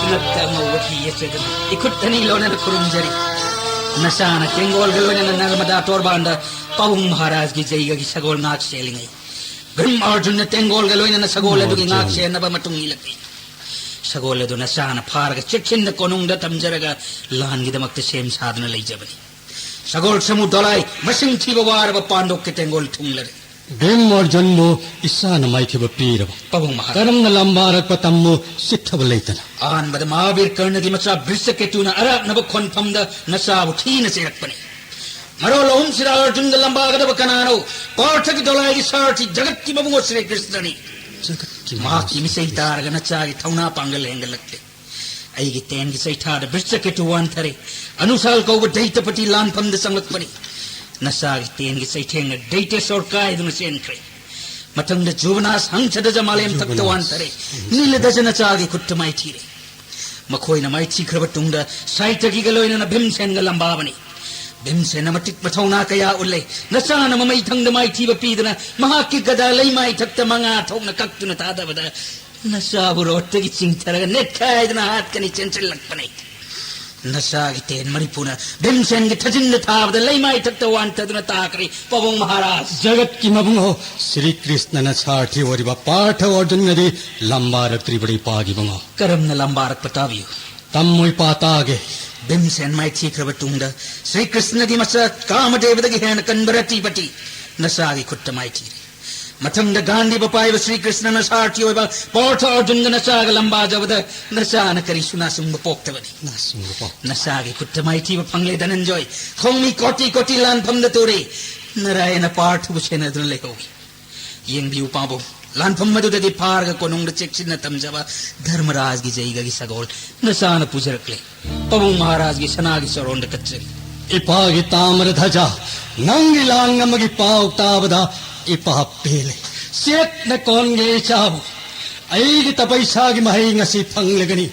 ꯏꯉꯛꯇ ꯑꯉꯧꯕ ꯐꯤ ꯌꯦꯠꯆꯗꯨꯅ ꯏꯈꯨꯠ ꯑꯅꯤ ꯂꯣꯟꯅꯅ ꯈꯨꯔꯨꯝꯖꯔꯤ꯫ ꯅꯆꯥꯅ ꯇꯦꯡꯒꯣꯜꯒ ꯂꯣꯏꯅꯅ ꯅꯔꯃꯗꯥ ꯇꯣꯔꯕꯥꯟꯗ ꯄꯥꯕꯨꯡ ꯃꯍꯥꯔꯥꯖꯒꯤ ꯖꯩꯒꯒꯤ ꯁꯒꯣꯜ ꯉꯥꯛ ꯁꯦꯜꯂꯤꯉꯩ, ꯚꯤꯝ ꯑꯔꯖꯨꯟꯅ ꯇꯦꯡꯒꯣꯜꯒ ꯂꯣꯏꯅꯅ ꯁꯒꯣꯜ ꯑꯗꯨꯒꯤ ꯉꯥꯛ ꯁꯦꯟꯅꯕ ꯃꯇꯨꯡ ꯏꯜꯂꯛꯂꯤ꯫ ꯁꯒꯣꯜ ꯑꯗꯨ ꯅꯆꯥꯅ ꯐꯥꯔꯒ ꯆꯦꯛꯁꯤꯟꯅ ꯀꯣꯅꯨꯡꯗ ꯊꯝꯖꯔꯒ ꯂꯥꯟꯒꯤꯗꯃꯛꯇ ꯁꯦꯝ ꯁꯥꯗꯨꯅ ꯂꯩꯖꯕꯅꯤ꯫ ꯁꯒꯣꯜ ꯁꯃꯨ ꯗꯣꯂꯥꯏ, ꯃꯁꯤꯡ ꯊꯤꯕ ꯋꯥꯔꯕ ꯄꯥꯟꯗꯣꯛꯀꯤ ꯇꯦꯡꯒꯣꯜ ꯊꯨꯡꯂꯔꯦ꯫ ꯚꯤꯝ ꯑꯔꯖꯨꯟꯕꯨ ꯏꯁꯥꯅ ꯃꯥꯏꯊꯤꯕ ꯄꯤꯔꯕ꯫ ꯄꯥꯕꯨꯡ ꯃꯍꯥꯔꯥꯖ꯫ ꯀꯔꯝꯅ ꯂꯝꯕꯥꯔꯛꯄ ꯇꯝꯃꯨ ꯆꯤꯠꯊꯕ ꯂꯩꯇꯅ? ꯑꯍꯥꯟꯕꯗ ꯃꯍꯥꯕꯤꯔ ꯀꯔꯅꯒꯤ ꯃꯆꯥ ꯕ꯭ꯔꯤꯁꯀꯦꯇꯨꯅ ꯑꯔꯥꯛꯅꯕ ꯈꯣꯟꯐꯝꯗ ꯅꯆꯥꯕꯨ ꯊꯤꯅ ꯆꯩꯔꯛꯄꯅꯤ꯫ ꯃꯔꯣꯜ ꯑꯍꯨꯝꯁꯤꯗ ꯑꯔꯖꯨꯟꯒ ꯂꯝꯕꯥꯒꯗꯕ ꯀꯅꯥꯅꯣ? ꯄꯥꯔꯊꯒꯤ ꯗꯣꯂꯥꯏꯒꯤ ꯁꯥꯔꯊꯤ ꯖꯒꯠꯀꯤ ꯃꯕꯨꯡꯉꯣ ꯁ꯭ꯔꯤ ꯀ꯭ꯔꯤꯁꯅꯅꯤ꯫ ꯖꯒꯠꯀꯤ ꯃꯍꯥꯛꯀꯤ ꯃꯕꯨꯡꯉꯣ ꯃꯤꯆꯩ ꯁ꯭ꯔꯤ ꯇꯥꯔꯒ ꯅꯆꯥꯒꯤ ꯊꯧꯅꯥ ꯄꯥꯡꯒꯜ ꯍꯦꯟꯒꯠꯂꯛꯂꯦ꯫ ꯑꯩꯒꯤ ꯇꯦꯟꯒꯤ ꯆꯩꯊꯥꯗ ꯕ꯭ꯔꯤꯁꯀꯦꯇꯨ ꯋꯥꯟꯊꯔꯦ꯫ ꯑꯅꯨꯁꯥꯜ ꯀꯧꯕ ꯗꯩꯇꯄꯇꯤ ꯂꯥꯟꯐꯝꯗ ꯆꯪꯂꯛꯄꯅꯤ꯫ ꯅꯆꯥꯒꯤ ꯇꯦꯟꯒꯤ ꯆꯩꯊꯦꯡꯅ ꯗꯩꯇꯦꯁꯣꯔ ꯀꯥꯏꯗꯨꯅ ꯆꯦꯟꯈ꯭ꯔꯦ꯫ ꯃꯊꯪꯗ ꯖꯨꯕꯅꯥꯁ ꯍꯪꯁꯗꯖ ꯃꯥꯂꯦꯝ ꯊꯛꯇ ꯖꯨꯕꯅꯥꯁ꯫ ꯋꯥꯟꯊꯔꯦ꯫ ꯅꯤꯂꯗꯖ ꯅꯆꯥꯒꯤ ꯈꯨꯠꯇ ꯃꯥꯏꯊꯤꯔꯦ꯫ ꯃꯈꯣꯏꯅ ꯃꯥꯏꯊꯤꯈ꯭ꯔꯕ ꯇꯨꯡꯗ ꯁꯥꯏꯇꯒꯤꯒ ꯂꯣꯏꯅꯅ ꯚꯤꯝꯁꯦꯟꯒ ꯂꯝꯕꯥꯕꯅꯤ꯫ ꯚꯤꯝꯁꯦꯟꯅ ꯃꯇꯤꯛ ꯃꯊꯧꯅꯥ ꯀꯌꯥ ꯎꯠꯂꯦ꯫ ꯅꯆꯥꯅ ꯃꯃꯩꯊꯪꯗ ꯃꯥꯏꯊꯤꯕ ꯄꯤꯗꯨꯅ ꯃꯍꯥꯛꯀꯤ ꯒꯗꯥ ꯂꯩꯃꯥꯏ ꯊꯛꯇ ꯃꯉꯥ ꯊꯣꯛꯅ ꯀꯛꯇꯨꯅ ꯊꯥꯗꯕꯗ ꯅꯆꯥꯕꯨ ꯔꯣꯠꯇꯒꯤ ꯆꯤꯡꯊꯔꯒ ꯅꯦꯠꯈꯥꯏꯗꯨꯅ ꯍꯥꯠꯀꯅꯤ ꯆꯦꯟꯁꯤꯜꯂꯛꯄꯅꯤ꯫ ꯅꯆꯥꯒꯤ ꯇꯦꯟ ꯃꯔꯤꯄꯨꯅ ꯚꯤꯝꯁꯦꯟꯒꯤ ꯊꯥꯖꯤꯟꯗ ꯊꯥꯕꯗ ꯂꯩꯃꯥꯏ ꯊꯛꯇ ꯋꯥꯟꯊꯗꯨꯅ ꯇꯥꯈ꯭ꯔꯦ꯫ ꯄꯥꯕꯨꯡ ꯃꯍꯥꯔꯥꯖ꯫ ꯖꯒꯠꯀꯤ ꯃꯕꯨꯡꯉꯣ, ꯁ꯭ꯔꯤ ꯀ꯭ꯔꯤꯁꯅꯅ ꯁꯥꯔꯊꯤ ꯑꯣꯏꯔꯤꯕ ꯄꯥꯔꯊ ꯑꯔꯖꯨꯟꯒꯗꯤ ꯂꯝꯕꯥꯔꯛꯇ꯭ꯔꯤꯕ꯭ꯔꯥ ꯏꯄꯥꯒꯤ ꯏꯕꯨꯡꯉꯣ? ꯀꯔꯝꯅ ꯂꯝꯕꯥꯔꯛꯄ ꯇꯥꯕꯤꯌꯨ꯫ ꯇꯝꯃꯣ ꯏꯄꯥ ꯇꯥꯒꯦ꯫ ꯚꯤꯝꯁꯦꯟ ꯃꯥꯏꯊꯤꯈ꯭ꯔꯕ ꯇꯨꯡꯗ ꯁ꯭ꯔꯤ ꯀ꯭ꯔꯤꯁꯅꯒꯤ ꯃꯆꯥ ꯀꯥꯃꯗꯦꯕꯗꯒꯤ ꯍꯦꯟꯅ ꯀꯟꯕ ꯔꯇꯤꯄꯇꯤ ꯅꯆꯥꯒꯤ ꯈꯨꯠꯇ ꯃꯥꯏꯊꯤꯔꯦ꯫ ꯃꯊꯪꯗ ꯒꯥꯟꯙꯤ ꯄꯥꯏꯕ ꯁ꯭ꯔꯤ ꯀ꯭ꯔꯤꯁꯅꯅ ꯁꯥꯔꯊꯤ ꯑꯣꯏꯕ ꯄꯥꯔꯊ ꯑꯔꯖꯨꯟꯒ ꯅꯆꯥꯒ ꯂꯝꯕꯥꯖꯕꯗ ꯅꯆꯥꯅ ꯀꯔꯤꯁꯨ ꯅꯥꯁꯨꯡꯕ ꯄꯣꯛꯇꯕꯅꯤ꯫ ꯅꯥꯁꯨꯡꯕ ꯄꯣꯛ- ꯅꯆꯥꯒꯤ ꯈꯨꯠꯇ ꯃꯥꯏꯊꯤꯕ ꯐꯪꯂꯦ ꯙꯅꯟꯖꯣꯏ꯫ ꯈꯣꯡꯃꯤ ꯀꯣꯇꯤ ꯀꯣꯇꯤ ꯂꯥꯟꯐꯝꯗ ꯇꯨꯔꯦ꯫ ꯅꯔꯥꯌꯅ ꯄꯥꯔꯊꯕꯨ ꯁꯦꯟꯅꯗꯨꯅ ꯂꯩꯍꯧꯏ꯫ ꯌꯦꯡꯕꯤꯌꯨ ꯄꯥꯕꯨꯡ, ꯂꯥꯟꯐꯝ ꯑꯗꯨꯗꯒꯤ ꯐꯥꯔꯒ ꯀꯣꯅꯨꯡꯗ ꯆꯦꯛꯁꯤꯟꯅ ꯊꯝꯖꯕ ꯙꯔꯃꯔꯥꯖꯒꯤ ꯖꯩꯒꯒꯤ ꯁꯒꯣꯜ ꯅꯆꯥꯅ ꯄꯨꯖꯔꯛꯂꯦ꯫ ꯄꯥꯕꯨꯡ ꯃꯍꯥꯔꯥꯖꯒꯤ ꯁꯅꯥꯒꯤ ꯆꯔꯣꯟꯗ ꯀꯠꯆꯔꯤ꯫ ꯏꯄꯥꯒꯤ ꯇꯥꯃꯔ ꯙꯖꯥ, ꯅꯪꯒꯤ ꯂꯥꯡ ꯑꯃꯒꯤ ꯄꯥꯎ ꯇꯥꯕꯗ ꯏꯄꯥ ꯄꯦꯜꯂꯦ꯫ ꯆꯦꯠꯅ ꯀꯣꯟꯒꯦ ꯏꯆꯥꯕꯨ꯫ ꯑꯩꯒꯤ ꯇꯄꯩꯁꯥꯒꯤ ꯃꯍꯩ ꯉꯁꯤ ꯐꯪꯂꯒꯅꯤ꯫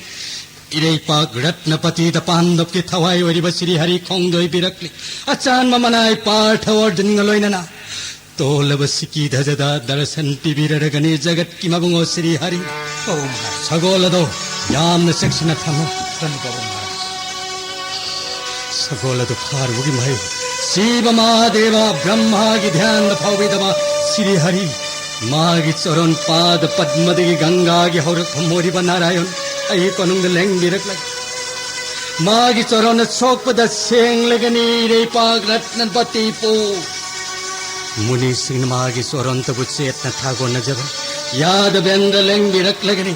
ꯏꯔꯩꯄꯥꯛ ꯔꯠꯅꯄꯇꯤꯗ ꯄꯥꯟꯗꯞꯀꯤ ꯊꯋꯥꯏ ꯑꯣꯏꯔꯤꯕ ꯁ꯭ꯔꯤ ꯍꯔꯤ ꯈꯣꯡꯗꯣꯏꯕꯤꯔꯛꯂꯤ꯫ ꯑꯆꯥꯟꯕ ꯃꯅꯥꯏ ꯄꯥꯔꯊ ꯑꯔꯖꯨꯟꯒ ꯂꯣꯏꯅꯅ ꯇꯣꯜꯂꯕ ꯁꯤꯀꯤ ꯙꯖꯗ ꯗꯔꯁꯟ ꯄꯤꯕꯤꯔꯔꯒꯅꯤ ꯖꯒꯠꯀꯤ ꯃꯕꯨꯡꯉꯣ ꯁ꯭ꯔꯤ ꯍꯔꯤ꯫ ꯄꯥꯕꯨꯡ ꯃꯍꯥꯔꯥꯖ꯫ ꯁꯒꯣꯜ ꯑꯗꯣ ꯌꯥꯝꯅ ꯆꯦꯛꯁꯤꯟꯅ ꯊꯝꯃꯨ꯫ ꯈꯟ ꯄꯥꯕꯨꯡ ꯃꯍꯥꯔꯥꯖ꯫ ꯁꯒꯣꯜ ꯑꯗꯨ ꯐꯥꯔꯨꯕꯒꯤ ꯃꯍꯩ ꯁꯤꯕ ꯃꯍꯥꯗꯦꯕ ꯕ꯭ꯔꯍ꯭ꯃꯥꯒꯤ ꯙ꯭ꯌꯥꯟꯗ ꯐꯥꯎꯕꯤꯗꯕ ꯁ꯭ꯔꯤ ꯍꯔꯤ, ꯃꯥꯒꯤ ꯆꯔꯣꯟ ꯄꯥꯗ ꯄꯗꯃꯗꯒꯤ ꯒꯪꯒꯥꯒꯤ ꯍꯧꯔꯛꯐꯝ ꯑꯣꯏꯔꯤꯕ ꯅꯥꯔꯥꯌꯟ ꯑꯩ ꯀꯣꯅꯨꯡꯗ ꯂꯦꯡꯕꯤꯔꯛꯂꯒ ꯃꯥꯒꯤ ꯆꯔꯣꯟꯅ ꯁꯣꯛꯄꯗ ꯁꯦꯡꯂꯒꯅꯤ ꯏꯔꯩꯄꯥꯛ ꯔꯠꯅꯄꯇꯤꯄꯨ꯫ ꯃꯨꯅꯤꯁꯤꯡꯅ ꯃꯥꯒꯤ ꯆꯔꯣꯟꯇꯕꯨ ꯆꯦꯠꯅ ꯊꯥꯒꯣꯟꯅꯖꯕ ꯌꯥꯗꯕꯦꯟꯗ ꯂꯦꯡꯕꯤꯔꯛꯂꯒꯅꯤ꯫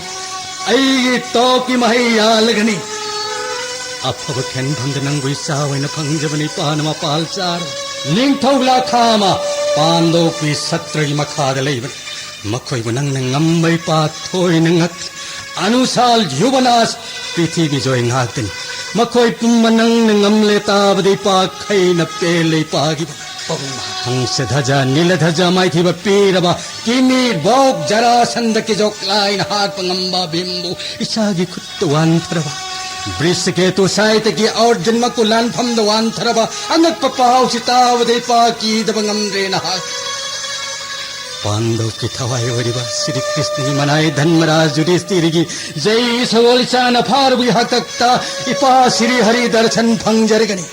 ꯑꯩꯒꯤ ꯇꯣꯞꯀꯤ ꯃꯍꯩ ꯌꯥꯜꯂꯒꯅꯤ꯫ ꯑꯐꯕ ꯈꯦꯟꯐꯝꯗ ꯅꯪꯕꯨ ꯏꯆꯥ ꯑꯣꯏꯅ ꯐꯪꯖꯕꯅꯤ ꯏꯄꯥꯅ ꯃꯄꯥꯜ ꯆꯥꯔ꯫ ꯅꯤꯡꯊꯧ ꯂꯥꯈꯥꯃ ꯄꯥꯟꯗꯧꯄꯤ ꯁꯇ꯭ꯔꯒꯤ ꯃꯈꯥꯗ ꯂꯩꯕꯅꯤ꯫ ꯃꯈꯣꯏꯕꯨ ꯅꯪꯅ ꯉꯝꯕ ꯏꯄꯥ ꯊꯣꯏꯅ ꯉꯛ ꯑꯅꯨꯁꯥꯜ ꯌꯨꯕꯅꯥꯁ ꯄ꯭ꯔꯤꯊꯤꯕꯤ ꯖꯣꯏ ꯉꯥꯛꯇꯅꯤ꯫ ꯃꯈꯣꯏ ꯄꯨꯝꯕ ꯅꯪꯅ ꯉꯝꯂꯦ ꯇꯥꯕꯗ ꯏꯄꯥ ꯈꯩꯅ ꯄꯦꯜꯂꯦ ꯏꯄꯥꯒꯤꯕꯨ꯫ ꯄꯥꯕꯨꯡ ꯃꯍꯥꯔꯥꯖ꯫ ꯍꯪꯁ ꯙꯖ, ꯅꯤꯂ ꯙꯖ ꯃꯥꯏꯊꯤꯕ ꯄꯤꯔꯕ ꯀꯤꯃꯤ ꯕꯣꯛ ꯖꯔꯥꯁꯟꯗ ꯀꯤꯖꯣꯛ ꯂꯥꯏꯅ ꯍꯥꯠꯄ ꯉꯝꯕ ꯚꯤꯝꯕꯨ ꯏꯆꯥꯒꯤ ꯈꯨꯠꯇ ꯋꯥꯟꯊꯔꯕ꯫ ꯕ꯭ꯔꯤꯁꯀꯦꯇꯨ ꯁꯥꯏꯇꯒꯤ ꯑꯔꯖꯨꯟ ꯃꯀꯨ ꯂꯥꯟꯐꯝꯗ ꯋꯥꯟꯊꯔꯕ ꯑꯉꯛꯄ ꯄꯥꯎꯁꯤ ꯇꯥꯕꯗ ꯏꯄꯥ ꯀꯤꯗꯕ ꯉꯝꯗ꯭ꯔꯦ ꯅꯍꯥꯛ꯫ ꯄꯥꯟꯗꯧꯀꯤ ꯊꯋꯥꯏ ꯑꯣꯏꯔꯤꯕ ꯁ꯭ꯔꯤ ꯀ꯭ꯔꯤꯁꯅꯒꯤ ꯃꯅꯥꯏ ꯙꯟꯃꯔꯥꯖ ꯌꯨꯙꯤꯁꯇꯤꯔꯒꯤ ꯖꯩ ꯁꯒꯣꯜ ꯏꯆꯥꯅ ꯐꯥꯔꯨꯕꯒꯤ ꯍꯥꯛꯇꯛꯇ ꯏꯄꯥ ꯁ꯭ꯔꯤ ꯍꯔꯤ ꯗꯔꯁꯟ ꯐꯪꯖꯔꯒꯅꯤ꯫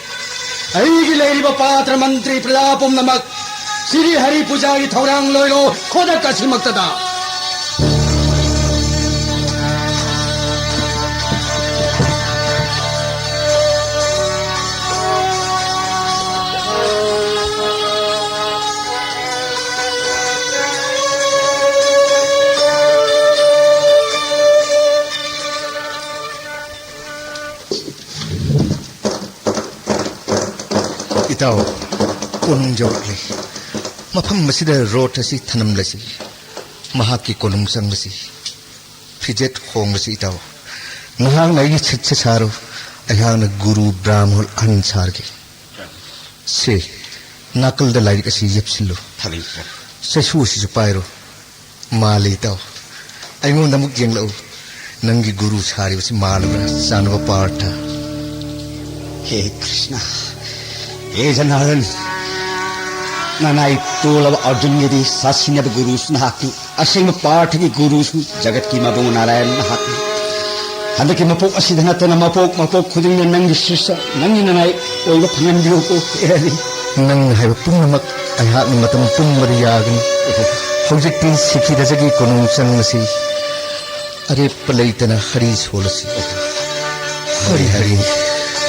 ꯑꯩꯒꯤ ꯂꯩꯔꯤꯕ ꯄꯥꯇ꯭ꯔ ꯃꯟꯇ꯭ꯔꯤ ꯄ꯭ꯔꯖꯥ ꯄꯨꯝꯅꯃꯛ ꯁ꯭ꯔꯤ ꯍꯔꯤ ꯄꯨꯖꯥꯒꯤ ꯊꯧꯔꯥꯡ ꯂꯣꯏꯔꯣ ꯈꯨꯗꯛ ꯑꯁꯤꯃꯛꯇꯗ꯫ ꯏꯇꯥꯎ, ꯀꯣꯅꯨꯡ ꯌꯧꯔꯛꯂꯦ꯫ ꯃꯐꯝ ꯑꯁꯤꯗ ꯔꯣꯠ ꯑꯁꯤ ꯊꯅꯝꯂꯁꯤ꯫ ꯃꯍꯥꯛꯀꯤ ꯀꯣꯅꯨꯡ ꯆꯪꯕꯁꯤ, ꯐꯤꯖꯦꯠ ꯍꯣꯡꯕꯁꯤ ꯏꯇꯥꯎ, ꯅꯍꯥꯛꯅ ꯑꯩꯒꯤ ꯁꯤꯠꯁꯦ ꯁꯥꯔꯣ, ꯑꯩꯍꯥꯛꯅ ꯒꯨꯔꯨ ꯕ꯭ꯔꯥꯍꯃꯣꯜ ꯑꯍꯟ ꯁꯥꯔꯒꯦ꯫ ꯁꯦ, ꯅꯥꯀꯜꯗ ꯂꯥꯏꯔꯤꯛ ꯑꯁꯤ ꯌꯦꯞꯁꯤꯜꯂꯨ꯫ ꯊꯥꯅꯤꯡꯗ꯭ꯔꯦ꯫ ꯆꯩꯁꯨ ꯑꯁꯤꯁꯨ ꯄꯥꯏꯔꯣ꯫ ꯃꯥꯜꯂꯤ ꯏꯇꯥꯎ꯫ ꯑꯩꯉꯣꯟꯗ ꯑꯃꯨꯛ ꯌꯦꯡꯂꯛꯎ꯫ ꯅꯪꯒꯤ ꯒꯨꯔꯨ ꯁꯥꯔꯤꯕꯁꯤ ꯃꯥꯜꯂꯕ꯭ꯔꯥ, ꯆꯥꯅꯕ ꯄꯥꯔꯊ? ꯍꯦ ꯀ꯭ꯔꯤꯁꯅ, ꯍꯦ ꯖꯅꯥꯔꯗꯟ, ꯅꯅꯥꯏ ꯇꯣꯜꯂꯕ ꯑꯔꯖꯨꯟꯒꯤꯗꯤ ꯁꯥꯁꯤꯟꯅꯕ ꯒꯨꯔꯨꯁꯨ ꯅꯍꯥꯛꯅꯤ, ꯑꯁꯦꯡꯕ ꯄꯥꯔꯊꯒꯤ ꯒꯨꯔꯨꯁꯨ ꯖꯒꯠꯀꯤ ꯃꯕꯨꯡ ꯅꯥꯔꯥꯌꯟ ꯅꯍꯥꯛꯅꯤ꯫ ꯍꯟꯗꯛꯀꯤ ꯃꯄꯣꯛ ꯑꯁꯤꯗ ꯅꯠꯇꯅ ꯃꯄꯣꯛ ꯃꯄꯣꯛ ꯈꯨꯗꯤꯡꯗ ꯅꯪꯒꯤ ꯁꯤꯁ ꯅꯪꯒꯤ ꯅꯅꯥꯏ ꯑꯣꯏꯕ ꯐꯪꯍꯟꯕꯤꯌꯨꯀꯣ, ꯍꯦ ꯍꯔꯤ꯫ ꯅꯪꯅ ꯍꯥꯏꯕ ꯄꯨꯝꯅꯃꯛ ꯑꯩꯍꯥꯛꯅ ꯃꯇꯝ ꯄꯨꯝꯕꯗ ꯌꯥꯒꯅꯤ꯫ ꯍꯧꯖꯤꯛꯇꯤ ꯁꯤꯈꯤꯗꯖꯒꯤ ꯀꯣꯅꯨꯡ ꯆꯪꯂꯁꯤ꯫ ꯑꯔꯦꯞꯄ ꯂꯩꯇꯅ ꯍꯔꯤ ꯁꯣꯜꯂꯁꯤ꯫ ꯍꯔꯤ ꯍꯔꯤ꯫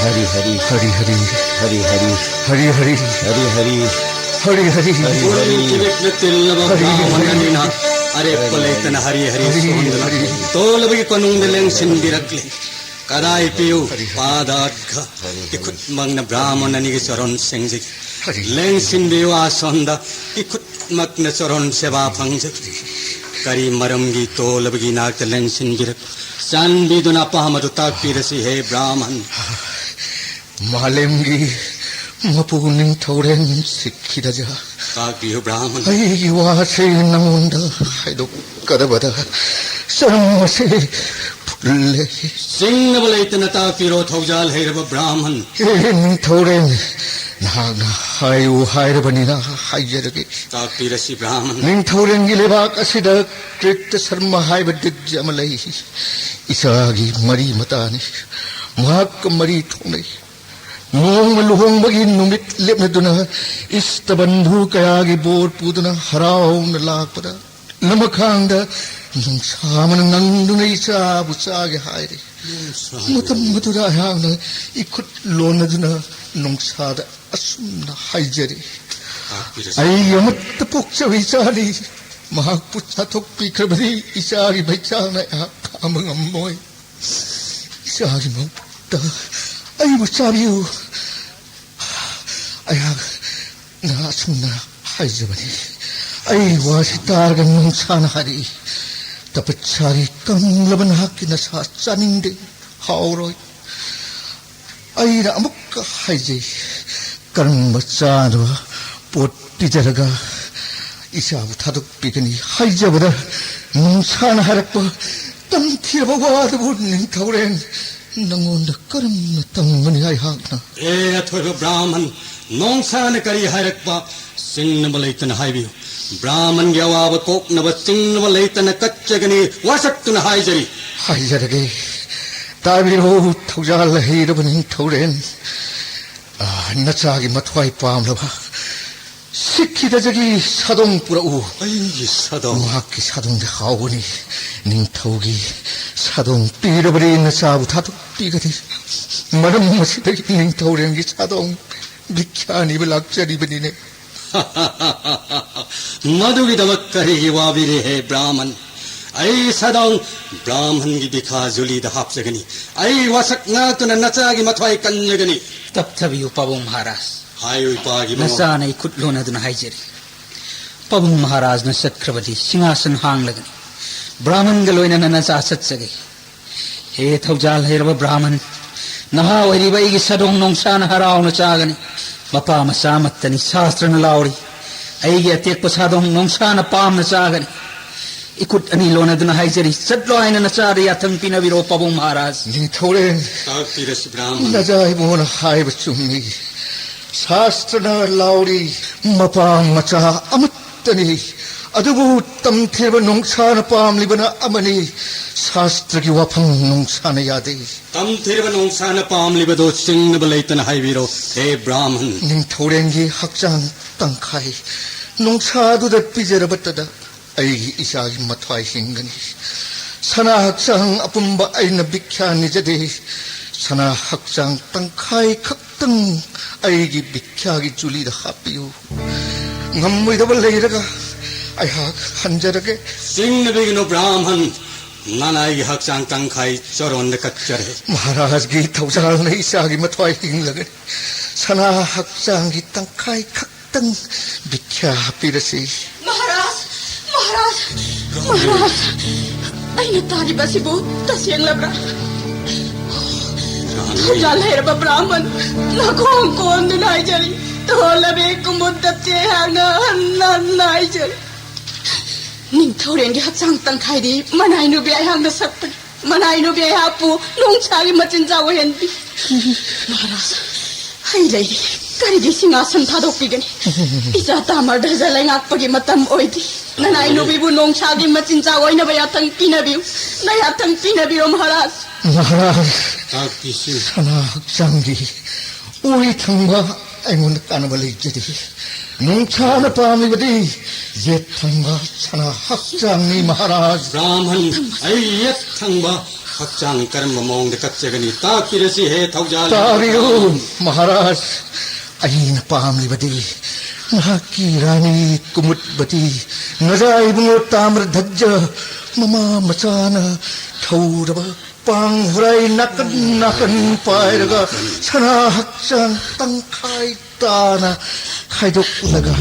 ꯍꯔꯤ ꯍꯔꯤ꯫ ꯍꯔꯤ ꯍꯔꯤ꯫ ꯍꯔꯤ ꯍꯔꯤ꯫ ꯍꯔꯤ ꯍꯔꯤ꯫ ꯍꯔꯤ ꯍꯔꯤ꯫ ꯍꯔꯤ ꯍꯔꯤ꯫ ꯍꯔꯤ ꯍꯔꯤ꯫ ꯄꯨꯛꯅꯤꯡ ꯇꯤꯜꯂꯕ ꯍꯔꯤ ꯍꯔꯤ꯫ ꯕ꯭ꯔꯥꯍꯃꯟ ꯑꯅꯤꯅ ꯑꯔꯦꯞꯄ ꯂꯩꯇꯅ ꯍꯔꯤ ꯍꯔꯤ ꯍꯔꯤ ꯁꯣꯟꯗꯨꯅ ꯍꯔꯤ꯫ ꯇꯣꯜꯂꯕꯒꯤ ꯀꯣꯅꯨꯡꯗ ꯂꯦꯡꯁꯤꯟꯕꯤꯔꯛꯂꯦ꯫ ꯀꯗꯥꯏ ꯄꯤꯌꯨ ꯄꯥꯗꯥꯠꯈ꯫ ꯏꯈꯨꯠꯃꯛꯅ ꯕ꯭ꯔꯥꯍꯃꯟ ꯑꯅꯤꯒꯤ ꯆꯔꯣꯟ ꯁꯦꯡꯖꯒꯦ꯫ ꯂꯦꯡꯁꯤꯟꯕꯤꯌꯨ ꯑꯥꯁꯣꯟꯗ꯫ ꯏꯈꯨꯠꯃꯛꯅ ꯆꯔꯣꯟ ꯁꯦꯕꯥ ꯐꯪꯖꯒꯦ꯫ ꯀꯔꯤ ꯃꯔꯝꯒꯤ ꯇꯣꯜꯂꯕꯒꯤ ꯏꯅꯥꯛꯇ ꯂꯦꯡꯁꯤꯟꯕꯤꯔꯛ? ꯆꯥꯟꯕꯤꯗꯨꯅ ꯑꯄꯥꯝꯕꯗꯨ ꯇꯥꯛꯄꯤꯔꯁꯤ, ꯍꯦ ꯕ꯭ꯔꯥꯍꯃꯟ꯫ ꯃꯥꯂꯦꯝꯒꯤ ꯃꯄꯨ ꯅꯤꯡꯊꯧꯔꯦꯟ ꯁꯤꯈꯤꯗꯖ꯫ ꯇꯥꯛꯄꯤꯌꯨ, ꯕ꯭ꯔꯥꯍꯃꯟ꯫ ꯑꯩꯒꯤ ꯋꯥꯁꯦ ꯅꯉꯣꯟꯗ ꯍꯥꯏꯗꯣꯛꯀꯗꯕꯗ ꯆꯔꯝ ꯑꯁꯦ ꯐꯨꯜꯂꯦ꯫ ꯆꯤꯡꯅꯕ ꯂꯩꯇꯅ ꯇꯥꯛꯄꯤꯔꯣ, ꯊꯧꯖꯥꯜ ꯍꯩꯔꯕ ꯕ꯭ꯔꯥꯍꯃꯟ꯫ ꯑꯦ ꯅꯤꯡꯊꯧꯔꯦꯟ, ꯅꯍꯥꯛꯅ ꯍꯥꯏꯌꯨ ꯍꯥꯏꯔꯕꯅꯤꯅ ꯍꯥꯏꯖꯔꯒꯦ꯫ ꯇꯥꯛꯄꯤꯔꯁꯤ, ꯕ꯭ꯔꯥꯍꯃꯟ꯫ ꯅꯤꯡꯊꯧꯔꯦꯟꯒꯤ ꯂꯩꯕꯥꯛ ꯑꯁꯤꯗ ꯀ꯭ꯔꯤꯠꯇ ꯁꯔꯃ ꯍꯥꯏꯕ ꯗꯤꯒꯖ ꯑꯃ ꯂꯩ꯫ ꯏꯆꯥꯒꯤ ꯃꯔꯤ ꯃꯇꯥꯅꯤ꯫ ꯃꯍꯥꯛꯀ ꯃꯔꯤ ꯊꯣꯛꯅꯩ꯫ ꯅꯣꯡꯃ ꯂꯨꯍꯣꯡꯕꯒꯤ ꯅꯨꯃꯤꯠ ꯂꯦꯞꯅꯗꯨꯅ ꯏꯁꯇꯕꯟꯙꯨ ꯀꯌꯥꯒꯤ ꯕꯣꯔ ꯄꯨꯗꯨꯅ ꯍꯔꯥꯎꯅ ꯂꯥꯛꯄꯗ ꯂꯃꯈꯥꯡꯗ ꯅꯨꯡꯁꯥ ꯑꯃꯅ ꯉꯪꯗꯨꯅ ꯏꯆꯥꯕꯨ ꯆꯥꯒꯦ ꯍꯥꯏꯔꯤ꯫ ꯅꯨꯡꯁꯥ꯫ ꯃꯇꯝ ꯑꯗꯨꯗ ꯑꯩꯍꯥꯛꯅ ꯏꯈꯨꯠ ꯂꯣꯟꯅꯗꯨꯅ ꯅꯨꯡꯁꯥꯗ ꯑꯁꯨꯝꯅ ꯍꯥꯏꯖꯔꯤ, ꯇꯥꯛꯄꯤꯔꯁꯤ꯫ ꯑꯩ ꯑꯃꯠꯇ ꯄꯣꯛꯆꯕ ꯏꯆꯥꯅꯤ꯫ ꯃꯍꯥꯛꯄꯨ ꯆꯥꯊꯣꯛꯄꯤꯈ꯭ꯔꯕꯗꯤ ꯏꯆꯥꯒꯤ ꯃꯩꯆꯥꯛꯅ ꯑꯩꯍꯥꯛ ꯈꯥꯝꯕ ꯉꯝꯃꯣꯏ꯫ ꯏꯆꯥꯒꯤ ꯃꯍꯨꯠꯇ ꯑꯩꯕꯨ ꯆꯥꯕꯤꯌꯨ꯫ ꯑꯩꯍꯥꯛꯅ ꯑꯁꯨꯝꯅ ꯍꯥꯏꯖꯕꯅꯤ꯫ ꯑꯩ ꯋꯥꯁꯤ ꯇꯥꯔꯒ ꯅꯣꯡꯁꯥꯅ ꯍꯥꯏꯔꯛꯏ, "ꯇꯄꯠꯆꯥꯔꯤ, ꯀꯪꯂꯕ ꯅꯍꯥꯛꯀꯤ ꯅꯁꯥ ꯆꯥꯅꯤꯡꯗꯦ, ꯍꯥꯎꯔꯣꯏ"꯫ ꯑꯩꯅ ꯑꯃꯨꯛꯀ ꯍꯥꯏꯖꯩ, "ꯀꯔꯝꯕ ꯆꯥꯅꯕ ꯄꯣꯠ ꯄꯤꯖꯔꯒ ꯏꯆꯥꯕꯨ ꯊꯥꯗꯣꯛꯄꯤꯒꯅꯤ?" ꯍꯥꯏꯖꯕꯗ ꯅꯣꯡꯁꯥꯅ ꯍꯥꯏꯔꯛꯄ ꯇꯝꯊꯤꯔꯕ ꯋꯥꯗꯨꯕꯨ ꯅꯤꯡꯊꯧꯔꯦꯟ ꯅꯪꯉꯣꯟꯗ ꯀꯔꯝꯅ ꯇꯝꯒꯅꯤ ꯑꯩꯍꯥꯛꯅ? ꯑꯦ ꯑꯊꯣꯏꯕ ꯕ꯭ꯔꯥꯍꯃꯟ, ꯅꯣꯡꯁꯥꯅ ꯀꯔꯤ ꯍꯥꯏꯔꯛꯄ? ꯆꯤꯡꯅꯕ ꯂꯩꯇꯅ ꯍꯥꯏꯕꯤꯌꯨ꯫ ꯕ꯭ꯔꯥꯍꯃꯟꯒꯤ ꯑꯋꯥꯕ ꯀꯣꯛꯅꯕ ꯆꯤꯡꯅꯕ ꯂꯩꯇꯅ ꯀꯠꯆꯒꯅꯤ, ꯋꯥꯁꯛꯇꯨꯅ ꯍꯥꯏꯖꯔꯤ꯫ ꯍꯥꯏꯖꯔꯒꯦ, ꯇꯥꯕꯤꯔꯣ, ꯊꯧꯖꯥꯜ ꯍꯩꯔꯕ ꯅꯤꯡꯊꯧꯔꯦꯟ꯫ ꯑ, ꯅꯆꯥꯒꯤ ꯃꯊ꯭ꯋꯥꯏ ꯄꯥꯝꯂꯕ ꯁꯤꯛꯈꯤꯗꯖꯒꯤ ꯁꯥꯗꯣꯡ ꯄꯨꯔꯛꯎ꯫ ꯑꯩꯒꯤ ꯁꯥꯗꯣꯡ? ꯃꯍꯥꯛꯀꯤ ꯁꯥꯗꯣꯡꯗꯤ ꯍꯥꯎꯕꯅꯤ꯫ ꯅꯤꯡꯊꯧꯒꯤ ꯁꯥꯗꯣꯡ ꯄꯤꯔꯕꯗꯤ ꯅꯆꯥꯕꯨ ꯊꯥꯗꯣꯛꯄꯤꯒꯅꯤ꯫ ꯃꯔꯝ ꯑꯁꯤꯗꯒꯤ ꯅꯤꯡꯊꯧꯔꯦꯟꯒꯤ ꯁꯥꯗꯣꯡ ꯚꯤꯈ꯭ꯌꯥ ꯅꯤꯕ ꯂꯥꯛꯆꯔꯤꯕꯅꯤꯅꯦ꯫ ꯃꯗꯨꯒꯤꯗꯃꯛ ꯀꯔꯤꯒꯤ ꯋꯥꯕꯤꯔꯤ, ꯍꯦ ꯕ꯭ꯔꯥꯍꯃꯟ? ꯑꯩ ꯁꯥꯗꯣꯡ ꯕ꯭ꯔꯥꯍꯃꯟꯒꯤ ꯚꯤꯈ꯭ꯌꯥ ꯖꯨꯂꯤꯗ ꯍꯥꯞꯆꯒꯅꯤ꯫ ꯑꯩ ꯋꯥꯁꯛ ꯉꯥꯛꯇꯨꯅ ꯅꯆꯥꯒꯤ ꯃꯊ꯭ꯋꯥꯏ ꯀꯟꯖꯒꯅꯤ꯫ ꯇꯞꯊꯕꯤꯌꯨ, ꯄꯥꯕꯨꯡ ꯃꯍꯥꯔꯥꯖ꯫ ꯍꯥꯏꯌꯨ, ꯏꯄꯥꯒꯤ ꯃꯃꯧ꯫ ꯅꯆꯥꯅ ꯏꯈꯨꯠ ꯂꯣꯟꯅꯗꯨꯅ ꯍꯥꯏꯖꯔꯤ꯫ ꯄꯥꯕꯨꯡ ꯃꯍꯥꯔꯥꯖꯅ ꯆꯠꯈ꯭ꯔꯕꯗꯤ ꯁꯤꯡꯍꯥꯁꯟ ꯍꯥꯡꯂꯒꯅꯤ꯫ ꯕ꯭ꯔꯥꯍꯃꯟꯒ ꯂꯣꯏꯅꯅ ꯅꯆꯥ ꯆꯠꯆꯒꯦ꯫ ꯍꯦ ꯊꯧꯖꯥꯜ ꯍꯩꯔꯕ ꯕ꯭ꯔꯥꯍꯃꯟ, ꯅꯍꯥ ꯑꯣꯏꯔꯤꯕ ꯑꯩꯒꯤ ꯁꯥꯗꯣꯡ ꯅꯣꯡꯁꯥꯅ ꯍꯔꯥꯎꯅ ꯆꯥꯒꯅꯤ꯫ ꯃꯄꯥ ꯃꯆꯥ ꯑꯃꯠꯇꯅꯤ, ꯁꯥꯁꯇ꯭ꯔꯅ ꯂꯥꯎꯔꯤ꯫ ꯑꯩꯒꯤ ꯑꯇꯦꯛꯄ ꯁꯥꯗꯣꯡ ꯅꯣꯡꯁꯥꯅ ꯄꯥꯝꯅ ꯆꯥꯒꯅꯤ꯫ ꯏꯈꯨꯠ ꯑꯅꯤ ꯂꯣꯟꯅꯗꯨꯅ ꯍꯥꯏꯖꯔꯤ, ꯆꯠꯂꯣ ꯍꯥꯏꯅ ꯅꯆꯥꯗ ꯌꯥꯊꯪ ꯄꯤꯅꯕꯤꯔꯣ, ꯄꯥꯕꯨꯡ ꯃꯍꯥꯔꯥꯖ꯫ ꯅꯤꯡꯊꯧꯔꯦꯟ, ꯇꯥꯛꯄꯤꯔꯁꯤ, ꯕ꯭ꯔꯥꯍꯃꯟ꯫ ꯅꯆꯥ ꯏꯕꯨꯡꯉꯣꯅ ꯍꯥꯏꯕ ꯆꯨꯝꯃꯤ꯫ ꯁꯥꯁꯇ꯭ꯔꯅ ꯂꯥꯎꯔꯤ, ꯃꯄꯥ ꯃꯆꯥ ꯑꯃꯠꯇꯅꯤ꯫ ꯑꯗꯨꯕꯨ ꯇꯝꯊꯤꯔꯕ ꯅꯣꯡꯁꯥꯅ ꯄꯥꯝꯂꯤꯕꯅ ꯑꯃꯅꯤ꯫ ꯁꯥꯁꯇ꯭ꯔꯒꯤ ꯋꯥꯐꯝ ꯅꯣꯡꯁꯥꯅ ꯌꯥꯗꯦ꯫ ꯇꯝꯊꯤꯔꯕ ꯅꯣꯡꯁꯥꯅ ꯄꯥꯝꯂꯤꯕꯗꯨ ꯆꯤꯡꯅꯕ ꯂꯩꯇꯅ ꯍꯥꯏꯕꯤꯔꯣ, ꯍꯦ ꯕ꯭ꯔꯥꯍꯃꯟ꯫ ꯅꯤꯡꯊꯧꯔꯦꯟꯒꯤ ꯍꯛꯆꯥꯡ ꯇꯪꯈꯥꯏ ꯅꯣꯡꯁꯥꯗꯨꯗ ꯄꯤꯖꯔꯕꯇꯗ ꯑꯩꯒꯤ ꯏꯆꯥꯒꯤ ꯃꯊ꯭ꯋꯥꯏ ꯍꯤꯡꯒꯅꯤ꯫ ꯁꯅꯥ ꯍꯛꯆꯥꯡ ꯑꯄꯨꯝꯕ ꯑꯩꯅ ꯚꯤꯈ꯭ꯌꯥ ꯅꯤꯖꯗꯦ꯫ ꯁꯅꯥ ꯍꯛꯆꯥꯡ ꯇꯪꯈꯥꯏ ꯈꯛꯇꯪ ꯑꯩꯒꯤ ꯚꯤꯈ꯭ꯌꯥꯒꯤ ꯖꯨꯂꯤꯗ ꯍꯥꯞꯄꯤꯌꯨ꯫ ꯉꯝꯃꯣꯏꯗꯕ ꯂꯩꯔꯒ ꯑꯩꯍꯥꯛ ꯍꯟꯖꯔꯒꯦ꯫ ꯆꯤꯡꯅꯕꯤꯒꯅꯨ ꯕ꯭ꯔꯥꯍꯃꯟ, ꯅꯅꯥꯏꯒꯤ ꯍꯛꯆꯥꯡ ꯇꯪꯈꯥꯏ ꯆꯣꯔꯣꯟꯗ ꯀꯠꯆꯔꯦ꯫ ꯃꯍꯥꯔꯥꯖꯒꯤ ꯊꯧꯖꯥꯜꯅ ꯏꯆꯥꯒꯤ ꯃꯊ꯭ꯋꯥꯏ ꯍꯤꯡꯂꯒꯅꯤ꯫ ꯁꯅꯥ ꯍꯛꯆꯥꯡꯒꯤ ꯇꯪꯈꯥꯏ ꯈꯛꯇꯪ ꯚꯤꯈ꯭ꯌꯥ ꯄꯤꯔꯁꯤ꯫ ꯃꯍꯥꯔꯥꯖ! ꯃꯍꯥꯔꯥꯖ! ꯃꯍꯥꯔꯥꯖ! ꯑꯩꯅ ꯇꯥꯔꯤꯕ ꯑꯁꯤꯕꯨ ꯇꯁꯦꯡꯂꯕ꯭ꯔꯥ? ꯊꯧꯖꯥꯜ ꯍꯩꯔꯕ ꯕ꯭ꯔꯥꯍꯃꯟ, ꯅꯈꯣꯡ ꯀꯣꯟꯗꯨꯅ ꯍꯥꯏꯖꯔꯤ, ꯇꯣꯜꯂꯕꯤ ꯀꯨꯃꯨꯗ ꯆꯦ ꯍꯥꯏꯅ ꯍꯟꯅ ꯍꯟꯅ ꯍꯥꯏꯖꯔꯤ꯫ ꯅꯤꯡꯊꯧꯔꯦꯜꯒꯤ ꯍꯛꯆꯥꯡ ꯇꯪꯈꯥꯏꯗꯤ ꯃꯅꯥꯏ ꯅꯨꯕꯤ ꯑꯩꯍꯥꯛꯅ ꯁꯛꯄꯅꯤ꯫ ꯃꯅꯥꯏ ꯅꯨꯕꯤ ꯑꯩꯍꯥꯛꯄꯨ ꯅꯣꯡꯁꯥꯒꯤ ꯃꯆꯤꯟꯖꯥꯛ ꯑꯣꯏꯍꯟꯕꯤ꯫ ꯃꯍꯥꯔꯥꯖ, ꯑꯩ ꯂꯩꯔꯤ꯫ ꯀꯔꯤꯒꯤ ꯁꯤꯡꯍꯥꯁꯟ ꯊꯥꯗꯣꯛꯄꯤꯒꯅꯤ? ꯏꯆꯥ ꯇꯥꯃꯔ ꯙꯖ ꯂꯩꯉꯥꯛꯄꯒꯤ ꯃꯇꯝ ꯑꯣꯏꯗꯦ꯫ ꯅꯅꯥꯏ ꯅꯨꯕꯤꯕꯨ ꯅꯣꯡꯁꯥꯒꯤ ꯃꯆꯤꯟꯖꯥꯛ ꯑꯣꯏꯅꯕ ꯌꯥꯊꯪ ꯄꯤꯅꯕꯤꯌꯨ꯫ ꯅꯌꯥꯊꯪ ꯄꯤꯅꯕꯤꯌꯨ, ꯃꯍꯥꯔꯥꯖ꯫ ꯃꯍꯥꯔꯥꯖ, ꯇꯥꯛꯄꯤꯁꯤ꯫ ꯁꯅꯥ ꯍꯛꯆꯥꯡꯒꯤ ꯑꯣꯏ ꯊꯪꯕ ꯑꯩꯉꯣꯟꯗ ꯀꯥꯟꯅꯕ ꯂꯩꯖꯗꯦ꯫ ꯅꯣꯡꯁꯥꯅ ꯄꯥꯝꯂꯤꯕꯗꯤ ꯌꯦꯠ ꯊꯪꯕ ꯁꯅꯥ ꯍꯛꯆꯥꯡꯅꯤ, ꯃꯍꯥꯔꯥꯖ꯫ ꯕ꯭ꯔꯥꯍꯃꯟ, ꯑꯩ ꯌꯦꯠ ꯊꯪꯕ ꯍꯛꯆꯥꯡ ꯀꯔꯝꯕ ꯃꯑꯣꯡꯗ ꯀꯠꯆꯒꯅꯤ? ꯇꯥꯛꯄꯤꯔꯁꯤ, ꯍꯦ ꯊꯧꯖꯥꯜ꯫ ꯇꯥꯕꯤꯌꯨ, ꯃꯍꯥꯔꯥꯖ꯫ ꯑꯩꯅ ꯄꯥꯝꯂꯤꯕꯗꯤ ꯅꯍꯥꯛꯀꯤ ꯔꯥꯅꯤ ꯀꯨꯃꯨꯗꯕꯇꯤ, ꯅꯖꯥ ꯏꯕꯨꯡꯉꯣ ꯇꯥꯃ꯭ꯔꯙꯖ, ꯃꯃꯥ ꯃꯆꯥꯅ ꯊꯧꯔꯕ ꯄꯥꯡ ꯍꯣꯔꯥꯏ ꯅꯥꯀꯟ ꯅꯥꯀꯟ ꯄꯥꯏꯔꯒ ꯁꯅꯥ ꯍꯛꯆꯥꯡ ꯇꯪꯈꯥꯏ ꯇꯥꯅ ꯈꯥꯏꯗꯣꯛꯂꯒ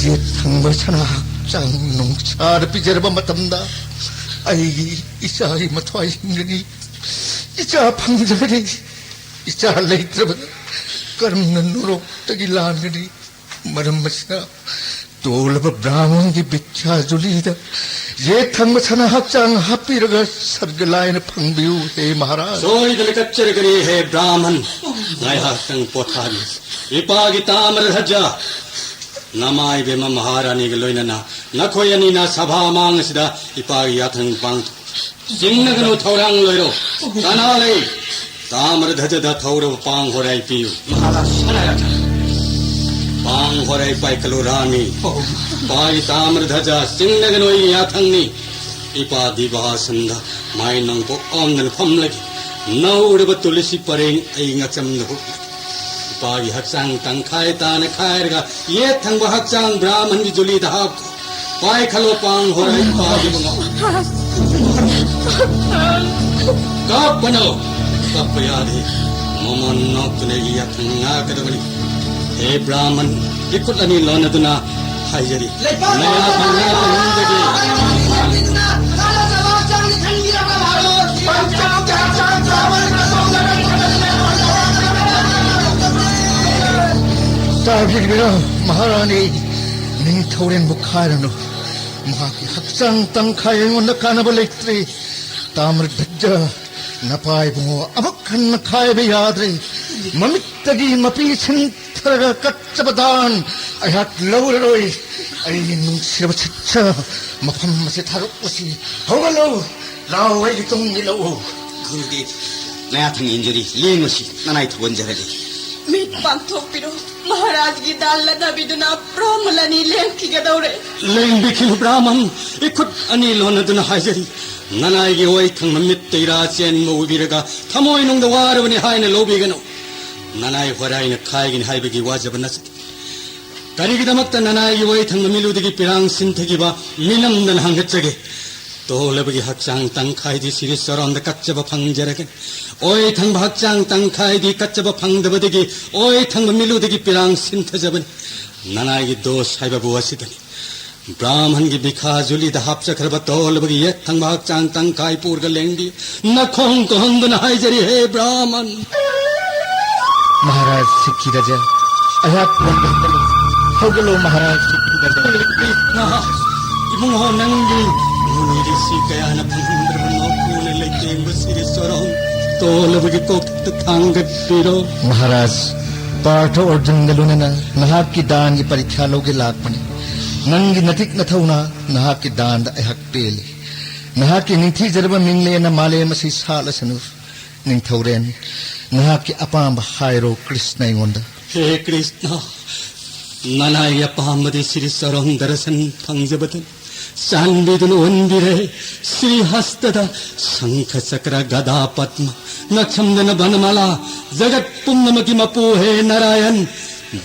ꯌꯦꯠ ꯊꯪꯕ ꯁꯅꯥ ꯍꯛꯆꯥꯡ ꯅꯣꯡꯁꯥꯗ ꯄꯤꯖꯔꯕ ꯃꯇꯝꯗ ꯑꯩꯒꯤ ꯏꯆꯥꯒꯤ ꯃꯊ꯭ꯋꯥꯏ ꯍꯤꯡꯒꯅꯤ, ꯏꯆꯥ ꯐꯪꯖꯒꯅꯤ꯫ ꯏꯆꯥ ꯂꯩꯇ꯭ꯔꯕꯗ ꯀꯔꯝꯅ ꯅꯣꯔꯣꯛꯇꯒꯤ ꯂꯥꯟꯒꯅꯤ? ꯃꯔꯝ ꯑꯁꯤꯅ ꯇꯣꯜꯂꯕ ꯕ꯭ꯔꯥꯍꯃꯟꯒꯤ ꯚꯤꯈ꯭ꯌꯥ ꯖꯨꯂꯤꯗ ꯌꯦꯠ ꯊꯪꯕ ꯁꯅꯥ ꯍꯛꯆꯥꯡ ꯍꯥꯞꯄꯤꯔꯒ ꯁꯔꯒ ꯂꯥꯏꯅ ꯐꯪꯕꯤꯌꯨ, ꯍꯦ ꯃꯍꯥꯔꯥꯖ꯫ ꯁꯣꯏꯗꯅ ꯀꯠꯆꯔꯒꯅꯤ, ꯍꯦ ꯕ꯭ꯔꯥꯍꯃꯟ꯫ ꯉꯥꯏꯍꯥꯛꯇꯪ ꯄꯣꯊꯥꯕꯤꯌꯨ꯫ ꯏꯄꯥꯒꯤ ꯇꯥꯃ꯭ꯔꯙꯖ, ꯅꯃꯥꯏꯕꯦꯝꯃ ꯃꯍꯥꯔꯥꯅꯤꯒ ꯂꯣꯏꯅꯅ ꯅꯈꯣꯏ ꯑꯅꯤꯅ ꯁꯚꯥ ꯃꯥꯡ ꯑꯁꯤꯗ ꯏꯄꯥꯒꯤ ꯌꯥꯊꯪ ꯄꯥꯡꯊꯣꯛ꯫ ꯆꯤꯡꯅꯒꯅꯨ, ꯊꯧꯔꯥꯡ ꯂꯣꯏꯔꯣ꯫ ꯀꯅꯥ ꯂꯩ? ꯇꯥꯃ꯭ꯔꯙꯖꯗ ꯊꯧꯔꯕ ꯄꯥꯡ ꯍꯣꯔꯥꯏ ꯄꯤꯌꯨ꯫ ꯃꯍꯥꯔꯥꯖ, ꯁꯅꯥ ꯍꯛꯆꯥꯡ꯫ ꯄꯥꯡ ꯍꯣꯔꯥꯏ ꯄꯥꯏꯈꯠꯂꯨ, ꯔꯥꯅꯤ꯫ ꯄꯥꯏ ꯇꯥꯃ꯭ꯔꯙꯖ, ꯆꯤꯡꯅꯒꯅꯨ, ꯑꯩꯒꯤ ꯌꯥꯊꯪꯅꯤ꯫ ꯏꯄꯥ ꯗꯤꯕꯥꯁꯟꯗ ꯃꯥꯏ ꯅꯣꯡꯄꯣꯛ ꯑꯣꯟꯗꯨꯅ ꯐꯝꯂꯒꯦ꯫ ꯅꯧꯔꯕ ꯇꯨꯂꯁꯤ ꯄꯔꯦꯡ ꯑꯩ ꯉꯛꯁꯝꯗ ꯍꯨꯛꯂꯒꯦ꯫ ꯏꯄꯥꯒꯤ ꯍꯛꯆꯥꯡ ꯇꯪꯈꯥꯏ ꯇꯥꯅ ꯈꯥꯏꯔꯒ ꯌꯦꯠ ꯊꯪꯕ ꯍꯛꯆꯥꯡ ꯕ꯭ꯔꯥꯍꯃꯟꯒꯤ ꯖꯨꯂꯤꯗ ꯍꯥꯞꯈꯣ꯫ ꯄꯥꯏꯈꯠꯂꯣ ꯄꯥꯡ ꯍꯣꯔꯥꯏ ꯄꯥꯏꯕ ꯉꯝ-, ꯀꯞꯄꯅꯣ, ꯀꯞꯄ ꯌꯥꯗꯦ꯫ ꯃꯣꯟ ꯅꯣꯛꯇꯨꯅ ꯑꯩꯒꯤ ꯌꯥꯊꯪ ꯉꯥꯛꯀꯗꯕꯅꯤ꯫ ꯍꯦ ꯕ꯭ꯔꯥꯍꯃꯟ, ꯏꯈꯨꯠ ꯑꯅꯤ ꯂꯣꯟꯅꯗꯨꯅ ꯍꯥꯏꯖꯔꯤ꯫ ꯂꯩꯄꯥꯛ ꯅꯌꯥ ꯐꯪꯅ ꯐꯪꯍꯟꯖꯒꯦ꯫ ꯇꯥꯕꯤꯔꯤꯕꯔꯥ, ꯃꯍꯥꯔꯥꯅꯤ? ꯅꯤꯡꯊꯧꯔꯦꯟꯕꯨ ꯈꯥꯏꯔꯅꯨ꯫ ꯃꯍꯥꯛꯀꯤ ꯍꯛꯆꯥꯡ ꯇꯪꯈꯥꯏ ꯑꯩꯉꯣꯟꯗ ꯀꯥꯟꯅꯕ ꯂꯩꯇ꯭ꯔꯦ꯫ ꯇꯥꯃ꯭ꯔꯙ꯭ꯋꯖ, ꯅꯄꯥ ꯏꯕꯨꯡꯉꯣ ꯑꯃꯨꯛ ꯍꯟꯅ ꯈꯥꯏꯕ ꯌꯥꯗ꯭ꯔꯦ꯫ ꯃꯃꯤꯠꯇꯒꯤ ꯃꯄꯤ ꯁꯤꯟꯊꯔꯒ ꯀꯠꯆꯕ ꯗꯥꯟ ꯑꯩꯍꯥꯛ ꯂꯧꯔꯔꯣꯏ꯫ ꯑꯩꯒꯤ ꯅꯨꯡꯁꯤꯔꯕ ꯁꯤꯠꯁ, ꯃꯐꯝ ꯑꯁꯤ ꯊꯥꯗꯣꯛꯂꯁꯤ꯫ ꯍꯧꯒꯠꯂꯨ, ꯂꯥꯎ, ꯑꯩꯒꯤ ꯇꯨꯡ ꯏꯜꯂꯛꯎ꯫ ꯒꯨꯔꯨꯗꯦꯕ, ꯅꯌꯥꯊꯪ ꯏꯟꯖꯔꯤ, ꯂꯦꯡꯉꯨꯁꯤ, ꯅꯅꯥꯏ ꯊꯧꯒꯣꯟꯖꯔꯒꯦ꯫ ꯃꯤꯠ ꯄꯥꯡꯊꯣꯛꯄꯤꯔꯣ, ꯃꯍꯥꯔꯥꯖꯒꯤ ꯗꯥꯟ ꯂꯗꯕꯤꯗꯨꯅ ꯕ꯭ꯔꯥꯍꯃꯟ ꯑꯅꯤ ꯂꯦꯡꯈꯤꯒꯗꯧꯔꯦ꯫ ꯂꯦꯡꯕꯤꯈꯤꯅꯨ ꯕ꯭ꯔꯥꯍꯃꯟ, ꯏꯈꯨꯠ ꯑꯅꯤ ꯂꯣꯟꯅꯗꯨꯅ ꯍꯥꯏꯖꯔꯤ꯫ ꯅꯅꯥꯏꯒꯤ ꯑꯣꯏꯊꯪꯕ ꯃꯤꯠꯇ ꯏꯔꯥ ꯆꯦꯟꯕ ꯎꯕꯤꯔꯒ ꯊꯃꯣꯏꯅꯨꯡꯗ ꯋꯥꯔꯕꯅꯤ ꯍꯥꯏꯅ ꯂꯧꯕꯤꯒꯅꯨ꯫ ꯅꯅꯥꯏ ꯍꯣꯔꯥꯏꯅ ꯈꯥꯏꯒꯅꯤ ꯍꯥꯏꯕꯒꯤ ꯋꯥꯖꯕ ꯅꯠꯆꯗꯦ꯫ ꯀꯔꯤꯒꯤꯗꯃꯛꯇ ꯅꯅꯥꯏꯒꯤ ꯑꯣꯏꯊꯪꯕ ꯃꯤꯠꯂꯨꯗꯒꯤ ꯄꯤꯔꯥꯡ ꯁꯤꯟꯊꯈꯤꯕ ꯃꯤꯅꯝꯗꯅ ꯍꯪꯒꯠꯆꯒꯦ꯫ ꯇꯣꯂꯕꯒꯤ ꯍꯛꯆꯥꯡ ꯇꯪꯈꯥꯏꯗꯤ ꯁꯤꯔꯤ ꯆꯔꯣꯟꯗ ꯀꯠꯆꯕ ꯐꯪꯖꯔꯒꯅꯤ꯫ ꯑꯣꯏꯊꯪꯕ ꯍꯛꯆꯥꯡ ꯇꯪꯈꯥꯏꯗꯤ ꯀꯠꯆꯕ ꯐꯪꯗꯕꯗꯒꯤ ꯑꯣꯏꯊꯪꯕ ꯃꯤꯠꯂꯨꯗꯒꯤ ꯄꯤꯔꯥꯡ ꯁꯤꯟꯊꯖꯕꯅꯤ꯫ ꯅꯅꯥꯏꯒꯤ ꯗꯣꯁ ꯍꯥꯏꯕꯕꯨ ꯑꯁꯤꯗꯅꯤ꯫ ꯕ꯭ꯔꯥꯍꯃꯟꯒꯤ ꯕꯤꯈꯥ ꯖꯨꯂꯤꯗ ꯍꯥꯞꯆꯈ꯭ꯔꯕ ꯇꯣꯂꯕꯒꯤ ꯌꯦꯠ ꯊꯪꯕ ꯍꯛꯆꯥꯡ ꯇꯪꯈꯥꯏ ꯄꯨꯔꯒ ꯂꯦꯡꯕꯤ꯫ ꯅꯈꯣꯡ ꯀꯣꯍꯟꯗꯨꯅ ꯍꯥꯏꯖꯔꯤ, ꯍꯦ ꯕ꯭ꯔꯥꯍꯃꯟ꯫ ꯃꯍꯥꯔꯥꯖ ꯁꯤꯛꯈꯤꯔꯖ, ꯑꯩꯍꯥꯛ ꯍꯧꯒꯠꯂꯣ, ꯃꯍꯥꯔꯥꯖ ꯁꯤꯛꯈꯤꯔꯖ꯫ ꯀ꯭ꯔꯤꯁꯅ, ꯏꯕꯨꯡꯉꯣ ꯅꯪꯒꯤ ꯅꯨꯃꯤꯠ ꯑꯁꯤ ꯀꯌꯥꯅ ꯐꯪꯍꯟꯗ꯭ꯔꯕ ꯅꯣꯛꯄꯨꯅ ꯂꯩꯇꯦꯡꯕ ꯁꯤꯔꯤ ꯆꯣꯔꯣꯡ ꯇꯣꯂꯕꯒꯤ ꯀꯣꯛꯇ ꯊꯥꯡꯒꯠꯄꯤꯔꯣ꯫ ꯃꯍꯥꯔꯥꯖ, ꯄꯥꯔꯊ ꯑꯔꯖꯨꯟꯒ ꯂꯣꯏꯅꯅ ꯅꯍꯥꯛꯀꯤ ꯗꯥꯟꯒꯤ ꯄꯔꯤꯈ꯭ꯌꯥ ꯂꯧꯒꯦ ꯂꯥꯛꯄꯅꯤ꯫ ꯅꯪꯒꯤ ꯅꯇꯤꯛ ꯅꯊꯧꯅ ꯅꯍꯥꯛꯀꯤ ꯗꯥꯟꯗ ꯑꯩꯍꯥꯛ ꯄꯦꯜꯂꯤ꯫ ꯅꯍꯥꯛꯀꯤ ꯅꯤꯡꯊꯤꯖꯔꯕ ꯃꯤꯡꯂꯦꯟꯅ ꯃꯥꯂꯦꯝ ꯑꯁꯤ ꯁꯥꯠꯂꯁꯅꯨ꯫ ꯅꯤꯡꯊꯧꯔꯦꯟ, ꯅꯍꯥꯛꯀꯤ ꯑꯄꯥꯝꯕ ꯍꯥꯏꯔꯣ ꯀ꯭ꯔꯤꯁꯅ ꯑꯩꯉꯣꯟꯗ꯫ ꯍꯦ ꯀ꯭ꯔꯤꯁꯅ, ꯅꯅꯥꯏꯒꯤ ꯑꯄꯥꯝꯕꯗꯤ ꯁꯤꯔꯤ ꯆꯔꯣꯟ ꯗꯔꯁꯟ ꯐꯪꯖꯕꯗꯅꯤ꯫ ꯆꯥꯟꯕꯤꯗꯨꯅ ꯑꯣꯟꯕꯤꯔꯦ ꯁ꯭ꯔꯤ ꯍꯁꯇꯗ ꯁꯪꯈ ꯆꯀ꯭ꯔ ꯒꯗꯥ ꯄꯗ꯭ꯃ ꯅꯛꯁꯝꯗꯅ ꯕꯅꯃꯥꯂꯥ꯫ ꯖꯒꯠ ꯄꯨꯝꯅꯃꯛꯀꯤ ꯃꯄꯨ ꯍꯦ ꯅꯥꯔꯥꯌꯟ,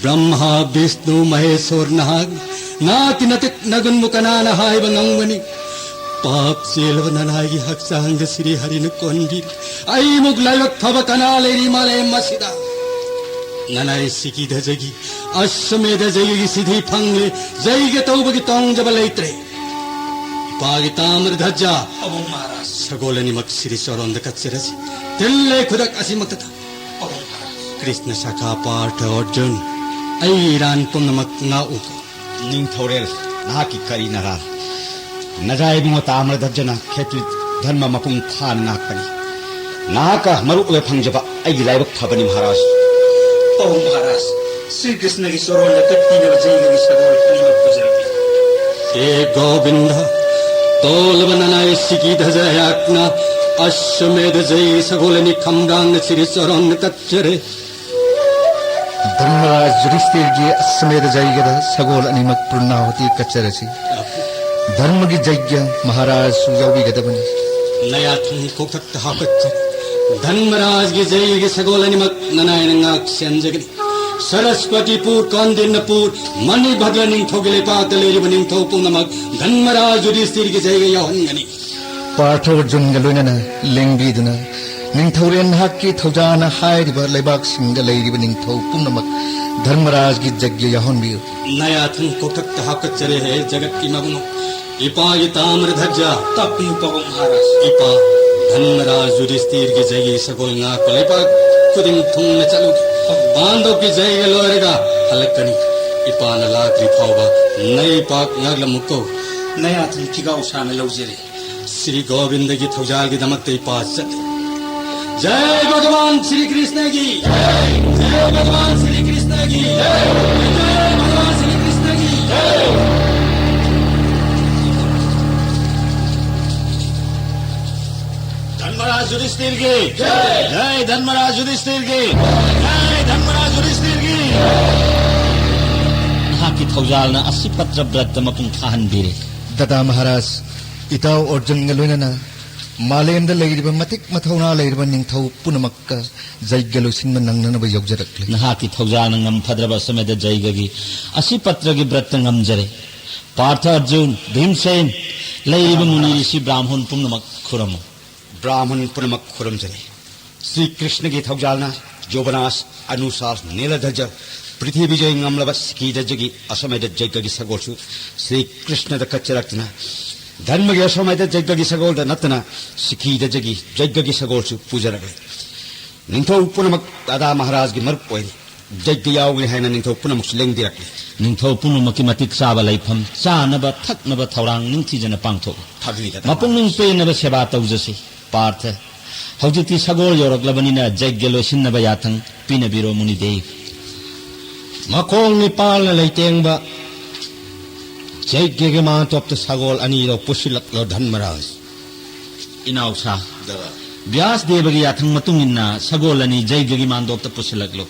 ꯕ꯭ꯔꯍ꯭ꯃꯥ ꯕꯤꯁꯅꯨ ꯃꯍꯦꯁꯣꯔ ꯅꯍꯥꯛ, ꯅꯍꯥꯛꯀꯤ ꯅꯇꯤꯛ ꯅꯒꯨꯟꯕꯨ ꯀꯅꯥꯅ ꯍꯥꯏꯕ ꯉꯝꯒꯅꯤ? ꯄꯥꯞ ꯆꯦꯜꯂꯕ ꯅꯅꯥꯏꯒꯤ ꯍꯛꯆꯥꯡꯗ ꯁꯤꯔꯤ ꯍꯔꯤꯅ ꯀꯣꯟꯕꯤꯔꯤ꯫ ꯑꯩꯃꯨꯛ ꯂꯥꯏꯕꯛ ꯐꯕ ꯀꯅꯥ ꯂꯩꯔꯤ ꯃꯥꯂꯦꯝ ꯑꯁꯤꯗ? ꯅꯅꯥꯏ ꯁꯤꯀꯤꯙꯖꯒꯤ ꯑꯁ꯭ꯋꯃꯦꯙ ꯖꯩꯒꯒꯤ ꯁꯤꯙꯤ ꯐꯪꯂꯦ꯫ ꯖꯩꯒ ꯇꯧꯕꯒꯤ ꯇꯣꯡꯖꯕ ꯂꯩꯇ꯭ꯔꯦ꯫ ꯏꯄꯥꯒꯤ ꯇꯥꯃ꯭ꯔ ꯙꯖ, ꯑꯕꯨꯡ ꯃꯍꯥꯔꯥꯖ꯫ ꯁꯒꯣꯜ ꯑꯅꯤꯃꯛ ꯁꯤꯔꯤ ꯆꯣꯔꯣꯟꯗ ꯀꯠꯆꯔꯁꯤ꯫ ꯇꯤꯜꯂꯦ ꯈꯨꯗꯛ ꯑꯁꯤꯃꯛꯇꯗ꯫ ꯑꯕꯨꯡ ꯃꯍꯥꯔꯥꯖ꯫ ꯀ꯭ꯔꯤꯁꯅ ꯁꯈꯥ ꯄꯥꯔꯊ ꯑꯔꯖꯨꯟ, ꯑꯩꯒꯤ ꯏꯔꯥꯟ ꯄꯨꯝꯅꯃꯛ ꯉꯥꯛꯎꯀꯣ꯫ ꯅꯤꯡꯊꯧꯔꯦꯜ, ꯅꯍꯥꯛꯀꯤ ꯀꯔꯤ ꯅꯔꯥꯜ? ꯅꯖꯥ ꯏꯕꯨꯡꯉꯣ ꯇꯥꯃ꯭ꯔ ꯙꯖꯅ ꯈꯦꯇ꯭ꯔꯤ ꯙꯔꯃ ꯃꯄꯨꯡ ꯐꯥꯅ ꯉꯥꯛꯄꯅꯤ꯫ ꯅꯍꯥꯛꯀ ꯃꯔꯨꯞ ꯑꯣꯏꯕ ꯐꯪꯖꯕ ꯑꯩꯒꯤ ꯂꯥꯏꯕꯛ ꯐꯕꯅꯤ ꯃꯍꯥꯔꯥꯖ꯫ ꯑꯣ ꯃꯍꯥꯔꯥꯖ, ꯁ꯭ꯔꯤ ꯀ꯭ꯔꯤꯁꯅꯒꯤ ꯆꯣꯔꯣꯟꯗ ꯀꯠꯄꯤꯅꯕ ꯖꯩꯒꯒꯤ ꯁꯒꯣꯜ ꯑꯅꯤꯃꯛ ꯄꯨꯖꯔꯛꯂꯤ꯫ ꯍꯦ ꯒꯣꯕꯤꯟꯗ, ꯇꯣꯜꯂꯕ ꯅꯅꯥꯏ ꯁꯤꯀꯤꯙꯖ ꯑꯩꯍꯥꯛꯅ ꯑꯁ꯭ꯋꯃꯦꯙ ꯖꯩꯒꯤ ꯁꯒꯣꯜ ꯑꯅꯤ ꯈꯝꯔꯥꯡꯅ ꯁꯤꯔꯤ ꯆꯣꯔꯣꯟꯗ ꯀꯠꯆꯔꯦ꯫ ꯙꯔꯃꯔꯥꯖ ꯌꯨꯙꯤꯁꯊꯤꯔꯒꯤ ꯑꯁ꯭ꯋꯃꯦꯙ ꯖꯩꯒꯗ ꯁꯒꯣꯜ ꯑꯅꯤꯃꯛ ꯄꯨꯔꯅꯥꯍꯨꯇꯤ ꯀꯠꯆꯔꯁꯤ꯫ ꯙꯔꯃꯒꯤ ꯖꯩꯒ ꯃꯍꯥꯔꯥꯖꯁꯨ ꯌꯥꯎꯕꯤꯒꯗꯕꯅꯤ꯫ ꯅꯌꯥꯊꯪ ꯀꯣꯛꯊꯛꯇ ꯍꯥꯞꯀꯠꯆꯔꯤ꯫ ꯙꯔꯃꯔꯥꯖꯒꯤ ꯖꯩꯒꯒꯤ ꯁꯒꯣꯜ ꯑꯅꯤꯃꯛ ꯅꯅꯥꯏꯅ ꯉꯥꯛ ꯁꯦꯟꯖꯒꯅꯤ꯫ ꯁꯔꯁꯄꯇꯤꯄꯨꯔ, ꯀꯥꯟꯗꯤꯟꯅꯄꯨꯔ, ꯃꯅꯤꯚꯗ꯭ꯔ ꯅꯤꯡꯊꯧꯒꯤ ꯂꯩꯄꯥꯛꯇ ꯂꯩꯔꯤꯕ ꯅꯤꯡꯊꯧ ꯄꯨꯝꯅꯃꯛ ꯙꯔꯃꯔꯥꯖ ꯌꯨꯙꯤꯁꯊꯤꯔꯒꯤ ꯖꯩꯒ ꯌꯥꯎꯍꯟꯒꯅꯤ꯫ ꯄꯥꯔꯊ ꯑꯔꯖꯨꯟꯒ ꯂꯣꯏꯅꯅ ꯂꯦꯡꯕꯤꯗꯨꯅ ꯅꯤꯡꯊꯧꯔꯦꯜ ꯅꯍꯥꯛꯀꯤ ꯊꯧꯖꯥꯅ ꯍꯥꯏꯔꯤꯕ ꯂꯩꯕꯥꯛꯁꯤꯡꯗ ꯂꯩꯔꯤꯕ ꯅꯤꯡꯊꯧ ꯄꯨꯝꯅꯃꯛ ꯙꯔꯃꯔꯥꯖꯒꯤ ꯖꯩꯒ ꯌꯥꯎꯍꯟꯕꯤꯌꯨ꯫ ꯅꯌꯥꯊꯪ ꯀꯣꯛꯊꯛꯇ ꯍꯥꯞꯀꯠꯆꯔꯦ ꯍꯦ ꯖꯒꯠꯀꯤ ꯃꯕꯨꯡꯉꯣ꯫ ꯏꯄꯥꯒꯤ ꯇꯥꯃ꯭ꯔ ꯙꯖ꯫ ꯇꯥꯛꯄꯤꯌꯨ ꯄꯥꯕꯨꯡ ꯃꯍꯥꯔꯥꯖ꯫ ꯏꯄꯥ, ꯙꯔꯃꯔꯥꯖ ꯌꯨꯙꯤꯁꯊꯤꯔꯒꯤ ꯖꯩꯒꯤ ꯁꯒꯣꯜ ꯉꯥꯛꯄ ꯂꯩꯕꯥꯛ ꯈꯨꯗꯤꯡ ꯊꯨꯡꯅ ꯆꯠꯂꯨ꯫ ꯄꯥꯟꯗꯕꯒꯤ ꯖꯩꯒ ꯂꯣꯏꯔꯒ ꯍꯜꯂꯛꯀꯅꯤ꯫ ꯏꯄꯥꯅ ꯂꯥꯛꯇ꯭ꯔꯤ ꯐꯥꯎꯕ ꯅꯩ ꯄꯥꯛ ꯉꯥꯛꯂꯝꯃꯨꯀꯣ꯫ ꯅꯌꯥꯊꯪ ꯐꯤꯒꯥꯎ ꯁꯥꯅ ꯂꯧꯖꯔꯦ꯫ ꯁ꯭ꯔꯤ ꯒꯣꯕꯤꯟꯗꯒꯤ ꯊꯧꯖꯥꯜꯒꯤꯗꯃꯛꯇ ꯏꯄꯥ ꯆꯠꯂꯤ꯫ ꯖꯩ ꯚꯒꯋꯥꯟ ꯁ꯭ꯔꯤ ꯀ꯭ꯔꯤꯁꯅꯒꯤ꯫ ꯖꯩ ꯚꯒꯋꯥꯟ ꯁ꯭ꯔꯤ ꯀ꯭ꯔꯤꯁꯅꯒꯤ꯫ ꯖꯩ ꯚꯒꯋꯥꯟ ꯁ꯭ꯔꯤ ꯀ꯭ꯔꯤꯁꯅꯒꯤ꯫ ꯙꯔꯃꯔꯥꯖ ꯌꯨꯙꯤꯁꯊꯤꯔꯒꯤ꯫ ꯖꯩ ꯙꯔꯃꯔꯥꯖ ꯌꯨꯙꯤꯁꯊꯤꯔꯒꯤ꯫ ꯖꯩ ꯙꯔꯃꯔꯥꯖ ꯌꯨꯙꯤꯁꯊꯤꯔꯒꯤ꯫ ꯅꯍꯥꯛꯀꯤ ꯊꯧꯖꯥꯜꯅ ꯑꯁꯤꯄꯇ꯭ꯔ ꯕ꯭ꯔꯠꯇ ꯃꯄꯨꯡ ꯐꯥꯍꯟꯕꯤꯔꯦ꯫ ꯗꯗꯥ ꯃꯍꯥꯔꯥꯖ, ꯏꯇꯥꯎ ꯑꯔꯖꯨꯟꯒ ꯂꯣꯏꯅꯅ ꯃꯥꯂꯦꯝꯗ ꯂꯩꯔꯤꯕ ꯃꯇꯤꯛ ꯃꯊꯧꯅꯥ ꯂꯩꯔꯕ ꯅꯤꯡꯊꯧ ꯄꯨꯝꯅꯃꯛꯀ ꯖꯩꯒ ꯂꯣꯏꯁꯤꯟꯕ ꯅꯪꯅꯅꯕ ꯌꯧꯖꯔꯛꯂꯤ꯫ ꯅꯍꯥꯛꯀꯤ ꯊꯧꯖꯥꯜꯅ ꯉꯝꯐꯗ꯭ꯔꯕ ꯑꯁ꯭ꯋꯃꯦꯙ ꯖꯩꯒꯒꯤ ꯑꯁꯤꯄꯇ꯭ꯔꯒꯤ ꯕ꯭ꯔꯠꯇ ꯉꯝꯖꯔꯦ꯫ ꯄꯥꯔꯊ, ꯑꯔꯖꯨꯟ, ꯚꯤꯝꯁꯦꯟ, ꯂꯩꯔꯤꯕ ꯃꯨꯅꯤ ꯔꯤꯁꯤ ꯕ꯭ꯔꯥꯍꯃꯟ ꯄꯨꯝꯅꯃꯛ ꯈꯨꯔꯝꯃꯨ꯫ ꯕ꯭ꯔꯥꯍꯃꯟ ꯄꯨꯝꯅꯃꯛ ꯈꯨꯔꯨꯝꯖꯔꯤ꯫ ꯁ꯭ꯔꯤ ꯀ꯭ꯔꯤꯁꯅꯒꯤ ꯊꯧꯖꯥꯜꯅ ꯌꯣꯕꯅꯥꯁ, ꯑꯅꯨꯁꯥꯔ, ꯅꯤꯂꯙꯖ, ꯄ꯭ꯔꯤꯊꯤꯕꯤꯖꯩ ꯉꯝꯂꯕ ꯁꯤꯀꯤꯗꯖꯒꯤ ꯑꯁꯃꯦꯙ ꯌꯩꯒꯒꯤ ꯁꯒꯣꯜꯁꯨ ꯁ꯭ꯔꯤ ꯀ꯭ꯔꯤꯁꯅꯗ ꯀꯠꯆꯔꯛꯇꯨꯅ, ꯙꯔꯃꯒꯤ ꯑꯁꯃꯦꯙ ꯌꯩꯒꯒꯤ ꯁꯒꯣꯜꯗ ꯅꯠꯇꯅ ꯁꯤꯀꯤꯗꯖꯒꯤ ꯌꯩꯒꯒꯤ ꯁꯒꯣꯜꯁꯨ ꯄꯨꯖꯔꯛꯂꯤ꯫ ꯅꯤꯡꯊꯧ ꯄꯨꯝꯅꯃꯛ ꯔꯥꯙꯥ ꯃꯍꯥꯔꯥꯖꯒꯤ ꯃꯔꯨꯞ ꯑꯣꯏꯔꯤ꯫ ꯌꯩꯒ ꯌꯥꯎꯒꯅꯤ ꯍꯥꯏꯅ ꯅꯤꯡꯊꯧ ꯄꯨꯝꯅꯃꯛꯁꯨ ꯂꯦꯡꯕꯤꯔꯛꯂꯤ꯫ ꯅꯤꯡꯊꯧ ꯄꯨꯝꯅꯃꯛꯀꯤ ꯃꯇꯤꯛ ꯆꯥꯕ ꯂꯩꯐꯝ, ꯆꯥꯅꯕ ꯊꯛꯅꯕ ꯊꯧꯔꯥꯡ ꯅꯤꯡꯊꯤꯖꯅ ꯄꯥꯡꯊꯣꯛꯎ꯫ ꯊꯥꯕꯤꯔꯦ, ꯃꯄꯨꯛꯅꯤꯡ ꯄꯦꯟꯅꯕ ꯁꯦꯕꯥ ꯇꯧꯖꯁꯤ꯫ ꯄꯥꯔꯊ, ꯍꯧꯖꯤꯛꯇꯤ ꯁꯒꯣꯜ ꯌꯧꯔꯛꯂꯕꯅꯤꯅ ꯌꯩꯒ ꯂꯣꯏꯁꯤꯟꯅꯕ ꯌꯥꯊꯪ ꯄꯤꯅꯕꯤꯔꯣ ꯃꯨꯅꯤꯗꯦꯕ꯫ ꯃꯈꯣꯡ ꯅꯤꯄꯥꯜꯅ ꯂꯩꯇꯦꯡꯕ ꯌꯩꯒꯒꯤ ꯃꯥꯟꯇꯣꯞꯇ ꯁꯒꯣꯜ ꯑꯅꯤꯗꯣ ꯄꯨꯁꯤꯜꯂꯛꯂꯣ ꯙꯔꯃꯔꯥꯖ꯫ ꯏꯅꯥꯎꯁꯥ, ꯗꯥꯗꯥ꯫ ꯕ꯭ꯌꯥꯁ ꯗꯦꯕꯒꯤ ꯌꯥꯊꯪ ꯃꯇꯨꯡ ꯏꯟꯅ ꯁꯒꯣꯜ ꯑꯅꯤ ꯌꯩꯒꯒꯤ ꯃꯥꯟꯗꯣꯞꯇ ꯄꯨꯁꯤꯜꯂꯛꯂꯨ꯫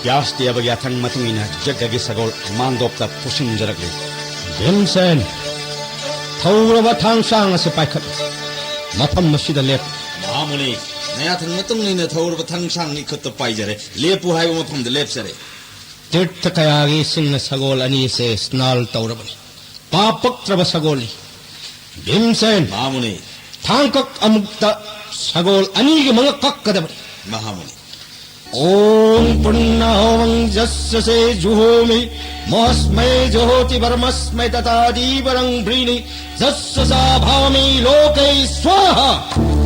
ꯕ꯭ꯌꯥꯁ ꯗꯦꯕꯒꯤ ꯌꯥꯊꯪ ꯃꯇꯨꯡ ꯏꯟꯅ ꯌꯩꯒꯒꯤ ꯁꯒꯣꯜ ꯃꯥꯟꯗꯣꯞꯇ ꯄꯨꯁꯤꯟꯖꯔꯛꯂꯤ꯫ ꯚꯤꯝꯁꯦꯟ, ꯊꯧꯔꯕ ꯊꯥꯡꯁꯥꯡ ꯑꯁꯤ ꯄꯥꯏꯈꯠꯂꯨ꯫ ꯃꯐꯝ ꯑꯁꯤꯗ ꯂꯦꯞꯄꯨ꯫ ꯃꯍꯥꯃꯨꯅꯤ, ꯅꯌꯥꯊꯪ ꯃꯇꯨꯡ ꯏꯟꯅ ꯊꯧꯔꯕ ꯊꯥꯡꯁꯥꯡ ꯏꯈꯨꯠꯇ ꯄꯥꯏꯖꯔꯦ꯫ ꯂꯦꯞꯄꯨ ꯍꯥꯏꯕ ꯃꯐꯝꯗ ꯂꯦꯞꯆꯔꯦ꯫ ꯇꯤꯔꯊ ꯀꯌꯥꯒꯤ ꯏꯁꯤꯡꯅ ꯁꯒꯣꯜ ꯑꯅꯤ ꯑꯁꯦ ꯁ꯭ꯅꯥꯜ ꯇꯧꯔꯕꯅꯤ꯫ ꯄꯥꯞ ꯄꯛꯇ꯭ꯔꯕ ꯁꯒꯣꯜꯅꯤ꯫ ꯚꯤꯝꯁꯦꯟ, ꯃꯍꯥꯃꯨꯅꯤ꯫ ꯊꯥꯡꯀꯛ ꯑꯃꯨꯛꯇ ꯁꯒꯣꯜ ꯑꯅꯤꯒꯤ ꯃꯉꯛ ꯀꯛꯀꯗꯕꯅꯤ꯫ ꯃꯍꯥꯃꯨꯅꯤ꯫ ॐ पुण्यहोमं यस्य से जुहोमि मोहस्मै जुहोति वरमस्मै तथा दीवरं व्रीणि यस्य सा भावमे लोके स्वाहा।